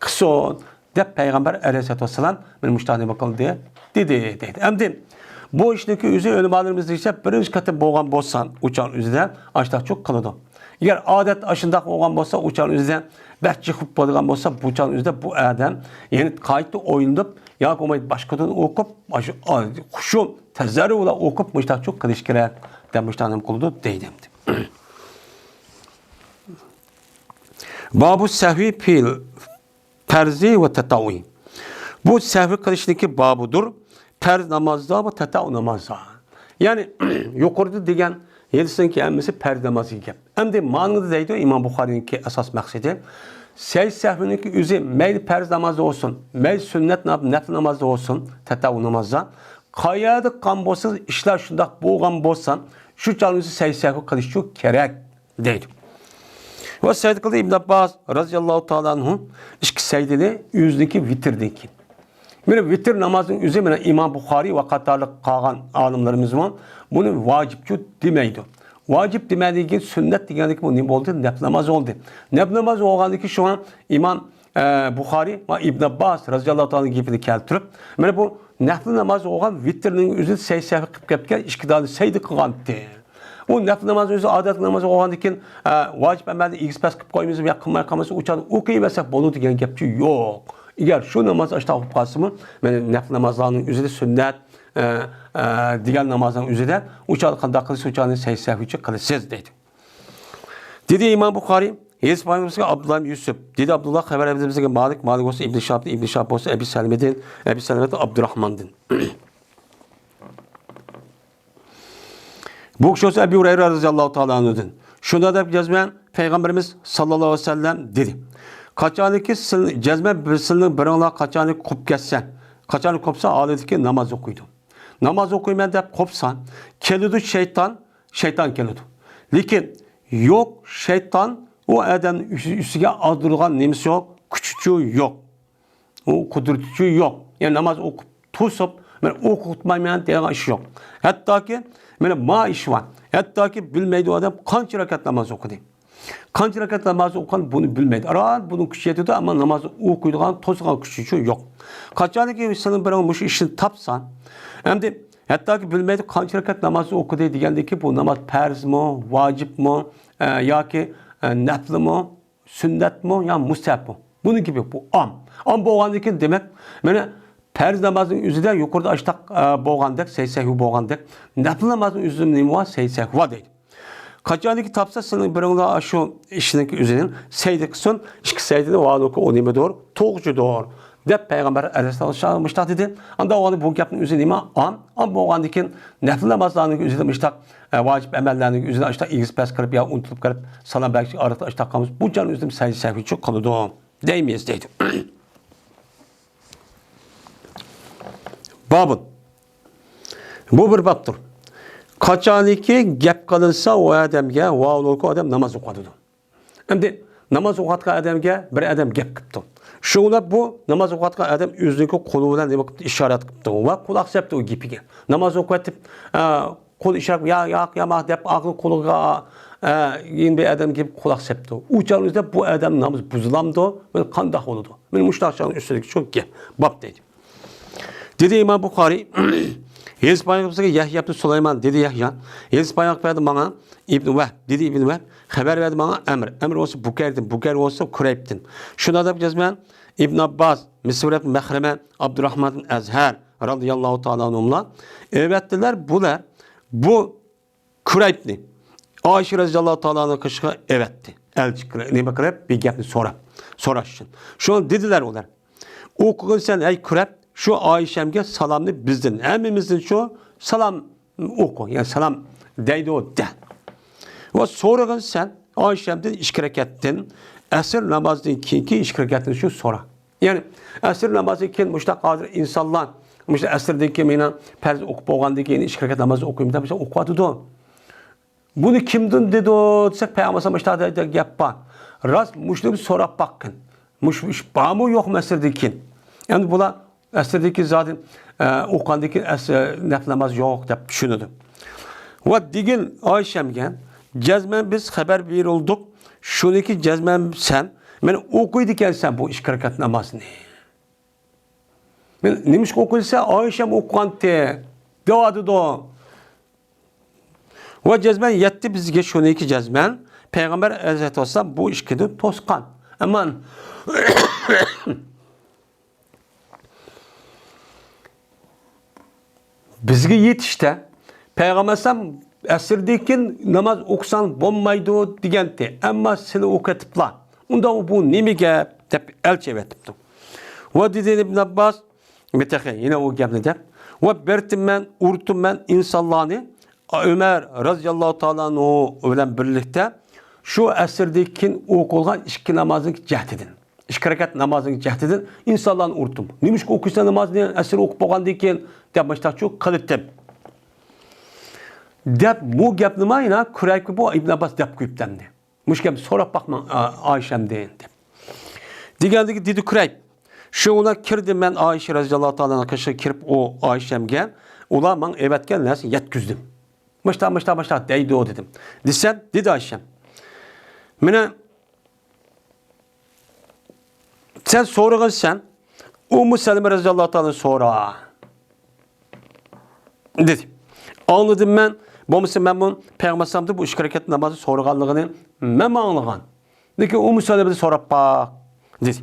قىلسۇن دەپ پەيغەمبەر ئەلەيھىسسالاتۇ ۋەسسالام مانا مۇشۇنداق نېمە قىلدى؟ دېدى، دەيدۇ. ئەمدى بۇ ئىشنىڭكى ئۆزى ئۆلىمالىرىمىز دېيىشسە، بىرىنچى قېتىم بولغان بولسا، ئۇ چاغ ئۆزىدە ئاشۇنداقچۇ قىلىدۇ. ئەگەر ئادەت ئاشۇنداق بولغان بولسا، ئۇ چاغ ئۆزىدە بەك جىق بولۇپ بولىدىغان بولسا، بۇ چاغ ئۆزىدە بۇ ئادەم يەنە قايتا ئويلىنىپ، ياكى بولمايدۇ باشقىدىن ئوقۇپ، ئاشۇ، ئا، خۇشۇ، تەزەررۇ بىلەن ئوقۇپ، مۇشۇنداقچۇ قىلىش كېرەك دەپ مۇشۇنداق نېمە قىلىدۇ دەيدۇ. بابۇ سەھۋى پىل پەرزى ۋە تەتەۋۋۇي. بۇ سەھۋى قىلىشنىڭكى بابىدۇر. پەرز نامازدا ۋە تەتەۋۋۇ نامازدا. يەنى يۇقىرىدا دېگەن ھېلىسىنىڭكى ھەممىسى پەرز نامازغا گەپ. ئەمدى مانىڭدا دەيدۇ ئىمام بۇخارىنىڭكى ئاساس مەقسىتى، سەجدە سەھۋىنىڭكى ئۆزى مەيلى پەرز نامازدا بولسۇن، مەيلى سۈننەت نام-، نەپلى نامازدا بولسۇن، تەتەۋۋۇ نامازدا، قايەردە قىلغان بولسىڭىز، ئىشلار شۇنداق بولغان بولسا، شۇ چاغنىڭ ئۆزى سەجدە سەھۋى قىلىشچۇ كېرەك دەيدۇ. ۋە سەجدە قىلدى ئىبن ئابباس رازىياللاھۇ تائالا ئەنھۇ ئىككى سەجدىنى ئۆزىنىڭكى ۋىتىردىن كېيىن. مانا ۋىتىر نامازنىڭ ئۆزى، مانا ئىمام بۇخارىي ۋە قاتارلىق قالغان ئالىملىرىمىزمۇ بۇنى ۋاجىپچۇ دېمەيدۇ. ۋاجىپ دېمەيدىكىن سۈننەت دېگەندىكى بۇ نېمە بولدى؟ نەپلى ناماز بولدى. نەپلى ناماز بولغاندىكى شۇڭا ئىمام، ئە، بۇخارىي ۋە ئىبن ئابباس رازىياللاھۇ تائالا گېپىنى كەلتۈرۈپ، مانا بۇ نەپلى ناماز بولغان ۋىتىرنىڭ ئۆزى سەجدە سەھۋى قىلىپ كەپتىكەن، ئىككى دانە سەجدە قىلغانتى. ئۇ نەپلى ناماز ئۆزى ئادەتلىك ناماز بولغاندىكىن، ئە، ۋاجىپ ئەمەلنى ئېگىز پەس قىلىپ قويمىسا يا قىلماي قالمىسا، ئۇ چاغدا ئوقۇيۋەرسەك بولىدۇ دېگەن گەپچۇ يوق. ئەگەر شۇ ناماز ئاشتاق بولۇپ قالسىمۇ، مانا نەپلى نامازلارنىڭ ئۆزىدە سۈننەت، ئە، ئە، دېگەن نامازنىڭ ئۆزىدە ئۇ چاغدا قانداق قىلىسىز، ئۇ چاغدا سەجدە سەھۋىچە قىلىسىز دەيدۇ. دېدى ئىمام بۇخارىي، ھەدىس بايانىمىزغا ئابدۇللا ئىبن يۈسۈپ. دېدى ئابدۇللا، خەۋەر بەردى بىزگە مالىك، مالىك بولسا ئىبن شىھاب، ئىبن شىھاب بولسا ئەبى سەلىمىدىن، ئەبى سەلىمىدىن ئابدۇراھماندىن. بۇ كىشى بولسا ئەبى ھۇرەيرە رازىياللاھۇ تائالا ئەنھۇدىن. شۇنداق دەپ جەزمەن پەيغەمبىرىمىز ساللاللاھۇ ئەلەيھى ۋەسەللەم دېدى. قاچانكى سىل-، جەزمەن بىر سىلنىڭ بىرىڭلار قاچانكى قوپۇپ كەتسە، قاچانكى قوپسا ھالىتىكى ناماز ئوقۇيدۇ. ناماز ئوقۇيمەن دەپ قوپسا، كېلىدۇ شەيتان، شەيتان كېلىدۇ. لېكىن يوق، شەيتان ئۇ ئادەمنىڭ ئۈس-، ئۈستىگە ئالدۇرغان نېمىسى يوق، كۈچىچۇ يوق. ئۇ قۇدرىتىچۇ يوق. يەنى ناماز ئوقۇپ توسۇپ، مەن ئوقۇتمايمەن دەيدىغان ئىش يوق. ھەتتاكى، مانا ما ئىش بار. ھەتتاكى بىلمەيدۇ ئادەم قانچە رەكەت ناماز ئوقۇدى. قانچە رەكەت ناماز ئوقۇغان بۇنى بىلمەيدۇ. ئاران بۇنىڭ كۈچى يېتىدۇ، ئەمما ناماز ئوقۇيدىغان، توسىدىغان كۈچىچۇ يوق. قاچانكى سېنىڭ بىرىڭ مۇشۇ ئىشنى تاپسا، ئەمدى ھەتتاكى بىلمەيدۇ قانچە رەكەت ناماز ئوقۇدى دېگەندىكى بۇ ناماز پەرزمۇ، ۋاجىپمۇ، ئە، ياكى، ئە، نەپلىمۇ، سۈننەتمۇ يا مۇستەھەبمۇ؟ بۇنىڭ گېپى بۇ ئام. ئام بولغاندىن كېيىن دېمەك، مانا پەرز نامازنىڭ ئۆزىدە يۇقىرىدا ئاشتاق، ئە، بولغاندەك، سەي سەھۋى بولغاندەك، نەپلى نامازنىڭ ئۆزىدە نېمە بار؟ سەي سەھۋى بار دەيدۇ. قاچانكى تاپسا سېنىڭ بىرىڭلار شۇ ئىشنىڭ ئۆزىنى سەيدە قىلسۇن، ئىككى سەيدىنى ۋالۇكى ئۇ نېمىدۇر؟ توغرىچىدۇر، دەپ پەيغەمبەر ئەلەيھىسسالام مۇشتاق دېدى. ئاندا ئۇلارنى بۇ گەپنىڭ ئۆزى نېمە؟ ئام، ئام بولغاندىن كېيىن نەپلى نامازلارنىڭ ئۆزىدە مۇشتاق، ئە، ۋاجىپ ئەمەللەرنىڭ ئۆزىدە ئاشتاق ئېگىز پەس قىلىپ يا ئۇنتۇلۇپ قېلىپ سالام بەرگۈچى ئارىلىقتا ئاشتاق قالمىسا، بۇ چاغنىڭ ئۆزىدە سەيدە سەھۋىچۇ قىلىدۇ دەيمىز دەيدۇ. بابۇن. بۇ بىر بابتۇر. قاچانكى گەپ قىلىنسا ئۇ ئادەمگە، ۋاۋلۇكى ئادەم ناماز ئوقۇۋاتىدۇ. ئەمدى ناماز ئوقۇۋاتقان ئادەمگە بىر ئادەم گەپ قىپتۇ. شۇڭلاپ بۇ ناماز ئوقۇۋاتقان ئادەم ئۆزىنىڭكى قولى بىلەن نېمە قىپتۇ؟ ئىشارەت قىپتۇ ۋە قۇلاق سەپتۇ ئۇ گېپىگە. ناماز ئوقۇۋېتىپ، ئە، قول ئىشارەت، يا، ياق، ياماق دەپ ئاغزىنى قولىغا، ئە، يەنە بىر ئادەم كېلىپ قۇلاق سەپتۇ. ئۇ چاغنىڭ ئۆزىدە بۇ ئادەم ناماز بۇزۇلامدۇ؟ مانا قانداق بولىدۇ؟ مانا مۇشۇنداق چاغنىڭ ئۈستىدىكى شۇ گەپ، باب دەيدۇ. دېدى ئىمام بۇخارىي، ھېدىس بايان قىلسا يەھيا ئىبن سۇلايمان، دېدى يەھيا، ھېدىس بايان قىلىپ بەردى ماڭا ئىبن ۋەھب، دېدى ئىبن ۋەھب، خەۋەر بەردى ماڭا ئەمر، ئەمر بولسا بۇكەيردىن، بۇكەير بولسا كۇرەيبتىن. شۇنىڭ دەپ جەزمەن ئىبن ئابباس، مىسۋۇر ئىبن مەخرەمە، ئابدۇراھمان ئىبن ئەزھەر رازىياللاھۇ تائالا ئەنھۇملار ئەۋەتتىلەر، بۇلار بۇ كۇرەيبنى ئائىشە رازىياللاھۇ تائالا ئەنھا قېشىغا ئەۋەتتى. ئەلچى قىلىپ، نېمە قىلىپ، بىر گەپنى سوراپ، سوراش ئۈچۈن. شۇڭا دېدىلەر ئۇلار، ئوقۇغىن سەن، ئەي كۇرەيب، شۇ ئائىشەمگە سالامنى بىزدىن، ھەممىمىزدىن شۇ سالام ئوقۇ، يەنى سالام دەيدۇ دە. ۋە سورىغىن سەن ئائىشەمدىن ئىككى رەكەتتىن، ئەسىر نامازىدىن كېيىنكى ئىككى رەكەتتىن شۇ سورا. يەنى ئەسىر نامازىدىن كېيىن مۇشۇنداق ھازىر ئىنسانلار مۇشۇ ئەسىردىن كېيىن مېنىڭ پەرز ئوقۇپ بولغاندىن كېيىن ئىككى رەكەت ناماز ئوقۇيمەن دەپ مۇشۇنداق ئوقۇۋاتىدۇ. بۇنى كىمدىن دېدى دېسەك، پەيغەمبەر ئەلەيھىسسالام مۇشۇنداق دېگەن گەپ بار. راست، مۇشۇنى بىر سوراپ باققىن. مۇشۇ ئىش بارمۇ يوقمۇ ئەسىردىن كېيىن؟ ئەمدى بۇلار ئەسىردىن كېيىن زادى، ئە، ئوقۇغاندىن كېيىن ئەس-، نەپلى ناماز يوق دەپ چۈشىنىدۇ. ۋە دېگىن ئائىشەمگە، جەزمەن بىز خەۋەر بېرىلدۇق، شۇنىكى جەزمەن سەن مانا ئوقۇيدىكەنسەن بۇ ئىككى رەكەت نامازنى. مانا نېمىشقا ئوقۇيسەن؟ ئائىشەم ئوقۇغانتى، دەۋاتىدۇ. ۋە جەزمەن يەتتى بىزگە شۇنىكى جەزمەن. پەيغەمبەر ئەلەيھىسسالاتۇ ۋەسسالام بۇ ئىككىنى توسقان. ئەمما بىزگە يېتىشتە پەيغەمبەر ئەلەيھىسسالام ئەسىردىن كېيىن ناماز ئوقۇساڭ بولمايدۇ دېگەنتى. ئەمما سىلى ئوقۇۋېتىپلا. ئۇندا بۇ نېمە گەپ دەپ ئەلچى ئەۋەتىپتۇ. ۋە دېدى ئىبن ئابباس، بىتەخەي، يەنە ئۇ گەپنى دەپ، ۋە بېرىپتىمەن، ئۇرۇپتىمەن ئىنسانلارنى، ئۆمەر رازىياللاھۇ تائالا ئەنھۇ بىلەن بىرلىكتە شۇ ئەسىردىن كېيىن ئوقۇلغان ئىككى نامازنىڭ جەھىتىدىن، ئىككى رەكەت نامازنىڭ جەھىتىدىن ئىنسانلارنى ئۇرۇپتىم. نېمىشقا ئوقۇيسەن نامازنى ئەسىر ئوقۇپ بولغاندىن كېيىن؟ دەپ مۇشتاق چۇ قىلىتىپ. دەپ بۇ گەپنىمۇ يەنە كۇرەيبكە بۇ ئىبن ئابباس دەپ قويۇپتۇ ئەمدى. مۇشۇ گەپنى سوراپ باقماڭ، ئا-، ئائىشەمدىن، دەپ. دېگەندىكى دېدى كۇرەيب. شۇ ئۇلار كىردىم مەن ئائىشە رەزىياللاھۇ تائالا ئەنھا قېشىغا كىرىپ ئۇ ئائىشەمگە، ئۇلار ماڭا ئەۋەتكەن نەرسىنى يەتكۈزدۈم. مۇشتا، مۇشتا، مۇشتا دەيدۇ دېدىم. دېسەم، دېدى ئائىشەم. مانا سەن سورىغىنسەن، ئۇممۇ سەلىمە رەزىياللاھۇ تائالا سورا. دېدى. ئاڭلىدىم مەن، بولمىسا مەنمۇ پەيغەمبەر ئەلەيھىسسالامدىن بۇ ئىككى رەكەت نامازنى سورىغانلىقىنى مەنمۇ ئاڭلىغان. لېكىن ئۇممۇ سەلىمىدىن سوراپ باق، دېدى.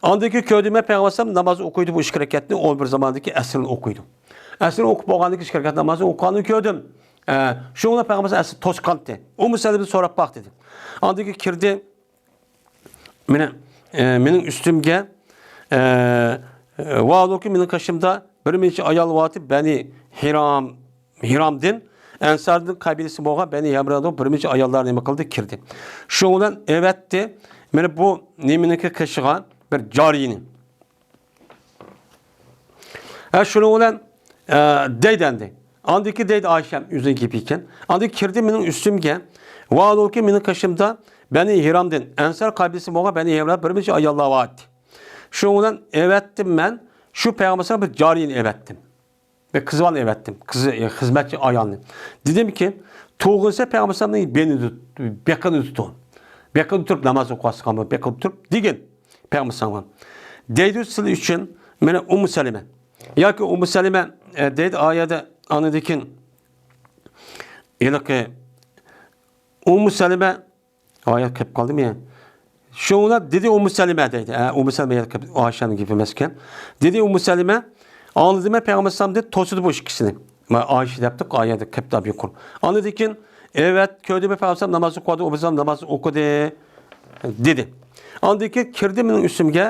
ئاندىن كېيىن كۆردۈم مەن پەيغەمبەر ئەلەيھىسسالام ناماز ئوقۇيدۇ، بۇ ئىككى رەكەتنى ئون بىر زاماندىكى ئەسىرنى ئوقۇيدۇ. ئەسىرنى ئوقۇپ بولغاندىن كېيىن ئىككى رەكەت نامازنى ئوقۇغانلىقىنى كۆردۈم. ئە، شۇڭا پەيغەمبەر ئەلەيھىسسالام ئەسىر توسقانتى. ئۇممۇ سەلىمىدىن سوراپ باق، دېدى. ئاندىن كېيىن كىردى. مېنى، ئە، مېنىڭ ئۈستۈمگە، ئە، ۋاھالۇكى مېنىڭ قېشىمدا بىر نەچچە ئايال بارتى، بەنى ھىرام، ھىرامدىن، ئەنساردىن قەبىلىسى بولغان بەنى ھەمرادىن بىر نەچچە ئاياللار نېمە قىلدى، كىردى. شۇنىڭ بىلەن ئەۋەتتى مېنى بۇ نېمىنىڭكى قېشىغا بىر جارىينى. ھە، شۇنىڭ بىلەن، ئە، دەيدۇ ئەمدى. ئاندىكى دەيدۇ ئائىشەم ئۆزىنىڭ گېپى ئىكەن. ئاندىكى كىردى مېنىڭ ئۈستۈمگە. ۋاھالۇكى مېنىڭ قېشىمدا بەنى ھىرامدىن، ئەنسار قەبىلىسى بولغان بەنى ھىرامدىن بىر نەچچە ئاياللار بار ئىدى. شۇنىڭ بىلەن ئەۋەتتىم مەن، شۇ پەيغەمبەرگە بىر جارىيىنى ئەۋەتتىم. بىر قىز بالىنى ئەۋەتتىم. قىز، خىزمەتچى ئايالنى. دېدىمكى، تۇغۇلسا پەيغەمبەر ئەلەيھىسسالامنىڭ بېنىنى تۇت-، بېقىنى تۇتۇڭ. بېقىنى تۇرۇپ ناماز ئوقۇۋاتقان بولۇپ، بېقىنى تۇرۇپ دېگىن. پەيغەمبەر ئەلەيھىسسالامغا. دەيدۇ سىلى ئۈچۈن مانا ئۇممۇ سەلىمە. ياكى ئۇممۇ سەلىمە، ئە، دەيدۇ ئايەدە ئاندىن كېيىن ھېلىقى ئۇممۇ سەلىمە، ئايەت كېلىپ قالدىمۇ يا؟ شۇڭا دېدى ئۇممۇ سەلىمە دەيدۇ. ھە، ئۇممۇ سەلىمە يەنە كېلىپ، ئائىشەنىڭ گېپى ئەمەسكەن. دېدى ئۇممۇ سەلىمە، ئاڭلىدىم مەن پەيغەمبەر ئەلەيھىسسالامدىن توسىدى بۇ ئىككىسىنى. مانا ئائىشە دەپتۇ، ئايەتتە كېلىپتۇ يۇقىرى. ئاندىن كېيىن، ئەۋەت، كۆردۈم مەن پەيغەمبەر ئەلەيھىسسالام ناماز ئوقۇۋاتىدۇ، ئۇممۇ سەلىمە ناماز ئوقۇدى، دېدى. ئاندىن كېيىن كىردى مېنىڭ ئۈستۈمگە،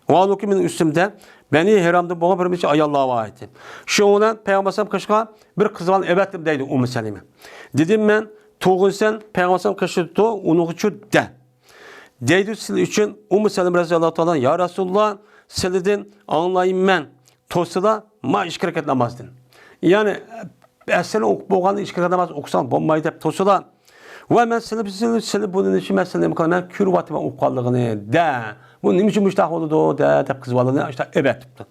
ۋاھالۇكى مېنىڭ ئۈستۈمدە بەنى ھىرامدىن بولغان بىر نەچچە ئاياللار بار ئىدى. شۇنىڭ بىلەن پەيغەمبەر ئەلەيھىسسالام قېشىغا بىر قىز بالىنى ئەۋەتتىم دەيدۇ ئۇممۇ سەلىمە. دېدىم مەن، تۇغۇلسەن پەيغەمبەر ئەلەيھىسسالام قېشىدا تۇر، ئۇنىڭغىچۇ دە. دەيدۇ سىلەر ئۈچۈن ئۇممۇ سەلىمە رەزىياللاھۇ تائالا، يا رەسۇلاللا، سىلەردىن ئاڭلايمەن، توسىلا ما ئىككى رەكەت نامازدىن. يەنى ئەسىرنى ئوقۇپ بولغاندا ئىككى رەكەت ناماز ئوقۇساڭ بولمايدۇ دەپ توسىلا. ۋە مەن سىلىپ، سىلىپ، سىلىپ بۇنى نېمە ئۈچۈن مەن سىلىنى نېمە قىلىمەن، كۆرۈۋاتىمەن ئوقۇغانلىقىنى دە. بۇ نېمە ئۈچۈن مۇشۇنداق بولىدۇ دە دەپ قىز بالىنى ئاشۇنداق ئەۋەتىپتۇ.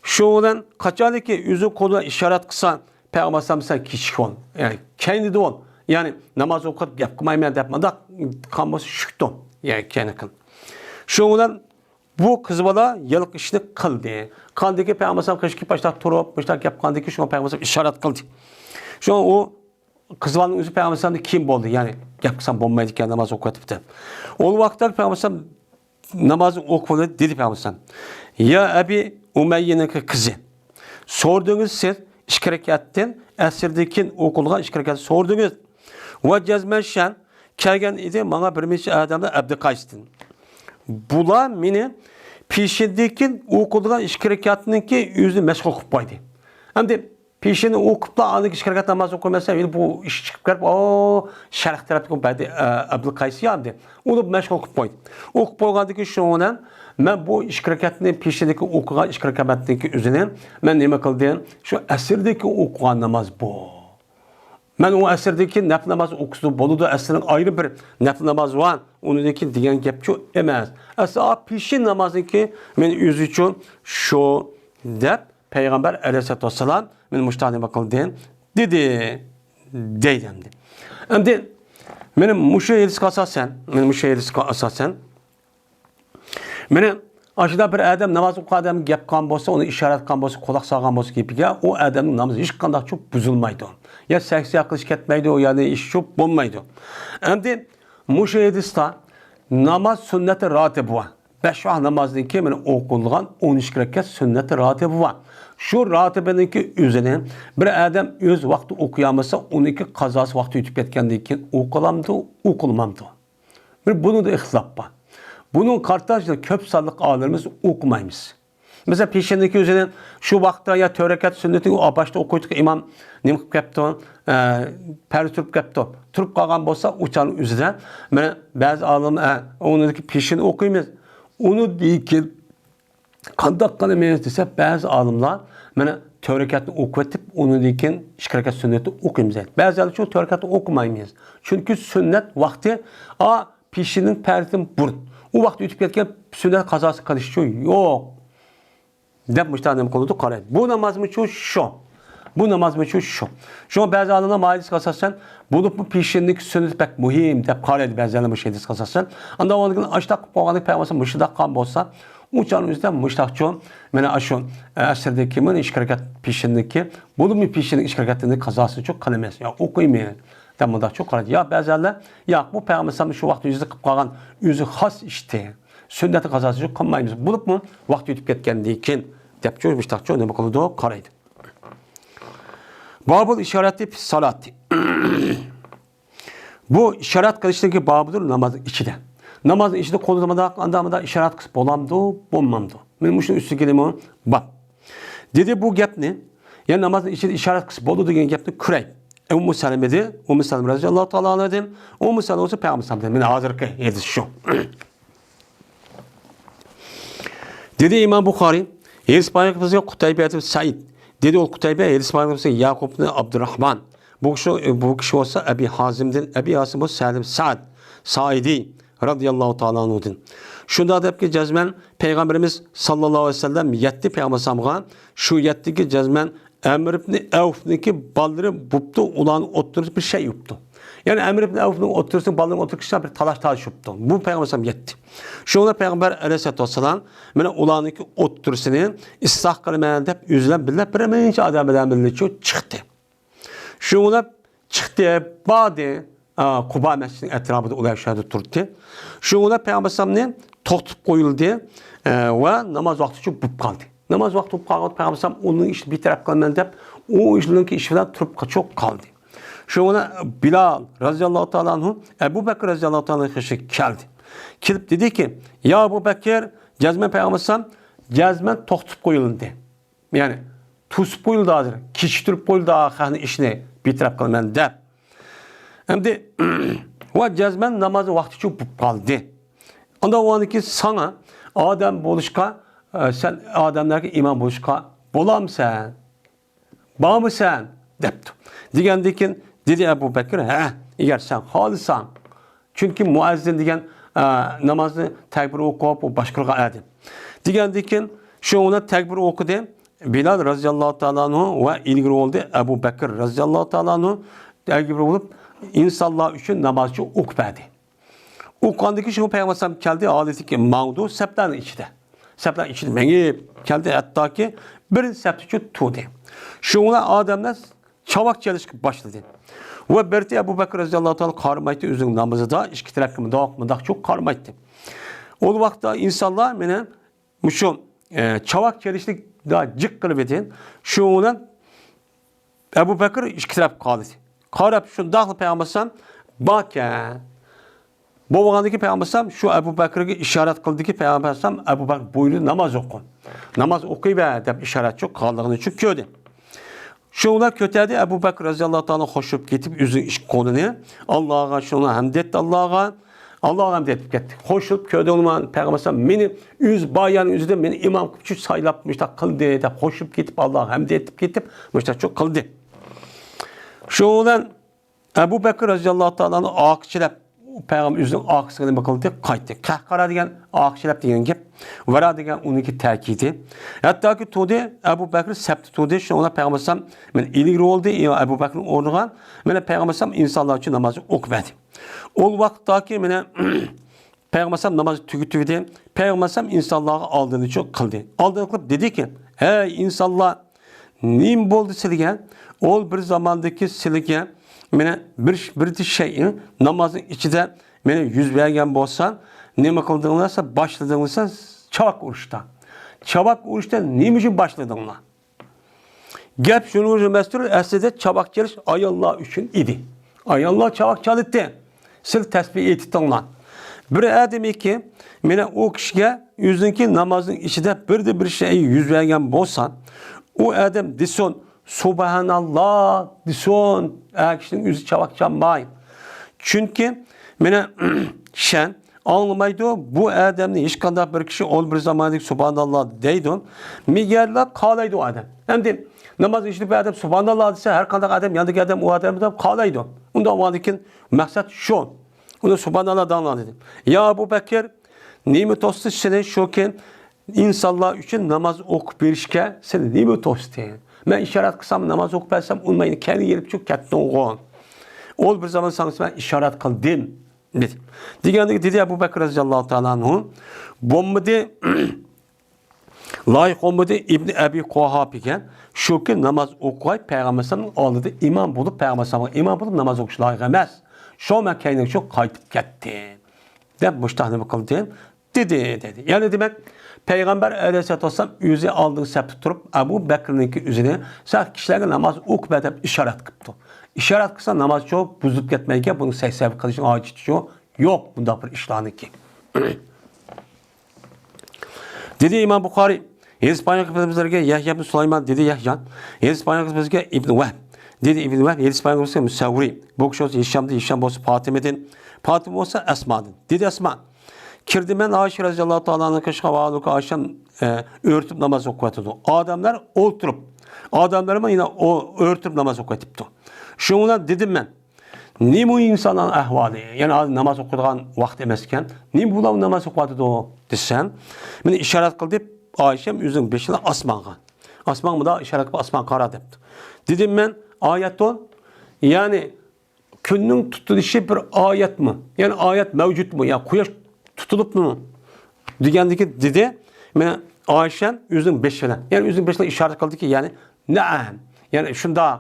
شۇنىڭ بىلەن قاچانكى ئۆزى قولى بىلەن ئىشارەت قىلسا، پەيغەمبەر ئەلەيھىسسالام سەن كېچىك بول، يەنى كەينىدە بول، يەنى ناماز ئوقۇپ گەپ قىلمايمەن دەپ مۇنداق قىلغان بولسا چۈشۈكتۇ، يەنى كەينى قىل. شۇنىڭ بىلەن بۇ قىز بالا ھېلىقى ئىشنى قىلدى. قىلغاندىكىن پەيغەمبەر ئەلەيھىسسالام قېشىغا كېلىپ باشلاپ تۇرۇپ، مۇشۇنداق گەپ قىلغاندىكىن شۇڭا پەيغەمبەر ئەلەيھىسسالام ئىشارەت قىلدى. شۇڭا ئۇ قىز بالىنىڭ ئۆزى پەيغەمبەر ئەلەيھىسسالامدىن كېيىن بولدى، يەنى گەپ قىلسام بولمايدىكەن، ناماز ئوقۇۋېتىپتۇ. ئۇ ۋاقىتتا پەيغەمبەر ئەلەيھىسسالام نامازنى ئوقۇپ بولدى، دېدى پەيغەمبەر ئەلەيھىسسالام، يا ئەبى ئۇمەييەنىڭكى قىزى، سوردىڭىز سىز ئىككى رەكەتتىن، ئەسىردىن كېيىن ئوقۇلغان ئىككى رەكەتنى سوردىڭىز. ۋە جەزمەن شەن كەلگەن ئىدى ماڭا بىر نەچچە ئادەملەر ئەبدىقەيستىن. بۇلار مېنى پېشىندىن كېيىن ئوقۇلغان ئىككى رەكەتنىڭكى ئۆزىنى مەشغۇل قىلىپ قويدى. ئەمدى پېشىنى ئوقۇپلا ئاندىن كېيىن ئىككى رەكەت ناماز ئوقۇيمەن دېسە، ئەمدى بۇ ئىش چىقىپ كېلىپ، ئو، شەرق تەرەپتىكى بەدى، ئە، ئەبدۇلقەيس يا ئەمدى ئۇنى مەشغۇل قىلىپ قويدى. ئوقۇپ بولغاندىن كېيىن شۇنىڭ بىلەن مەن بۇ ئىككى رەكەتنى، پېشىندىكى ئوقۇغان ئىككى رەكەتنىڭكى ئۆزىنى مەن نېمە قىلدىم؟ شۇ ئەسىردىكى ئوقۇغان ناماز بۇ. مەن ئۇ ئەسىردىكى نەپلى ناماز ئوقۇسا بولىدۇ، ئەسىرنىڭ ئايرى بىر نەپلى نامازى بار، ئۇنىڭدىن كېيىن دېگەن گەپچۇ ئەمەس. ئەسلى پېشىن نامازنىڭكى مەن ئۆزىچۇ شۇ دەپ پەيغەمبەر ئەلەيھىسسالاتۇ ۋەسسالام مېنى مۇشۇنداق نېمە قىلدى دېدى، دەيدۇ ئەمدى. ئەمدى مېنىڭ مۇشۇ ھەدىسكە ئاساسەن، مېنىڭ مۇشۇ ھەدىسكە ئاساسەن، مېنى ئاشۇنداق بىر ئادەم ناماز ئوقۇغان ئادەمگە گەپ قىلغان بولسا، ئۇنى ئىشارەت قىلغان بولسا، قۇلاق سالغان بولسا گېپىگە، ئۇ ئادەمنىڭ نامىزى ھېچقانداقچۇ بۇزۇلمايدۇ. يا سەھۋ قىلىش كەتمەيدۇ، يا نېمە ئىشچۇ بولمايدۇ. ئەمدى مۇشۇ ھەدىستە ناماز سۈننەتى راتىبى بار. بەش ۋاق نامازدىن كېيىن مانا ئوقۇلغان ئون ئىككى رەكەت سۈننەتى راتىبى بار. شۇ راتىبىنىڭكى ئۆزىنى بىر ئادەم ئۆز ۋاقتى ئوقۇيالمىسا، ئۇنىڭكى قازاسى ۋاقتى ئۆتۈپ كەتكەندىن كېيىن ئوقۇلامدۇ، ئوقۇلمامدۇ؟ بىر بۇنىڭدا ئىختىلاپ بار. بۇنىڭغا قارىتا كۆپ سانلىق ئالىملىرىمىز ئوقۇمايمىز. مەسىلەن، پېشىندىكى ئۆزىنى شۇ ۋاقىتتا يا تۆت رەكەت سۈننىتى ئۇ باشتا ئوقۇيدىغان ئىمام نېمە قىلىپ كەپتۇ؟ ئە، پەرز تۇرۇپ كەپتۇ. تۇرۇپ قالغان بولسا، ئۇ چاغنىڭ ئۆزىدە مانا بەزى ئالىم، ئە، ئۇنىڭدىكى پېشىنى ئوقۇيمىز. ئۇنىڭدىن كېيىن قانداق قىلىمىز دېسە، بەزى ئالىملار مانا تۆت رەكەتنى ئوقۇۋېتىپ، ئۇنىڭدىن كېيىن ئىككى رەكەت سۈننەتنى ئوقۇيمىز دەيدۇ. بەزىلەر شۇ تۆت رەكەتنى ئوقۇمايمىز. چۈنكى سۈننەت ۋاقتى، ئا، پېشىننىڭ پەرزىدىن بۇرۇن. ئۇ ۋاقىت ئۆتۈپ كەتكەن سۈننەت قازاسى قىلىشچۇ يوق. دەپ مۇشۇنداق نېمە قىلىدۇ، قارايدۇ. بۇ نامازمۇچۇ شۇ. بۇ نامازمۇچۇ شۇ. شۇڭا بەزى ئالىملار ما ھەدىسكە ئاساسەن، بولۇپمۇ پېشىندىكى سۈننىتى بەك مۇھىم دەپ قارايدۇ بەزىلەر مۇشۇ ھەدىسكە ئاساسەن. ئانداق بولغاندىكىن ئاشۇنداق قىلىپ قويغاندىكىن پەيغەمبەر مۇشۇنداق قىلغان بولسا، ئۇ چاغنىڭ ئۆزىدە مۇشۇنداقچۇ، مانا ئاشۇ ئەسىردىكى مانا ئىككى رەكەت پېشىندىكى، بولۇپمۇ پېشىندىكى ئىككى رەكەتنى قازاسىچۇ قىلىمىز. يا ئوقۇيمەن دەپ مۇنداقچۇ قارايدۇ. يا بەزىلەر، ياق، بۇ پەيغەمبەر شۇ ۋاقىت يۈزىدە قىلىپ قالغان ئۆزى خاس ئىشتى. سۈننەتنى قازاسىچۇ قىلمايمىز. بولۇپمۇ ۋاقتى ئۆتۈپ كەتكەندىن كېيىن دەپچۇ، مۇشتاقچۇ نېمە قىلىدۇ، قارايدۇ. بابۇل ئىشارەتى فىس سالاتى. بۇ ئىشارەت قىلىشنىڭكى بابىدۇر نامازنىڭ ئىچىدە. نامازنىڭ ئىچىدە قولىدا مۇنداق، ئاندا مۇنداق ئىشارەت قىلسا بولامدۇ، بولمامدۇ؟ مانا مۇشۇنىڭ ئۈستىگە كېلىمۇ باب. دېدى بۇ گەپنى، يەنى نامازنىڭ ئىچىدە ئىشارەت قىلسا بولىدۇ دېگەن گەپنى كۆرەي. ئۇممۇ سەلىمە ئىدى. ئۇممۇ سەلىمە رەزىياللاھۇ تائالا ئەنھادىن. ئۇممۇ سەلىمە بولسا پەيغەمبەر ساللاللاھۇ ئەلەيھى ۋەسەللەم. مانا ھازىرقى ھەدىس شۇ. دېدى ئىمام بۇخارىي، ھەدىس بايان قىلغۇسى قۇتەيبە ئىبن سەئىد. دېدى ئۇ قۇتەيبە، ھەدىس بايان قىلغۇسى يەقۇب ئىبن ئابدۇرراھمان. بۇ كىشى، بۇ كىشى بولسا ئەبى ھازىمدىن، ئەبى ھازىم بولسا سەھل ئىبن سەئد سائىدى رەزىياللاھۇ تائالا ئەنھۇدىن. شۇنداق دەپكى، جەزمەن پەيغەمبىرىمىز ساللاللاھۇ ئەلەيھى ۋەسەللەم يەتتە پەيغەمبەر ئەلەيھىسسالامغا، شۇ يەتتىگە جەزمەن ئەمر ئىبنى ئەۋفنىڭكى بالىلىرى بوپتۇ، ئۇلارنىڭ ئوتتۇرىسىدا بىر شەيئى بوپتۇ. يەنى ئەمر ئىبن ئەۋفنىڭ ئوتتۇرىسىنى، بالىنىڭ ئوتتۇرىسىغا بىر تالاش تارتىشىپتۇ. بۇ پەيغەمبەر ئەلەيھىسسالام يەتتى. شۇڭا پەيغەمبەر ئەلەيھىسسالاتۇ ۋەسسالام مانا ئۇلارنىڭكى ئوتتۇرىسىنى ئىسلاھ قىلىمەن دەپ، ئۆزى بىلەن بىللە بىر نەچچە ئادەم بىلەن بىللە چىقتى. شۇڭا چىقتى، باردى. ئا، قۇبا مەسچىتىنىڭ ئەتراپىدا ئۇلار شۇ يەردە تۇردى. شۇڭا پەيغەمبەر ئەلەيھىسسالامنى توختىتىپ قويۇلدى، ئە، ۋە ناماز ۋاقتى چوق بولۇپ قالدى. ناماز ۋاقتى بولۇپ قالغان پەيغەمبەر ئەلەيھىسسالام ئۇنىڭ ئىشىنى بىتەرەپ قىلىمەن دەپ، ئۇ ئىشنىڭكى ئىشى بىلەن تۇرۇپ چوق قالدى. شۇڭا بىلال رەزىياللاھۇ تائالا ئەنھۇ ئەبۇ بەكىر رەزىياللاھۇ تائالا ئەنھۇنىڭ قېشىغا كەلدى. كېلىپ دېدىكى، يا ئەبۇ بەكىر، جەزمەن پەيغەمبەر ئەلەيھىسسالام جەزمەن توختىتىپ قويۇلدى. يەنى توسۇپ قويۇلدى ھازىر، كېچىكتۈرۈپ قويۇلدى خەقنىڭ ئىشىنى بىتەرەپ قىلىمەن دەپ. ئەمدى ۋە جەزمەن ناماز ۋاقتى چوق بولۇپ قالدى. ئاندىن ئۇنىڭدىن كېيىن ساڭا ئادەم بولۇشقا، ئە، سەن ئادەملەرگە ئىمام بولۇشقا بولامسەن؟ بارمۇسەن؟ دەپتۇ. دېگەندىن كېيىن دېدى ئەبۇ بەكرى، ھە، ئەگەر سەن خالىساڭ. چۈنكى مۇئەززىن دېگەن، ئە، نامازنى تەكبىر ئوقۇپ، ئۇ باشقۇرغان ئادەم. دېگەندىن كېيىن شۇ ئۇنى تەكبىر ئوقۇدى. بىلال رەزىياللاھۇ تائالا ئەنھۇ ۋە ئىلگىرى بولدى ئەبۇ بەكىر رەزىياللاھۇ تائالا ئەنھۇ تەكبىر بولۇپ، ئىنسانلار ئۈچۈن نامازچە ئوقۇپ بەردى. ئوقۇغاندىن كېيىن شۇ پەيغەمبەر ئەلەيھىسسالام كەلدى، ھالىتىكى ماڭدۇ سەپلەرنىڭ ئىچىدە. سەپلەر ئىچىدە مېڭىپ كەلدى، ھەتتاكى بىرىنچى سەپتىچۇ تۇردى. شۇڭا ئادەملەر چاۋاك چېلىشقا باشلىدى. ۋە بىرتى ئەبۇ بەكىر رەزىياللاھۇ تائالا قارىمايتتى ئۆزىنىڭ نامىزىدا، ئىككى تەرەپكە مۇنداق، مۇنداقچۇ قارىمايتتى. ئۇ ۋاقىتتا ئىنسانلار مېنى مۇشۇ، ئە، چاۋاك چېلىشنى جىق قىلىۋىدى. شۇنىڭ بىلەن ئەبۇ بەكىر ئىككى تەرەپكە قارىدى. قاراپ شۇنداقلا پەيغەمبەر ئەلەيھىسسالام باركەن. بولغاندىكى پەيغەمبەر ئەلەيھىسسالام شۇ ئەبۇ بەكىرگە ئىشارەت قىلدىكى، پەيغەمبەر ئەلەيھىسسالام ئەبۇ بەكىر بۇيرۇدى، ناماز ئوقۇ. ناماز ئوقۇيبەر دەپ ئىشارەت چۈشۈپ قالغىنىنى چۈشۈپ كۆردى. شۇنىڭ بىلەن كۆتەردى ئەبۇ بەكىر رەزىياللاھۇ تائالا خوش بولۇپ كېتىپ ئۆزىنىڭ ئىككى قولىنى ئاللاغا، شۇنىڭ ھەمدە ئېيتتى ئاللاغا. ئاللاغا ھەمدە ئېيتىپ كەتتى. خوش بولۇپ كۆردۈڭلارمۇ پەيغەمبەر ئەلەيھىسسالام مېنى ئۆز بايانى ئۆزىدە مېنى ئىمام قىلىپ شۇ سايلاپ مۇشۇنداق قىلدى دەپ خوش بولۇپ كېتىپ ئاللاغا ھەمدە ئېيتىپ كېتىپ مۇشۇنداق شۇ قىلدى. شۇنىڭ بىلەن ئەبۇ بەكىر رەزىياللاھۇ تائالا ئارقىچىلەپ پەيغەمبەر ئۆزىنىڭ ئارقىسىغا نېمە قىلدى؟ قايتتى. قەھقەرە دېگەن ئارقىچىلەپ دېگەن گەپ. ۋەرا دېگەن ئۇنىڭكى تەكىدى. ھەتتاكى تۇردى، ئەبۇ بەكىر سەپتە تۇردى. شۇنىڭ بىلەن پەيغەمبەر ئەلەيھىسسالام مەن ئىلگىرى بولدى، ئەبۇ بەكىرنىڭ ئورنىغا مەن پەيغەمبەر ئەلەيھىسسالام ئىنسانلار ئۈچۈن ناماز ئوقۇپ بەردى. ئۇ ۋاقىتتاكى مانا پەيغەمبەر ئەلەيھىسسالام ناماز تۈگىتىۋىدى. پەيغەمبەر ئەلەيھىسسالام ئىنسانلارغا ئالدىنىچۇ قىلدى. ئالدىنى قىلىپ دېدىكى، ھەي ئىنسانلار، نېمە بولدى سىلىگە؟ ئول بىر زاماندىكى سىلىگە مانا بىر، بىر شەيئىڭ نامازنىڭ ئىچىدە مانا يۈز بەرگەن بولسا، نېمە قىلدىڭلار؟ سىلەر باشلىدىڭلار، سىلەر چاۋاك ئۇرۇشتا. چاۋاك ئۇرۇشتا نېمە ئۈچۈن باشلىدىڭلار؟ گەپ شۇنىڭ ئۈچۈن ئەمەستۇر، ئەسلىدە چاۋاك چېلىش ئاياللار ئۈچۈن ئىدى. ئاياللار چاۋاك چالىتتى. سىلەر تەسبىھ ئېيتتىڭلار. بىر ئادەمكى، مانا ئۇ كىشىگە ئۆزىنىڭكى نامازنىڭ ئىچىدە بىردە بىر شەيئى يۈز بەرگەن بولسا، ئۇ ئادەم دېسۇن، سۇبھاناللا دېسۇن، ئەر كىشىنىڭ ئۆزى چاۋاك چالماي. چۈنكى، مانا، شەن ئاڭلىمايدۇ، بۇ ئادەمنى ھېچقانداق بىر كىشى ئول بىر زاماندىكى سۇبھاناللا دەيدۇ. مىگەرلا قالايدۇ ئادەم. ئەمدى ناماز ئىچىدە بىر ئادەم سۇبھاناللا دېسە، ھەر قانداق ئادەم، ياندىكى ئادەم ئۇ ئادەم دەپ قالايدۇ. ئۇنداق بولغاندىن كېيىن مەقسەت شۇ. ئۇنى سۇبھاناللا دەڭلار دېدى. يا ئەبۇ بەكىر، نېمە توستى سېنى شۇكى ئىنسانلار ئۈچۈن ناماز ئوقۇپ بېرىشكە سېنى نېمە توستى؟ مەن ئىشارەت قىلسام، ناماز ئوقۇپ بەرسەم، ئۇنىماينى كەينىگە يېرىپ چۈشۈپ كەتتىڭغۇ. ئول بىر زامان ساڭا مەن ئىشارەت قىلدىم. دېدى. دېگەندىكى دېدى ئەبۇ بەكىر رەزىياللاھۇ تائالا ئەنھۇ، بولمىدى، لايىق بولمىدى ئىبنى ئەبى قۇھاپىگە، شۇكى ناماز ئوقۇغاي پەيغەمبەر ئەلەيھىسسالامنىڭ ئالدىدا ئىمام بولۇپ، پەيغەمبەر ئەلەيھىسسالامغا ئىمام بولۇپ ناماز ئوقۇش لايىق ئەمەس. شۇ مەن كەينىگە شۇ قايتىپ كەتتىم. دەپ مۇشتاق نېمە قىلدى؟ دېدى، دېدى. يەنى دېمەك، پەيغەمبەر ئەلەيھىسسالاتۇ ۋەسسالام ئۆزى ئالدىنقى سەپتە تۇرۇپ، ئەبۇ بەكرىنىڭكى ئۆزىنى، سەن كىشىلەرگە ناماز ئوقۇپ بەر دەپ ئىشارەت قىپتۇ. ئىشارەت قىلسا ناماز چوق بۇزۇلۇپ كەتمەيدىكەن، بۇنى سەي-سەي قىلىشنىڭ ھاجىتى يوق، بۇنداق بىر ئىشلارنىڭكى. دېدى ئىمام بۇخارىي، ھەدىس بايان قىلىپ بىزگە يەھيا ئىبن سۇلايمان، دېدى يەھيا. ھەدىس بايان قىلىپ بىزگە ئىبن ۋەھب، دېدى ئىبن ۋەھب. ھەدىس بايان قىلىپ بىزگە مۇسەۋرى. بۇ كىشى بولسا ھىشامدىن، ھىشام بولسا پاتىمىدىن، پاتىمە بولسا ئەسمادىن. دېدى ئەسما، كىردىم مەن ئائىشە رەزىياللاھۇ تائالا ئەنھا قېشىغا، ۋە ئائىشەم، ئە، ئۆرتۈپ ناماز ئوقۇۋاتىدۇ. ئادەملەر ئولتۇرۇپ، ئادەملەرمۇ يەنە ئۆرتۈپ ناماز ئوقۇۋېتىپتۇ. شۇنىڭ بىلەن دېدىم مەن، نېمە ئۇ ئىنسانلارنىڭ ئەھۋالى؟ يەنى ھازىر ناماز ئوقۇيدىغان ۋاقىت ئەمەسكەن. نېمە بۇلار ناماز ئوقۇۋاتىدۇ؟ دېسەم، مېنى ئىشارەت قىلدى، ئائىشەم ئۆزىنىڭ بېشىنى ئاسمانغا. ئاسمانغا مۇنداق ئىشارەت قىلىپ، ئاسمانغا قارا دەپتۇ. دېدىم مەن، ئايەتۇن، يەنى كۈننىڭ تۇتۇلۇشى بىر ئايەتمۇ؟ يەنى ئايەت مەۋجۇتمۇ؟ يا قۇياش تۇتۇلۇپمۇ؟ دېگەندىكى دېدى. مانا ئائىشەم ئۆزىنىڭ بېشى بىلەن، يەنى ئۆزىنىڭ بېشى بىلەن ئىشارەت قىلدىكى، يەنى نەئەم، يەنى شۇنداق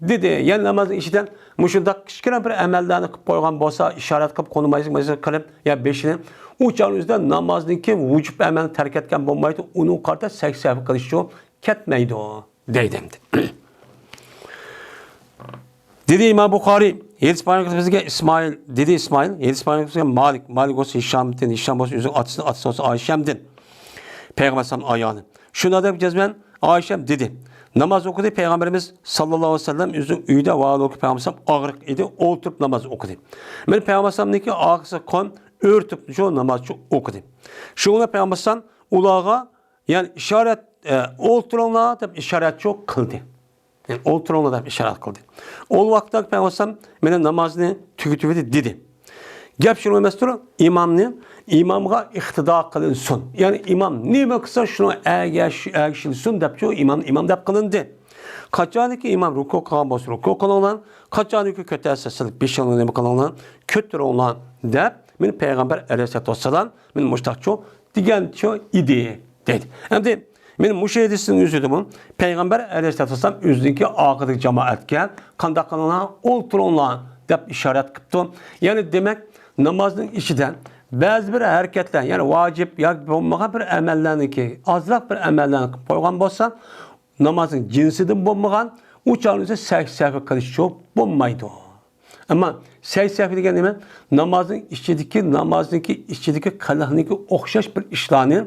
دېدى. يەنى نامازنىڭ ئىچىدە مۇشۇنداق كىچىككىنە بىر ئەمەللەرنى قىلىپ قويغان بولسا، ئىشارەت قىلىپ قولىنى مايسا مايسا قىلىپ يا بېشىنى، ئۇ چاغنىڭ ئۆزىدە نامازنىڭكى ۋۇجۇب ئەمەلنى تەرك ئەتكەن بولمايدۇ، ئۇنىڭغا قارىتا سەھۋ كېلىشچۇ كەتمەيدۇ دەيدۇ. دېدى ئىمام بۇخارىي، ھەدىس بايان قىلىپ بىزگە ئىسمائىل، دېدى ئىسمائىل، ھەدىس بايان قىلىپ بىزگە مالىك، مالىك بولسا ھىشامدىن، ھىشام بولسا ئۆزىنىڭ ئاتىسى، ئاتىسى بولسا ئائىشەمدىن، پەيغەمبەر ئەلەيھىسسالام ئايالى. شۇنداق دەپ جەزمەن ئائىشەم دېدى. ناماز ئوقۇدى پەيغەمبىرىمىز ساللاللاھۇ ئەلەيھى ۋەسەللەم ئۆزىنىڭ ئۆيىدە، ۋاھالەنكى پەيغەمبەر ئالەيھىسسالام ئاغرىق ئىدى، ئولتۇرۇپ ناماز ئوقۇدى. مانا پەيغەمبەر ئەلەيھىسسالامنىڭكى ئارقىسىغا قولىنى ئۆرتۈپ شۇ ناماز ئوقۇدى. شۇڭا پەيغەمبەر ئەلەيھىسسالام ئۇلارغا، يەنى ئىشارەت، ئە، ئولتۇرۇڭلار دەپ ئىشارەتچۇ قىلدى. يەنى ئولتۇرۇڭلار دەپ ئىشارەت قىلدى. ئۇ ۋاقىتتا پەيغەمبەر ئەلەيھىسسالام مانا نامازنى تۈگىتىۋىدى دېدى. گەپ شۇنىڭ ئەمەستۇر، ئىمامنى، ئىمامغا ئىقتىدا قىلىنسۇن. يەنى ئىمام نېمە قىلسا شۇنىڭ ئەگەش-، ئەگىشىلسۇن دەپچۇ ئىمام، ئىمام دەپ قىلىندى. قاچانكى ئىمام رۇكۇ قىلغان بولسا رۇكۇ قىلىڭلار، قاچانكى كۆتەرسە سىلەر بېشىڭلارنى نېمە قىلىڭلار، كۆتۈرۈڭلار دەپ مانا پەيغەمبەر ئەلەيھىسسالاتۇ ۋەسسالام مانا مۇشتاقچۇ دېگەنچۇ ئىدى دەيدۇ. ئەمدى مانا مۇشۇ ھەدىستىن ئۆزىدىمۇ پەيغەمبەر ئەلەيھىسسالاتۇ ۋەسسالام ئۆزىنىڭكى ئارقىدىكى جامائەتكە قانداق قىلىڭلار، ئولتۇرۇڭلار دەپ ئىشارەت قىپتۇ. يەنى دېمەك، نامازنىڭ ئىچىدە بەزى بىر ھەرىكەتلەر، يەنى ۋاجىپ ياكى بولمىغان بىر ئەمەللەرنىكى، ئازراق بىر ئەمەللەرنى قىلىپ قويغان بولسا، نامازنىڭ جىنسىدىن بولمىغان، ئۇ چاغنىڭ ئۆزى سەھۋ، سەھۋ قىلىشچۇ بولمايدۇ. ئەمما سەھۋ، سەھۋ دېگەن نېمە؟ نامازنىڭ ئىچىدىكى، نامازنىڭكى ئىچىدىكى قىلىقنىڭكى ئوخشاش بىر ئىشلارنى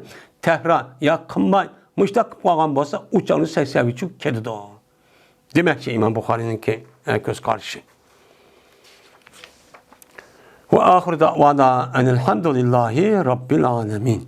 تەكرار يا قىلماي، مۇشتاق قىلىپ قالغان بولسا، ئۇ چاغنى سەھۋ، سەھۋ ئۈچۈن كېلىدۇ. دېمەكچى ئىمام بۇخارىينىڭكى، ئە، كۆز قارىشى. وآخر دعوانا أن الحمد لله رب العالمين.